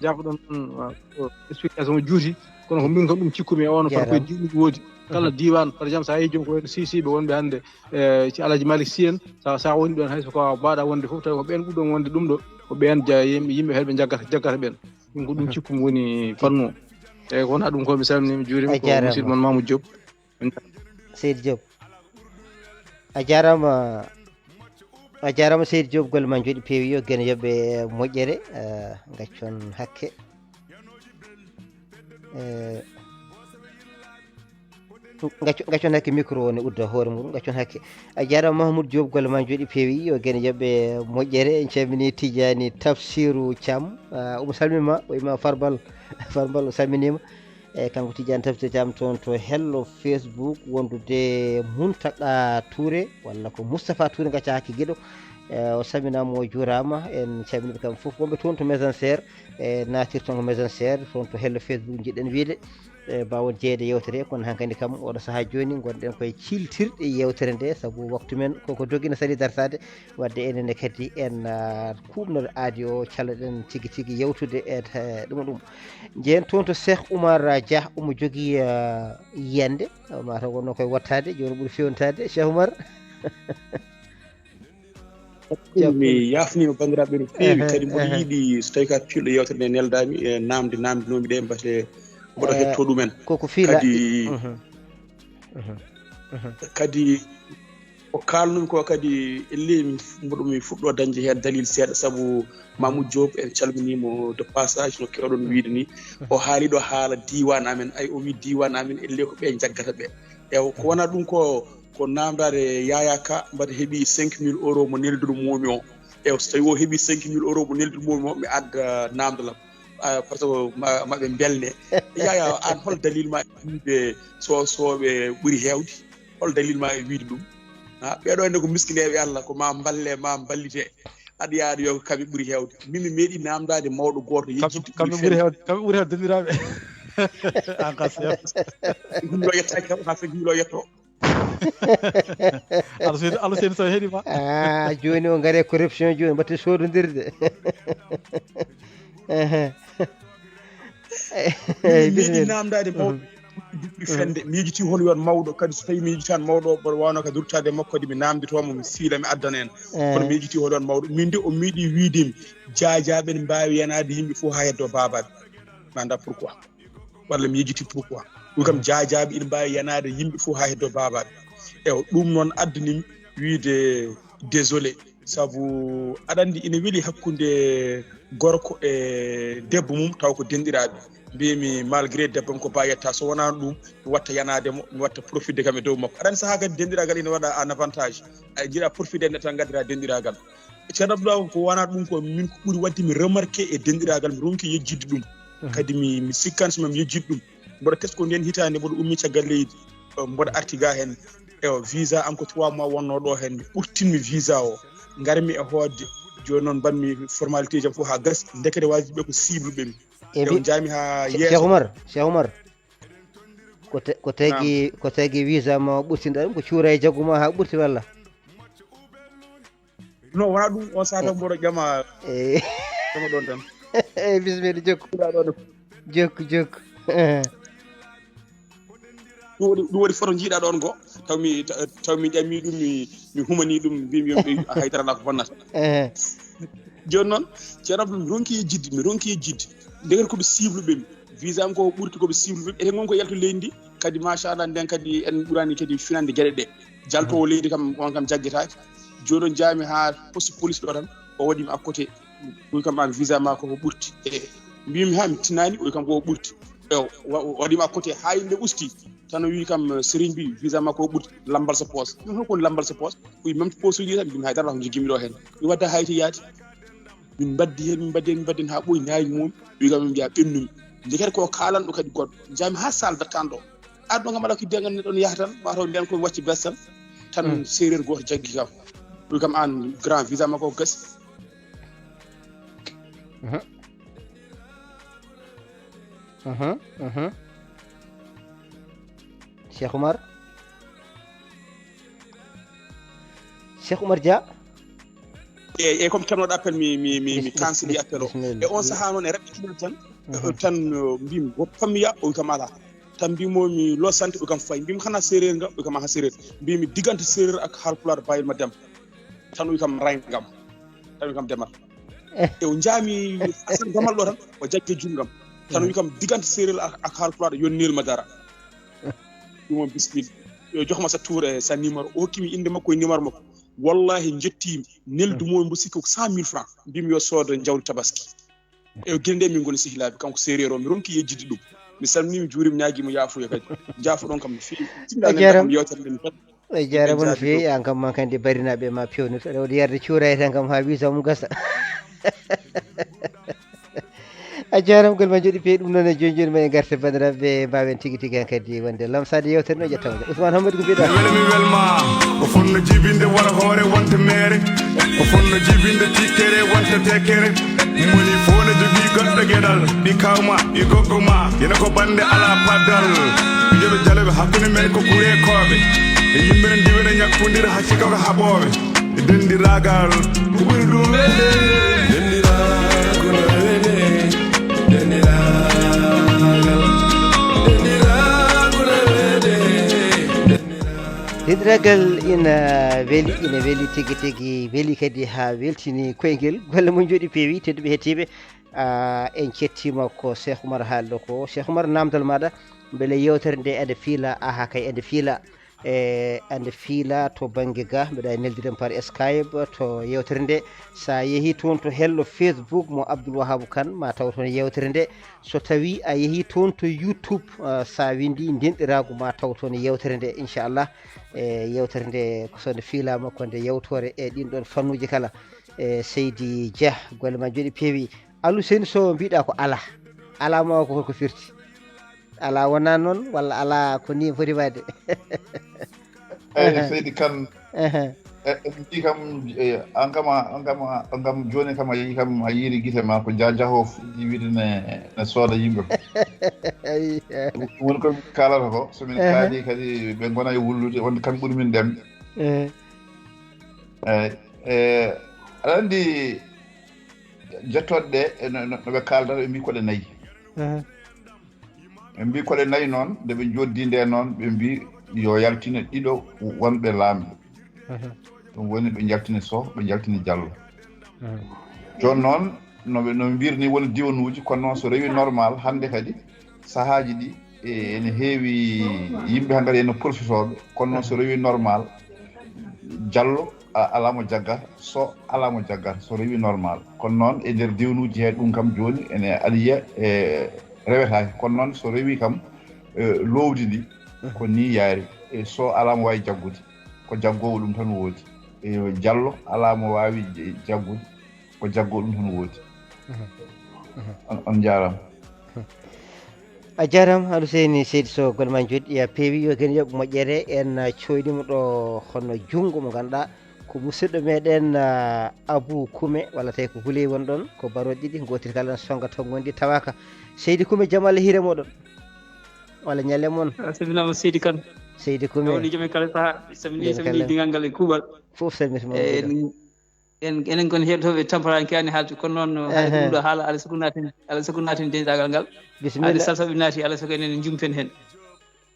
Jaafoɗon, mm, waaw, ko explication o juuti, kono ko min kam ɗum cikkumi e on, kono koye diwɗum woodi. Kala diiwaan, par exemple, so a yehi joom ko wayno Sisiɓe wonɓe hannde, e, ci Alhaji Malick Sy en, sa, sa woni ɗon, hay so ko mbaɗa wonde fof, tawi ko ɓen ɓurɗon wonde ɗum ɗo, ko ɓen ja-, yim-, yimɓe heɗɓe jaggata, jaggata ɓen. Ɗum ko ɗum cikkumi woni fannu o. Eyyi, ko wona ɗum ko mi salmini, mi juurima, ko musidɗo mon Mamoudou Diop. Seydi Diop. A jaaraama, a jaaraama Seydi Diop, golle ma njooɗi peewi, yo geno yoɓɓe moƴƴere, eh, gaccon hakke. Eh, gacco-, gaccon hakke micro o ne udda hoore muɗum, gaccon hakke. A jaaraama Mahmoud Diop, golle ma njooɗi peewi, yo geno yoɓɓe moƴƴere. En calmini Tidiani Tafsirou Thiam, ah, omo salmima, o ima Farbal, Farbal o salminima. E kanko Tidiane Tafsir Thiam toon to hello Facebook wondude Muntaka Touré walla ko Moustapha Touré, gacca hakke giɗo. E, o salminaama, o juuraama, en calminiiɓe kamɓe fof. Wonɓe toon to Mégenchère, e, naatirton ko Mégenchère, toon to hello Facebook njiɗɗen wiyde, e, mbaawen jeyeede yeewtere, kono hankadi kam oɗo sahaa jooni ngonɗen koye ciiltirɗe yeewtere nde, sabu waktu men koko dogi no sali dartaade. Wadde enen ne kadi en, ah, kuuɓnor aadi o, caloɗen tigi tigi yewtude e, e ɗum ɗum. Njehen toon to Cheikh Oumar Dia, omo jogii, ah, yiyannde, mataw wonno koye wattaade, jooni ɓuri fewntaade. Cheikh Oumar. Mi yaafniima banndiraaɓe no feewi, kadi mboɗo yiɗi, so tawii ka piilɗo yeewtere nde neldaami, e naamnde naamndinoomi ɗe, mbate mboɗo hettoo ɗumen. Koko fiila. Kadi, kadi ko kaalnumi ko kadi, ellee mi fu-, mboɗo mi fuɗɗoo dañde heen dalil seeɗa, sabu Mamoudou Diop, en calminii mo de passage, no keewɗon wiyde ni. O haali ɗo haala diiwaan amen, ay, o wii diiwaan amen, ellee ko ɓe njaggata ɓe. Ewa, ko wonaa ɗum ko, ko naamndaade Yaya Ka, mbaɗa heɓi cinq mille euros mo nelduɗo moomi o. Ewa, so tawii o heɓi cinq mille euros mo nelduɗo moomi o, mi adda naamndal am. Ah, par ce que ma, ma ɓe mbelne. Yaya, aan hol dalil ma e wiyde so, so ɓe ɓuri heewde? Hol dalil ma e wiyde ɗum? Ha, ɓeeɗo ene ko miskineeɓe Allah, ko ma mballe, ma mballite. Aɗa yiya aɗa wiya ko kamɓe ɓuri heewde. Min mi meeɗi naamndaade mawɗo gooto yejjitde kamɓe ɓuri heewde, kamɓe ɓuri heewde denndiraaɓe. An ka seeɗa. Himlo yettaaki kam, ha fekk himlo yetto. Aɗa seeni, aɗa seeni so heɗi ma. Ah, jooni o ngare corruption jooni, mbatte soodondirde. Ehe. Min meeɗi naamndaade mawɗo duɓɓi fende. Miijiti hol yon mawɗo, kadi so tawi miijitaani mawɗo o, mboɗo waawno ka durtaade e makko, kadi mi naamnditoo mo, mi siila, mi addana en. Kono miijiti hol yon mawɗo. Min de o miiɗi wiide mi, jaajaaɓe ne mbaawi yanaade yimɓe fof haa heddo baabaaɓe. Mi anndaa pourquoi. Walla mi yejjiti pourquoi. Ɗum kam, jaajaaɓe ina mbaawi yanaade yimɓe fof haa heddo baabaaɓe. Ewa, ɗum noon addani mi wiyde désolé. Sabu aɗa anndi ina weli hakkunde gorko e debbo mum, taw ko denɗiraaɓe. Mbiymi, malgré debbo am ko ba yetta, so wonaa ɗum, mi watta yanaade mo, mi watta profitde kam e dow makko. Aɗa anndi sahaa kadi denɗiraagal ina waɗa en avantage. A jiɗa profitde nde tan ngaddata denɗiraagal. Ceerno Abdoulaye, ko wonaa ɗum ko min ko ɓuri waɗde mi remarqué e denɗiraagal, mi ronki yejjitde ɗum. Kadi mi, mi sikkan so mi yejjitde ɗum. Mboɗo tesko ndeen hitaande, mboɗo ummi caggal leydi, eh, mboɗo arti ga heen. Ewa, visa am ko trois mois wonnoo ɗo heen, mi ɓurtinmi visa o. Ngarmi e hoodde, jooni noon mbaɗmi formalité jam fof haa gasi. Ndekete wajiɓe ko cible ɓe mi. Ewa, njaami haa yeeso. Cheikh Oumar, Cheikh Oumar. Ko te-, ko tagi, ko tagi visa ma o ɓurtinɗa ɗum, ko cuura e jaggu ma haa ɓurti walla? Non, wonaa ɗum, on sahaa tan mboɗo ƴama, eh, ƴama ɗon tan. Eh, bisimilla, jokku. Ɗum ɗo ɗon. Jokku, jokku. Ɗum waɗi, ɗum waɗi foto njiiɗa ɗon ko, taw mi, taw, taw mi ƴami ɗum, mi, mi humani ɗum, mbimi yo mi haydara alaa ko bonnata. Eh. Jooni noon, Ceerno Abdou, mi ronki yejjitde, mi ronki yejjitde. Ndeke ko ɓe cible ɓe mi. Visa am ko ɓurti ko ɓe cible ɓe mi. Eten ngon ko yalto leydi ndi, kadi machallah, nden kadi en ɓurani kadi finande geɗe ɗe. Jaltoowo leydi kam, on kam jaggetaake. Jooni o njaami haa poste police ɗo tan, o waɗi mi à côté. O wi kam, "Aan visa ma ko ko ɓurti." E mbimi, "Ha, mi tinaani." O wi kam, "Ko ko ɓurti." E o wa-, o waɗi mi à côté haa yimɓe usti. Tan o wi kam, eh, sérigne bi, visa makko o ɓuti, lambal sa poos. Min, holko woni lambal sa poos? O wi même poos uji tan, mbimi hay dara, ko jogiimi ɗo heen. Mi wadda hayti yaade. Min mbaddi heen, min mbaddi heen, min mbaddi heen haa ɓooyi, nayi mum. Wi kam, min mbiya ɓennumi. Ndeket ko kaalanɗo kadi goɗɗo. Njaami haa saal dattan ɗo. Ar ɗo kam ala ko dengal ne ɗon yaha tan, ma taw nden ko wacci bes tan. Tan séeréer gooto jaggi kam. Wi kam aan grand visa makko o gasi. Mhm. Mhm, mhm. Cheikh Oumar. Cheikh Oumar Dia. Eyyi, eyyi, comme keɓnoɗo appel, mi, mi, mi, mi canceli appel o. Bisimilla. E on sahaa noon e raɓɓitinal tan, mhm, tan, uh, mbimi, wo fammiya, o wi kam ala. Tan mbimo mi lo sante, o wi kam fay. Mbimi xanaa séeréer nga, o wi kam aha séeréer. Mbimi diggante séeréer ak haalpulaar, bàyyil ma dem. Tan o wi kam ray ngam. Tan o wi kam demal. E o jaami Assane Gamal ɗo tan, o jaggi junngam. Tan o wi kam diggante séeréer ak, ak haalpulaar, yonnil ma dara. Ɗum on bisimilla. Yo jox ma sa tour e sa numéro. O hokkimi innde makko e numéro makko. Wallahi, njettiimi. Neldu mo mbo sikki ko cent mille francs. Mbimi yo soodo jawdi tabaski. E o gila nde min ngoni sehilaaɓe, kanko séeréer o, mi ronki yejjitde ɗum. Mi salmini, mi juurima, ñaagima yaafuya kadi. Jaafoɗon kam no feewi. Sinno a jaaraama. Kam yewtere nden tan. A jaaraama no feewi, an kam, man kandi barinaɓe ma pewnir. Aɗa waɗi yarde cuuraye tan kam haa visa mum gasa. A jaaraama, gol ma jooɗi peewi. Ɗum noon e jooni jooni ma en ngarta banndiraaɓe, mbaawen tigi tigi hankadi wonde lamsaade yewtere no ƴettawde. Ousmane Hammadou, ko mbiɗa? Mi wela, mi welma. O fonno jibinde wala hoore wonta meere. O fonno jibinde tikkere wonta tekkere. Moni fof ne jogii goɗɗo geɗal. Ɓi kawma, ɓi goggo ma, yena ko bannde alaa paddal. Ɓe joɓe jaloɓe hakkunde men ko gureekooɓe. E yimɓe ne ndiwena ñakkondira haa cika ko haɓooɓe. E denndiraagal. Ko ɓuri ɗum welde. Denndiraagal, denndiraagal. Denndiraagal ina weli, ina weli tigi tigi, weli kadi haa weltini koyngel. Golle mon njooɗi peewi, tedduɓe hettiiɓe. Ah, en cettiima ko Cheikh Oumar haalɗo ko. Cheikh Oumar, naamndal maaɗa, mbele yewtere nde ene fiila? Aha kay, ene fiila. E ene fiila to bannge ga, mbeɗa e neldiren par Skype to yewtere nde. Sa yehi toon to hello Facebook mo Abdoul Wahabou Kane, ma taw toon yewtere nde. So tawi a yehi toon to YouTube, ah, sa windi ndenɗiraagu, ma taw toon yewtere nde, inchallah. E yewtere nde, so nde fiilaama, ko nde yewtoore e ɗin ɗon fannuuji kala. E Seydi Dia, golle ma njooɗi peewi. Aluseyni Sow, mbiɗa ko ala. Ala ma o ko holko firti? Ala wona noon, walla ala ko ni foti waɗde? Eyyi, Seydi Kane. Ehe. E, en mbi kam, e, an kam a, an kam a, an kam jooni kam a yii kam, a yiiri gite ma ko jajaho fuɗɗi wiide ne, ne sooda yimɓe. Eyyi. Ɗum woni ko min kaalata ko, so min kaali kadi ɓe ngona e wullude, wonde kamɓe ɓuri min ɗemɗe. Ehe. Eyyi. E, aɗa anndi, jettooɗe ɗe, e no, no, no ɓe kaaldata, ɓe mbi ko ɗe nayi. Ehe. Ɓe mbi ko ɗe nayi noon, nde ɓe njoddi nde noon, ɓe mbi yo yaltine ɗiɗo wonɓe laamɓe. Ehe. Ɗum woni ɓe njaltini Soh, ɓe njaltini Diallo. Ehe. Jooni noon, no ɓe, no ɓe mbirni woni diwanuuji, kono noon so rewi normal, hannde kadi sahaaji ɗi, e, ene heewi yimɓe hannde ene profitooɓe, kono noon so rewi normal, Diallo a-, alaa mo jaggata, Soh alaa mo jaggata, so rewi normal. Kono noon e nder diwanuuji he ɗum kam jooni ene aɗa yiya e rewetaake. Kono noon so rewi kam, e, loowdi ndi, ko ni yaari. E, Soh alaa mo waawi jaggude. Ko jaggoowo ɗum tan woodi. E, Diallo alaa mo waawi j-, jaggude. Ko jaggoowo ɗum tan woodi. Mhm. Mhm. On, on njaaraama. A jaaraama, Aluseyni Seydi Sow, golle ma njooɗi, a peewi, yo gen yoɓ moƴƴere. En, ah, cooyni mo ɗo hono junngo mo ngannduɗaa ko musidɗo meɗen, ah, Abou Koume, walla tawi ko Houleye won ɗon, ko barooɗe ɗiɗi, gootel kala ne sonnga to ngondi tawaaka. Seydi Koume, jam Allah hiire moɗon. Walla ñalle mon. A salminaama Seydi Kane. Seydi Koume. Woni jam e kala sahaa. Salmini, salmini dingal ngal e kuuɓal. Fof salmiti mo. Eh, en, enen kon heɗotooɓe Tamparanke ani haalde, kono noon, haalde ko ɗum ɗo haala, alaa sago naaten, alaa sago naaten denndaangal ngal. Bisimilla. Haalde Salsa ɓe naati, alaa sago enen en njumten heen.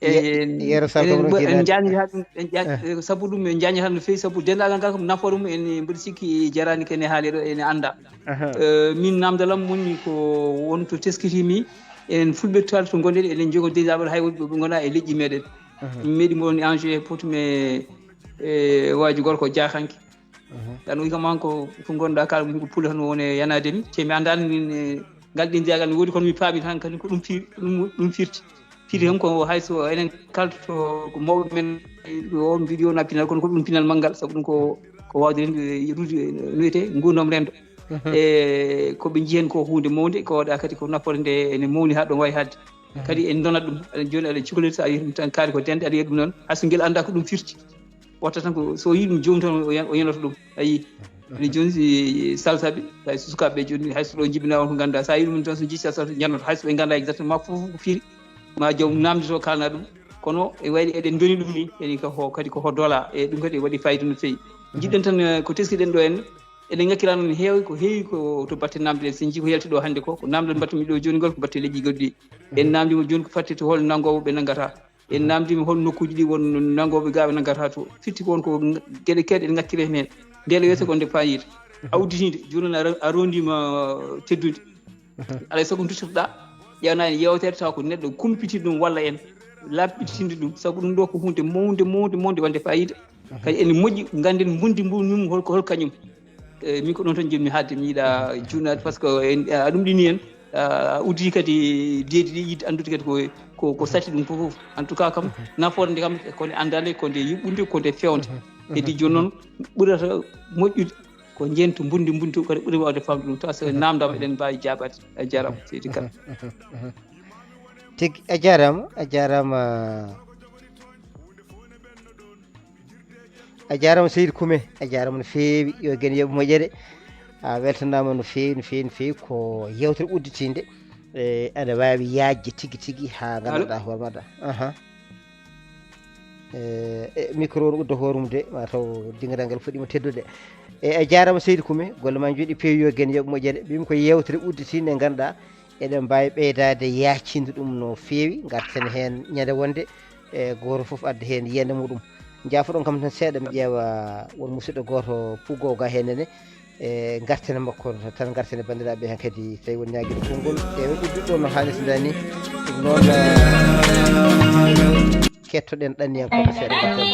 Ye-, en, Yero Sall enen ko ɗum mbo-, en kiilaani. Njaajnitaa ɗum, en njaaj-, eh, sabu ɗum en njaajnitaa no feewi, sabu denndaangal ngal ko nafoore mum, en mboɗo sikki jaraani ko ene haalee ɗo, ene anndaa. Aha. Eh, min naamndal am woni ko won to teskitiimi, enen Fulɓe kala to ngonɗen, eɗen njogoo denndaangal hay wonɓe ɓe ngonaa e leƴƴi meɗen. Aha. Min meeɗi mboɗon Angers, e Pout, mais, eh, waaji gorko Jaakanke. Mhm. Tan o wi kam an ko, ko ngonɗaa kala, mi ko pula tan woni e yanaade mi. Te mi anndaani min, eh, ngal ɗinndiyagal ne woodi, kono mi paami tan kadi ko ɗum fi-, ɗum, ɗum firti. Firi tan ko hay so enen kaltoto ko mawɓe men, o on mbiɗo wona pinal, kono ko ɗum pinal manngal, sabu ɗum ko, ko waawde rende, ruude, no wiyetee, nguurndam renndo. E ko ɓe njiyi heen ko huunde mawnde, ko waɗa kadi ko nafoore nde ene mawni haa ɗo waawi haaɗde. Kadi en ndonat ɗum, aɗa jooni aɗa cukalel, so a yii ɗum tan kaari ko dende, aɗa yiya ɗum noon, hay so ngel anndaa ko ɗum firti. Watta tan ko so yii ɗum joom tan o yan-, o yanata ɗum. A yii. Ene jooni si Salsaɓe, hay so sukaaɓe jooni, hay so ɗo jibinaa on ko nganndaa. So a yii ɗum tan so jii Salsaɓe njannoto, hay so ɓe nganndaa exactement fof ko firi. Ma joom naamnde to kaalna ɗum. Kono e wayde eɗen ndoni ɗum ni, ene ko ho-, kadi ko ho dola. E ɗum kadi waɗi fayida no feewi. Jiɗɗen tan, eh, ko teskiɗen ɗo en, eɗen ngakkirano no heewi, ko heewi ko to batte naamnde ɗen. So en jii ko yalti ɗo hannde ko, ko naamndal mbattuɗen ɗo jooni ngol, ko batte leƴƴi goɗɗi. En naamndiima jooni ko fatti to hol nanngoowo ɓe nanngata. En naamndiima hol nokkuuji ɗi won nanngooɓe gaa ɓe nanngata to. Firti ko won ko geɗe keewɗe ɗe ngakkiree heen. Ndee ɗo yeeso ko nde fayida. A udditiinde, jooni noon a ro-, a rondiima teddude. Alaa e sago duttotoɗaa, ƴeewna en yeewtere taw ko neɗɗo kumpitiiɗo ɗum walla en laaɓɓitinde ɗum. Sabu ɗum ɗo ko huunde mawnde, mawnde, mawnde wonde fayida. Kadi ene moƴƴi ngannden mbundi mum hol ko hol kañum. E, min ko ɗon tan njiɗmi haalde, mi yiɗa juutnaade, par ce que en, a ɗum ɗini en, a udditi kadi deedi ɗi, yiɗde anndude kadi ko, ko, ko satti ɗum fof fof. En tout cas kam, nafoore nde kam, ko nde anndaande, ko nde yuɓɓunde, ko nde feewnde. Heddi jooni noon, ɓurata moƴƴude ko njeento mbundi mbundi to, kadi ɓuri waawde faamde ɗum. Tawa so naamndaama eɗen mbaawi jaabaade. A jaaraama, seydi Kane. Tigi, a jaaraama, a jaaraama. A jaaraama seydi Kume, a jaaraama no feewi, yo gen yoɓ moƴƴere. A weltanaama no feewi, no feewi, no feewi. Ko yewtere udditiinde. E, aɗa waawi yaajde tigi tigi haa ngannduɗaa hoore maɗa. Aha. E, e, micro o udda hoore mum de, ma taw dingiral ngal fuɗɗiima teddude. E, a jaaraama seydi Kume, golle ma njooɗi peewi, yo gen yoɓ moƴƴere. Mbimi ko yewtere udditiinde nde ngannduɗaa eɗen mbaawi ɓeydaade yaajtinde ɗum no feewi, ngarten heen ñande wonde, e, gooto fof adda heen yiyannde muɗum. Njaafoɗon kam tan seeɗa, mi ƴeewa won musidɗo gooto puggoowo ga heen nene, e, ngarten e makko tan, ngarten e banndiraaɓe heen kadi, tawi won ñaagiiɗo konngol. E, ɓe udduɗo no haanirta ni, ɗum noon, e, kettoɗen ɗanniyankooɓe seeɗa ngarten.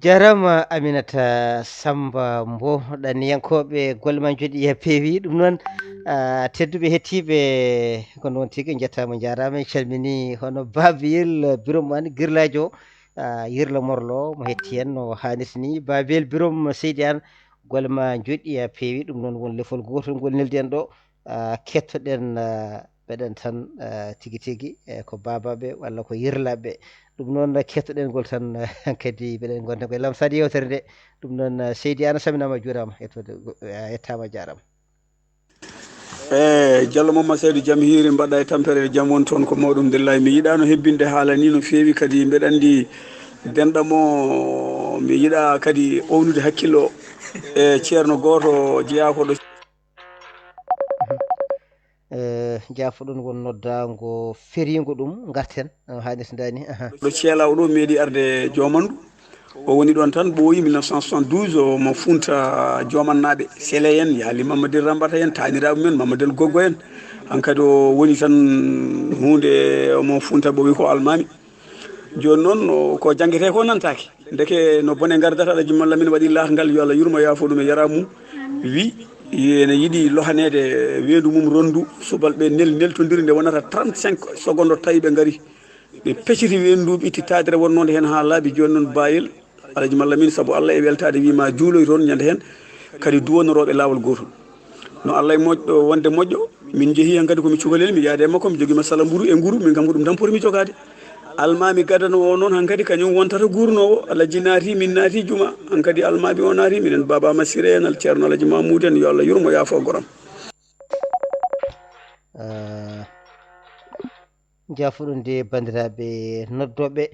Jarama Aminata Samba Mbow, ɗanniyankooɓe golle ma njoɗi e peewi. Ɗum noon, ah, tedduɓe hettiiɓe, ko noon tigi, njettaama, njaaraama. En calminii hono Babiyel Birom Aan Girlaajo, ah, Yirla Morlo, mo hetti en no haanirta ni. Babiyel Birom, seydi an, golle ma njoɗi e peewi. Ɗum noon won lefol gootol ngol neldi en ɗo. Ah, kettoɗen, ah, meɗen tan, ah, tigi tigi, eh, ko babaɓe walla ko yirlaɓe. Ɗum noon kettoɗen ngol tan, ah, kadi meɗen gonda koye lamsade yewtere nde. Ɗum noon, ah, seydi ana saminama, juurama, yettode, ah, yettama, jarama. E Jallo Mamma Seydu, jam hiiri, mbaɗa e tampere, jam won toon, ko mawɗum, ndellahi. Mi yiɗano hebbinde haala ni no feewi, kadi mbeɗa andi denɗa mo, mi yiɗa kadi ownude hakkillo e ceerno gooto jeyaa ko ɗo. Eh, jaafoɗon won noddaango feriingo ɗum, ngarten, eh, haaɗi so ndaani, aha. Ɗo Ceelaaw ɗo meeɗi arde Joomandu. O woni ɗoon tan ɓooyi mille neuf cent soixante-douze, o mo Fuuta Joomannaaɓe, Sele en, Yaali Mamadel Rambata en, taaniraaɓe men, Mamadel Goggo en. Hankadi o woni tan huunde, o mo Fuuta ɓooyi ko almaami. Jooni noon, o, ko janngete ko nantaake. Ndeke no bone ngardata, Alaji Malla min waɗi laatngal, yo Allah yurmo, yaafo ɗum e yara mum. Wi, ene yiɗi lohaneede weendu mum ronndu, subalɓe nel-, neltondiri nde wonata trente-cinq secondes, tawi ɓe ngari. Ɓe peciti weendu ndu, itti taadere wonnonde heen haa laaɓi. Jooni noon, Bayel, Alaji Malla min, sabu Allah e weltaade, wi ma juuloy toon ñande heen, kadi duwonorooɓe laawol gootol. No Allah e moƴƴo, wonde moƴƴo, min njehi heen kadi ko mi cukalel, mi yaade e makko, mi jogii masala mburu e nguru, min kam ko ɗum tan poti mi jogaade. Almaami gadano o noon hankadi kañum wontata guurnoowo, Alaji naati, min naati juma, hankadi almaami o naati, minen Baba Masire en, Al Ceerno Alaji Mamuudu en, yo Allah yurmo, yaafo goram. Ah, jaafoɗon de, banndiraaɓe noddooɓe,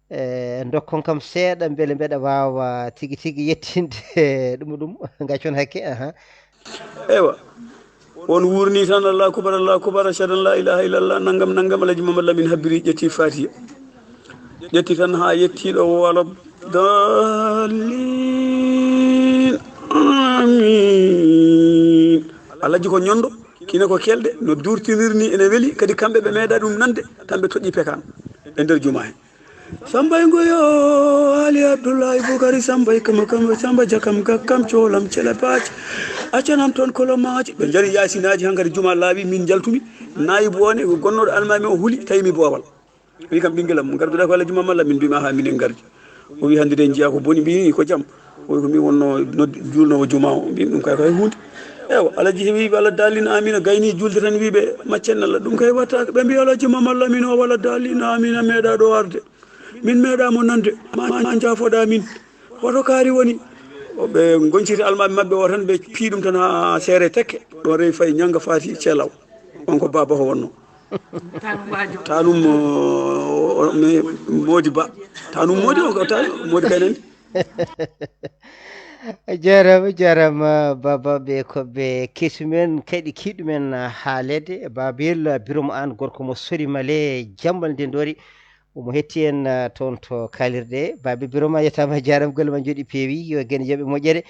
eh, ndokkon kam seeɗa, mbele mbeɗa waawa tigi tigi yettinde ɗum ɗum, ngaccon hakke, aha. Eywa, on wuurni tan, Allahu akbar, Allahu akbar, ashhadu an la ilaha illallah, nanngam, nanngam, Alaji Mamadou Lamine habbiri, ƴetti Fatiha. Ƴetti tan haa yetti ɗo, wala dallin. Amin. Alaji ko ñondo, kine ko kelɗe, no durtinir ni ene weli, kadi kamɓe ɓe meeɗa ɗum nande, tan ɓe toƴƴi pekaan e nder juma he. Samba e Ngoyo, Ali Abdoulaye Bukari, Samba e Kama Kama, Samba Jakam Gakkam, Coolam Cele Baaji, accanam toon Kolo Maaji. Ɓe njari yaasinaaji, hankadi juma laaɓi, min njaltumi. Naayibu o ne, ko gonnooɗo almaami o huli, tawi mi boowal. Wi kam, "Ɓinngel am, ngarduɗaa ko Alaji Malla?" Min mbima, "Haa minen ngardi." O wi, "Hannde de njiyaa ko boni." Mbi, "Ko jam?" O wi, "Ko min wonno noddi-, juulnoowo juma o." Mbi, "Ɗum kay ko hay huunde." Eywa, Alaji heɓi ɓe, "Allah daalin, amiin." Gayni juulde tan, wi ɓe, "Maccen Allah, ɗum kay wattaaka." Ɓe mbi, "Alaji Malla min o, wala daalin, amiin, a meeɗa ɗo arde. Min meeɗa mo nande. Ma, ma njaafoɗa min. Hoto kaari woni?" O, ɓe ngonciti almaami maɓɓe o tan, ɓe pii ɗum tan haa seere tekke. Ɗon rewi fayi ñannga faati Ceelaw. On ko baaba o wonno. Tanum, o, o, mi, Moodi Ba. Tanum Moodi o, ko Tanum Moodi kay nandi. Jarama, jarama, baba ɓe ko ɓe kesu men, kayɗi kiiɗu men haalede. Babel Birom Aan, gorko mo Sori Male, Jambal Ndendori. Omo hetti en, ah, toon to kaalirɗe. Baba Birom Aan, yettaama, jaaraama, golle ma njoɗi peewi, yo gene jaɓe moƴƴere.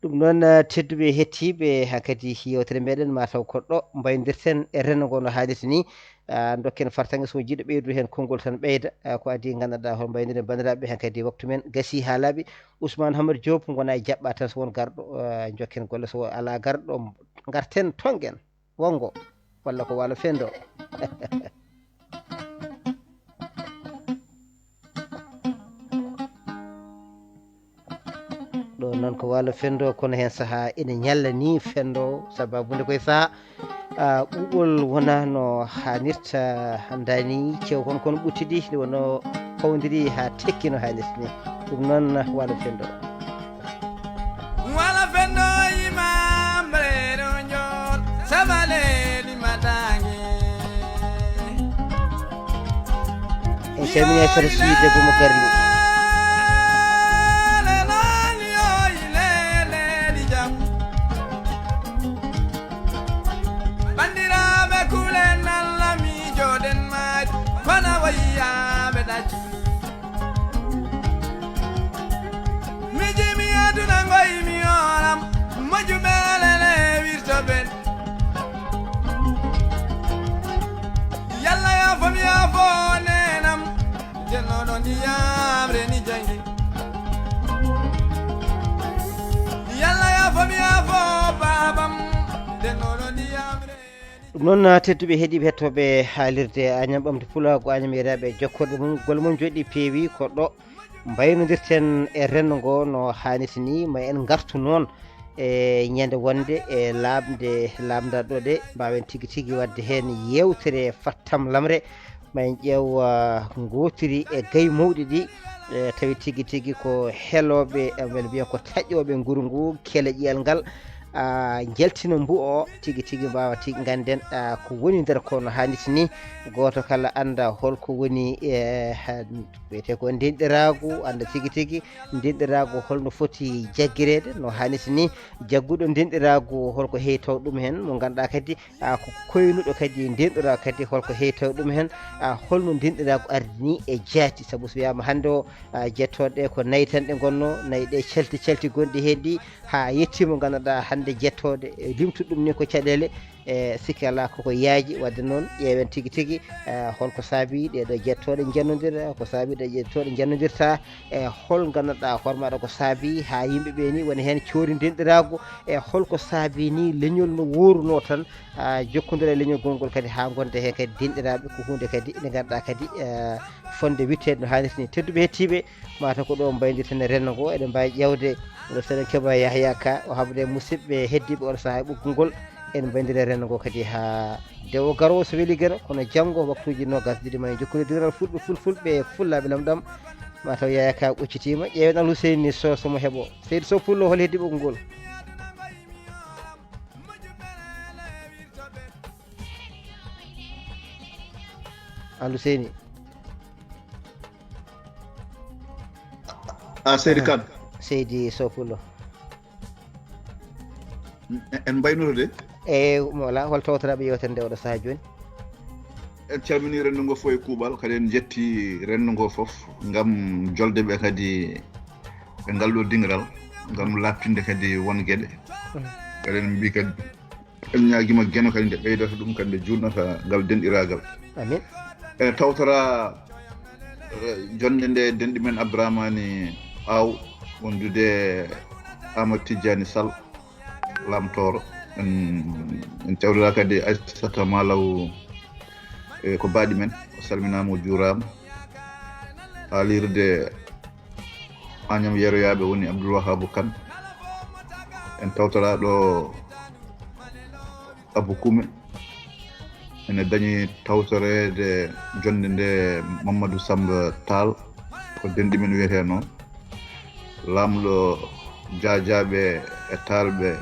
Ɗum noon, ah, tedduɓe hettiiɓe, hankadi yewtere meɗen, ma taw ko ɗo mbaydirten e renndo ngo no haanirta ni. Ah, dokken fartaŋŋe, so jiɗɗo ɓeydude heen konngol tan ɓeyda. Ah, ko adii nganndanɗaa hol mbaydiren banndiraaɓe, hankadi waktu men gasii haa laaɓi. Ousmane Hamad Diop, ngona e jaɓɓa tan, so won garɗo, ah, jokken golle, so alaa garɗo, ngarten toŋŋen. Wonngo, walla ko Waalo Fenndo. Ɗo noon ko Waalo Fenndo, kono heen sahaa ene ñalla ni Fenndo, sababu nde koye sahaa, ah, ɓuuɓol wonaa no haanirta, handaani cew kon, kono ɓuttidi nde wonno fawndiri haa tekki no haanirta ni. Ɗum noon Waalo Fenndo. Wala fenno imam rero njor, sabale di matangi. En calmini Aissata Sy, debbo mo Garli. Bandiraɓe kulen Allah miijoɗen maaji, kono wayyaɓe daji. Mi jimi aduna ngoy mi oram, moju belele wirto ben. Yalla ya fom ya fo nenam, jeno no ndiyam reni jangi. Ɗum noon, tedduɓe heɗiiɓe hettooɓe haalirde Añam Ɓamde Pulaagu, Añam yeeraaɓe jokkorɗe mum, golle mum joɗɗi peewi ko ɗo mbaynodirten e renndo ngo no haaniti ni, ma en ngartu noon e ñande wonde e laaɓde, laaɓndaɗo ɗe, mbaawen tigi tigi waɗde heen yeewtere fattam lamre, ma en ƴeew, ah, ngootiri e gayi mawɗi ɗi, e tawi tigi tigi ko helooɓe, e mbele mbiyen ko taƴooɓe nguru ngu, keleƴiyal ngal, ah, njaltina mbu o tigi tigi mbaawa tigi ngannden, ah, ko woni nder ko no haaniti ni. Gooto kala annda holko woni, e, ha, wiyetee ko ndenɗiraagu, annda tigi tigi ndenɗiraagu holno foti jaggireede no haaniti ni. Jagguɗo ndenɗiraagu holko heewi taw ɗum heen, mo ngannduɗaa kadi, ah, ko koynuɗo kadi ndenɗiraagu kadi holko heewi taw ɗum heen, ah, holno ndenɗiraagu ardini e jaati. Sabu so wiyaama hannde o, ah, jettooɗe ko nayi tan ɗe ngonno, nayi ɗe calti calti gonɗi heen ɗi, haa yetti mo ngannduɗaa hannde jettooɗe, e limtude ɗum ni ko caɗeele, e sikki alaa koko yaaji. Waɗde noon ƴeewen tigi tigi, e holko saabi ɗee ɗo jettooɗe njannondira, ko saabi ɗee jettooɗe njannondirta, e hol ngannduɗaa hoore maaɗa ko saabi haa yimɓe ɓe ni woni heen coori ndenɗiraagu, e holko saabi ni leñol no wooruno tan, ah, jokkondira e leñol gongol kadi haa ngonde heen kadi denɗiraaɓe, ko huunde kadi nde ngannduɗaa kadi, eh, fotde witteede no haanirta ni. Tedduɓe heɗiiɓe, mataw ko ɗo mbaynodirten e renndo ngo, eɗen mbaawi ƴeewde ɗo so eɗen keɓa Yahya Ka, o haɓda e musidɓe heɗiiɓe on sahaa e ɓoggol ngol, en mbaynodir e renndo ngo kadi haa dewo garoowo so weli Geno, kono janngo waktuuji noogaas e ɗiɗi ma en jokkondiral fulɓe fulfulɓe e fullaaɓe lamɗam, mataw Yahya Ka ɓoccitiima, ƴeewen Alhuseyni Sow so mo heɓoo. Seydi Sow Pullo, hol heddii ɓoggol ngol? Alhuseyni. A seydi Kan. Seydi Sow Pullo. En mbaynoto de. E wala hol tawtoraaɓe yewtere nde oɗo sahaa jooni? En calminii renndo ngo fof e kuuɓal, kadi en njetti renndo ngo fof ngam jolde ɓe kadi e ngal ɗo dingiral, ngam laaɓtinde kadi won geɗe. Mm. Kadi en mbii kadi en ñaagima Geno kadi nde ɓeydata ɗum, kadi nde juutnata ngal denɗiraagal. Amin. E tawtora, e, jonnde nde denɗi men Abdourahmane Aw, wondude Amadou Tidiani Sall, Lam Tooro. En, en calminii kadi Aissata Malaw, e, ko baaɗi men. O salminaama, o juuraama. Haalirde Añam yeeroyaaɓe woni Abdoul Wahabou Kane. En tawtoraa ɗo Abou Koumé. Ene dañi tawtoreede jonnde nde Mamadou Samba Tall, ko denɗi men wiyetee noon. Laamɗo Jaajaaɓe e Taalɓe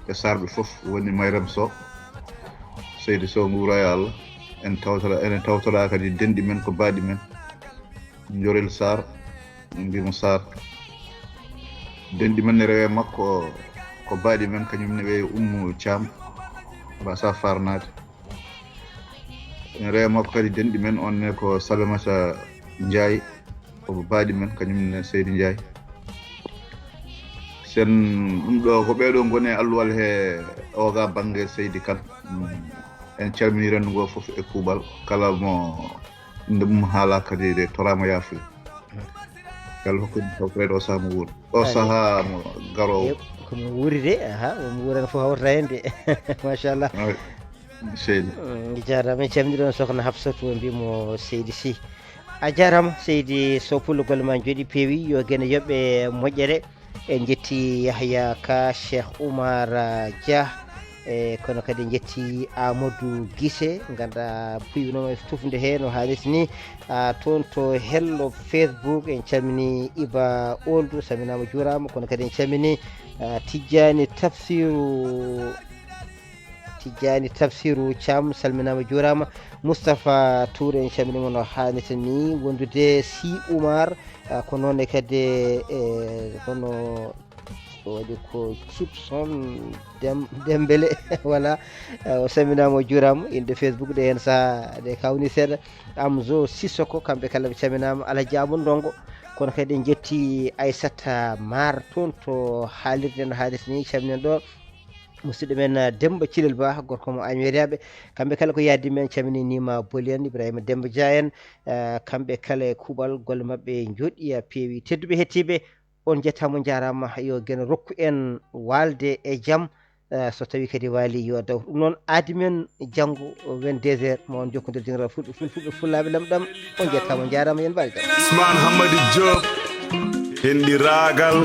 e Saarɓe fof woni Mayrem Sow. Seydi Sow nguura e Allah. En tawtora, enen tawtoraa kadi denɗi men ko baaɗi men. Njorel Sarr, en mbiimo Sarr. Denɗi men ne rewe makko ko baaɗi men, kañum ne wiyee Ummu Caam, mbasa farnaade. Ene rewe makko kadi denɗi men, on ne ko Salamata Njaay, ko baaɗi men, kañum ne Seydi Njaay. Sen ɗum ɗo ko ɓeeɗo ngoni e alluwal he oga bannge Seydi Kan. Mm. En calminii renndo ngo fof e kuuɓal, kala mo innde mum haalaa kadi de toraama yaafuya. Yo Allah hokku en tawtoreede o sahaa mo wuuri. O sahaa mo garoowo. Yep, ko mo wuuri de, aha, mo wuurani fof hawrata heen de. Machallah. Ay, seydi. Mm, jaaraama, en calminii ɗoon Sokhna Hafsatou, o mbii mo Seydi Sy. A jaaraama, Seydi Sow Pullo, golle ma njooɗi peewi, yo Geno yoɓ e moƴƴere. En njetti Yahya Ka, Cheikh Oumar, ah, Dia, e kono kadi en njetti Amadou Guissé, ngannduɗaa puywinooma e tufnde hee no haanirta ni, ah, toon to hello Facebook. En calminii Iba Oldu, salminaama, juuraama, kono kadi en calminii, ah, Tijjaani Tafsiru, Tijjaani Tafsiru Caam, salminaama, juuraama. Moustapha Touré, en calminii mo no haanirta ni, wondude Sy Oumar, ah, ko noon ne kadi, e, hono o waɗi ko Gibson Dem-, Dembélé, voilà. Eh, o salminaama, o juuraama. Innde Facebook ɗe heen sahaa ɗe kawni seeɗa. Amzo Sissoko, kamɓe kala ɓe calminaama. Alhaji Amadou Ndongo, kono kadi en njetti Aissata Mar toon to haalirde no haanirta ni, calminen ɗo musidɗo men, eh, Demba Cilel Ba, gorko mo Añweeriyaaɓe. Kamɓe kala ko yaadi men, calminii Nima Boli en, Ibrahima Demba Dia en, eh, kamɓe kala e kuuɓal golle maɓɓe njooɗi, peewi. Tedduɓe heɗiiɓe, on njettaama, on njaaraama. Yo Geno rokku en waalde e jam, Eh, so tawi kadi waali yo daw. Ɗum noon, aadi men janngo, vingt-deux heures, mo on jokkondir dingiral fulɓe, ful- fulɓe, fullaaɓe lamɗam. On njettaama, on njaaraama, yen mbaali jam. Ousmane Hamadi Diop, denɗiraagal.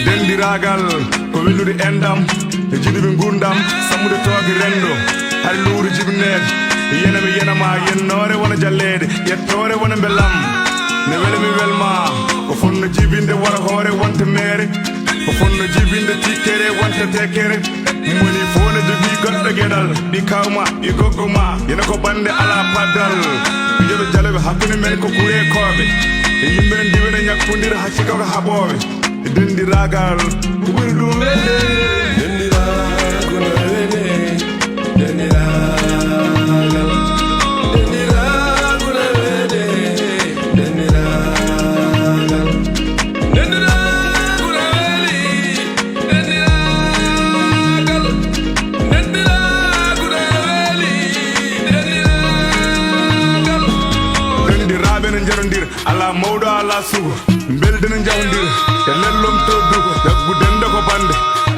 Denɗiraagal ko wellude enɗam, e jiɗuɓe nguurndam, sammude tooke renndo. Hari luure jibneede, yena mi yena ma, yennoore wona jalleede, yettoore wona mbelam. Ne wele mi welma, ko fonno jibinde wara hoore wonta meere, ko fonno jibinde tikkere wonta tekkere. Moni fof ne jogii goɗɗo geɗal, ɓi kawma, ɓi goggo ma, yena ko bannde alaa paddal. Mijoɗo jaleɓe hakkunde men ko kureekooɓe, e yimɓe ne ndiwena ñakkondira haa cika ko haɓooɓe. Denɗiraagal ko ɓuri ɗum welde. Denɗiraagal ko na wele. Denɗiraagal. Denɗiraagal ko na wele. Denɗiraagal. Denɗiraagal ko na wele. Denɗiraagal. Denɗiraagal ko na wele. Denɗiraagal. Denɗiraaɓe ne njarondir. Alaa mawɗo, alaa sugo, mbelde ne njawdira, e lellom to dugo, daggu dende ko bannde,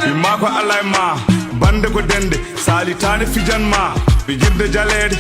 imma ko alaa e ma, bannde ko dende, saalitaane fijan ma, fijirde jaleede.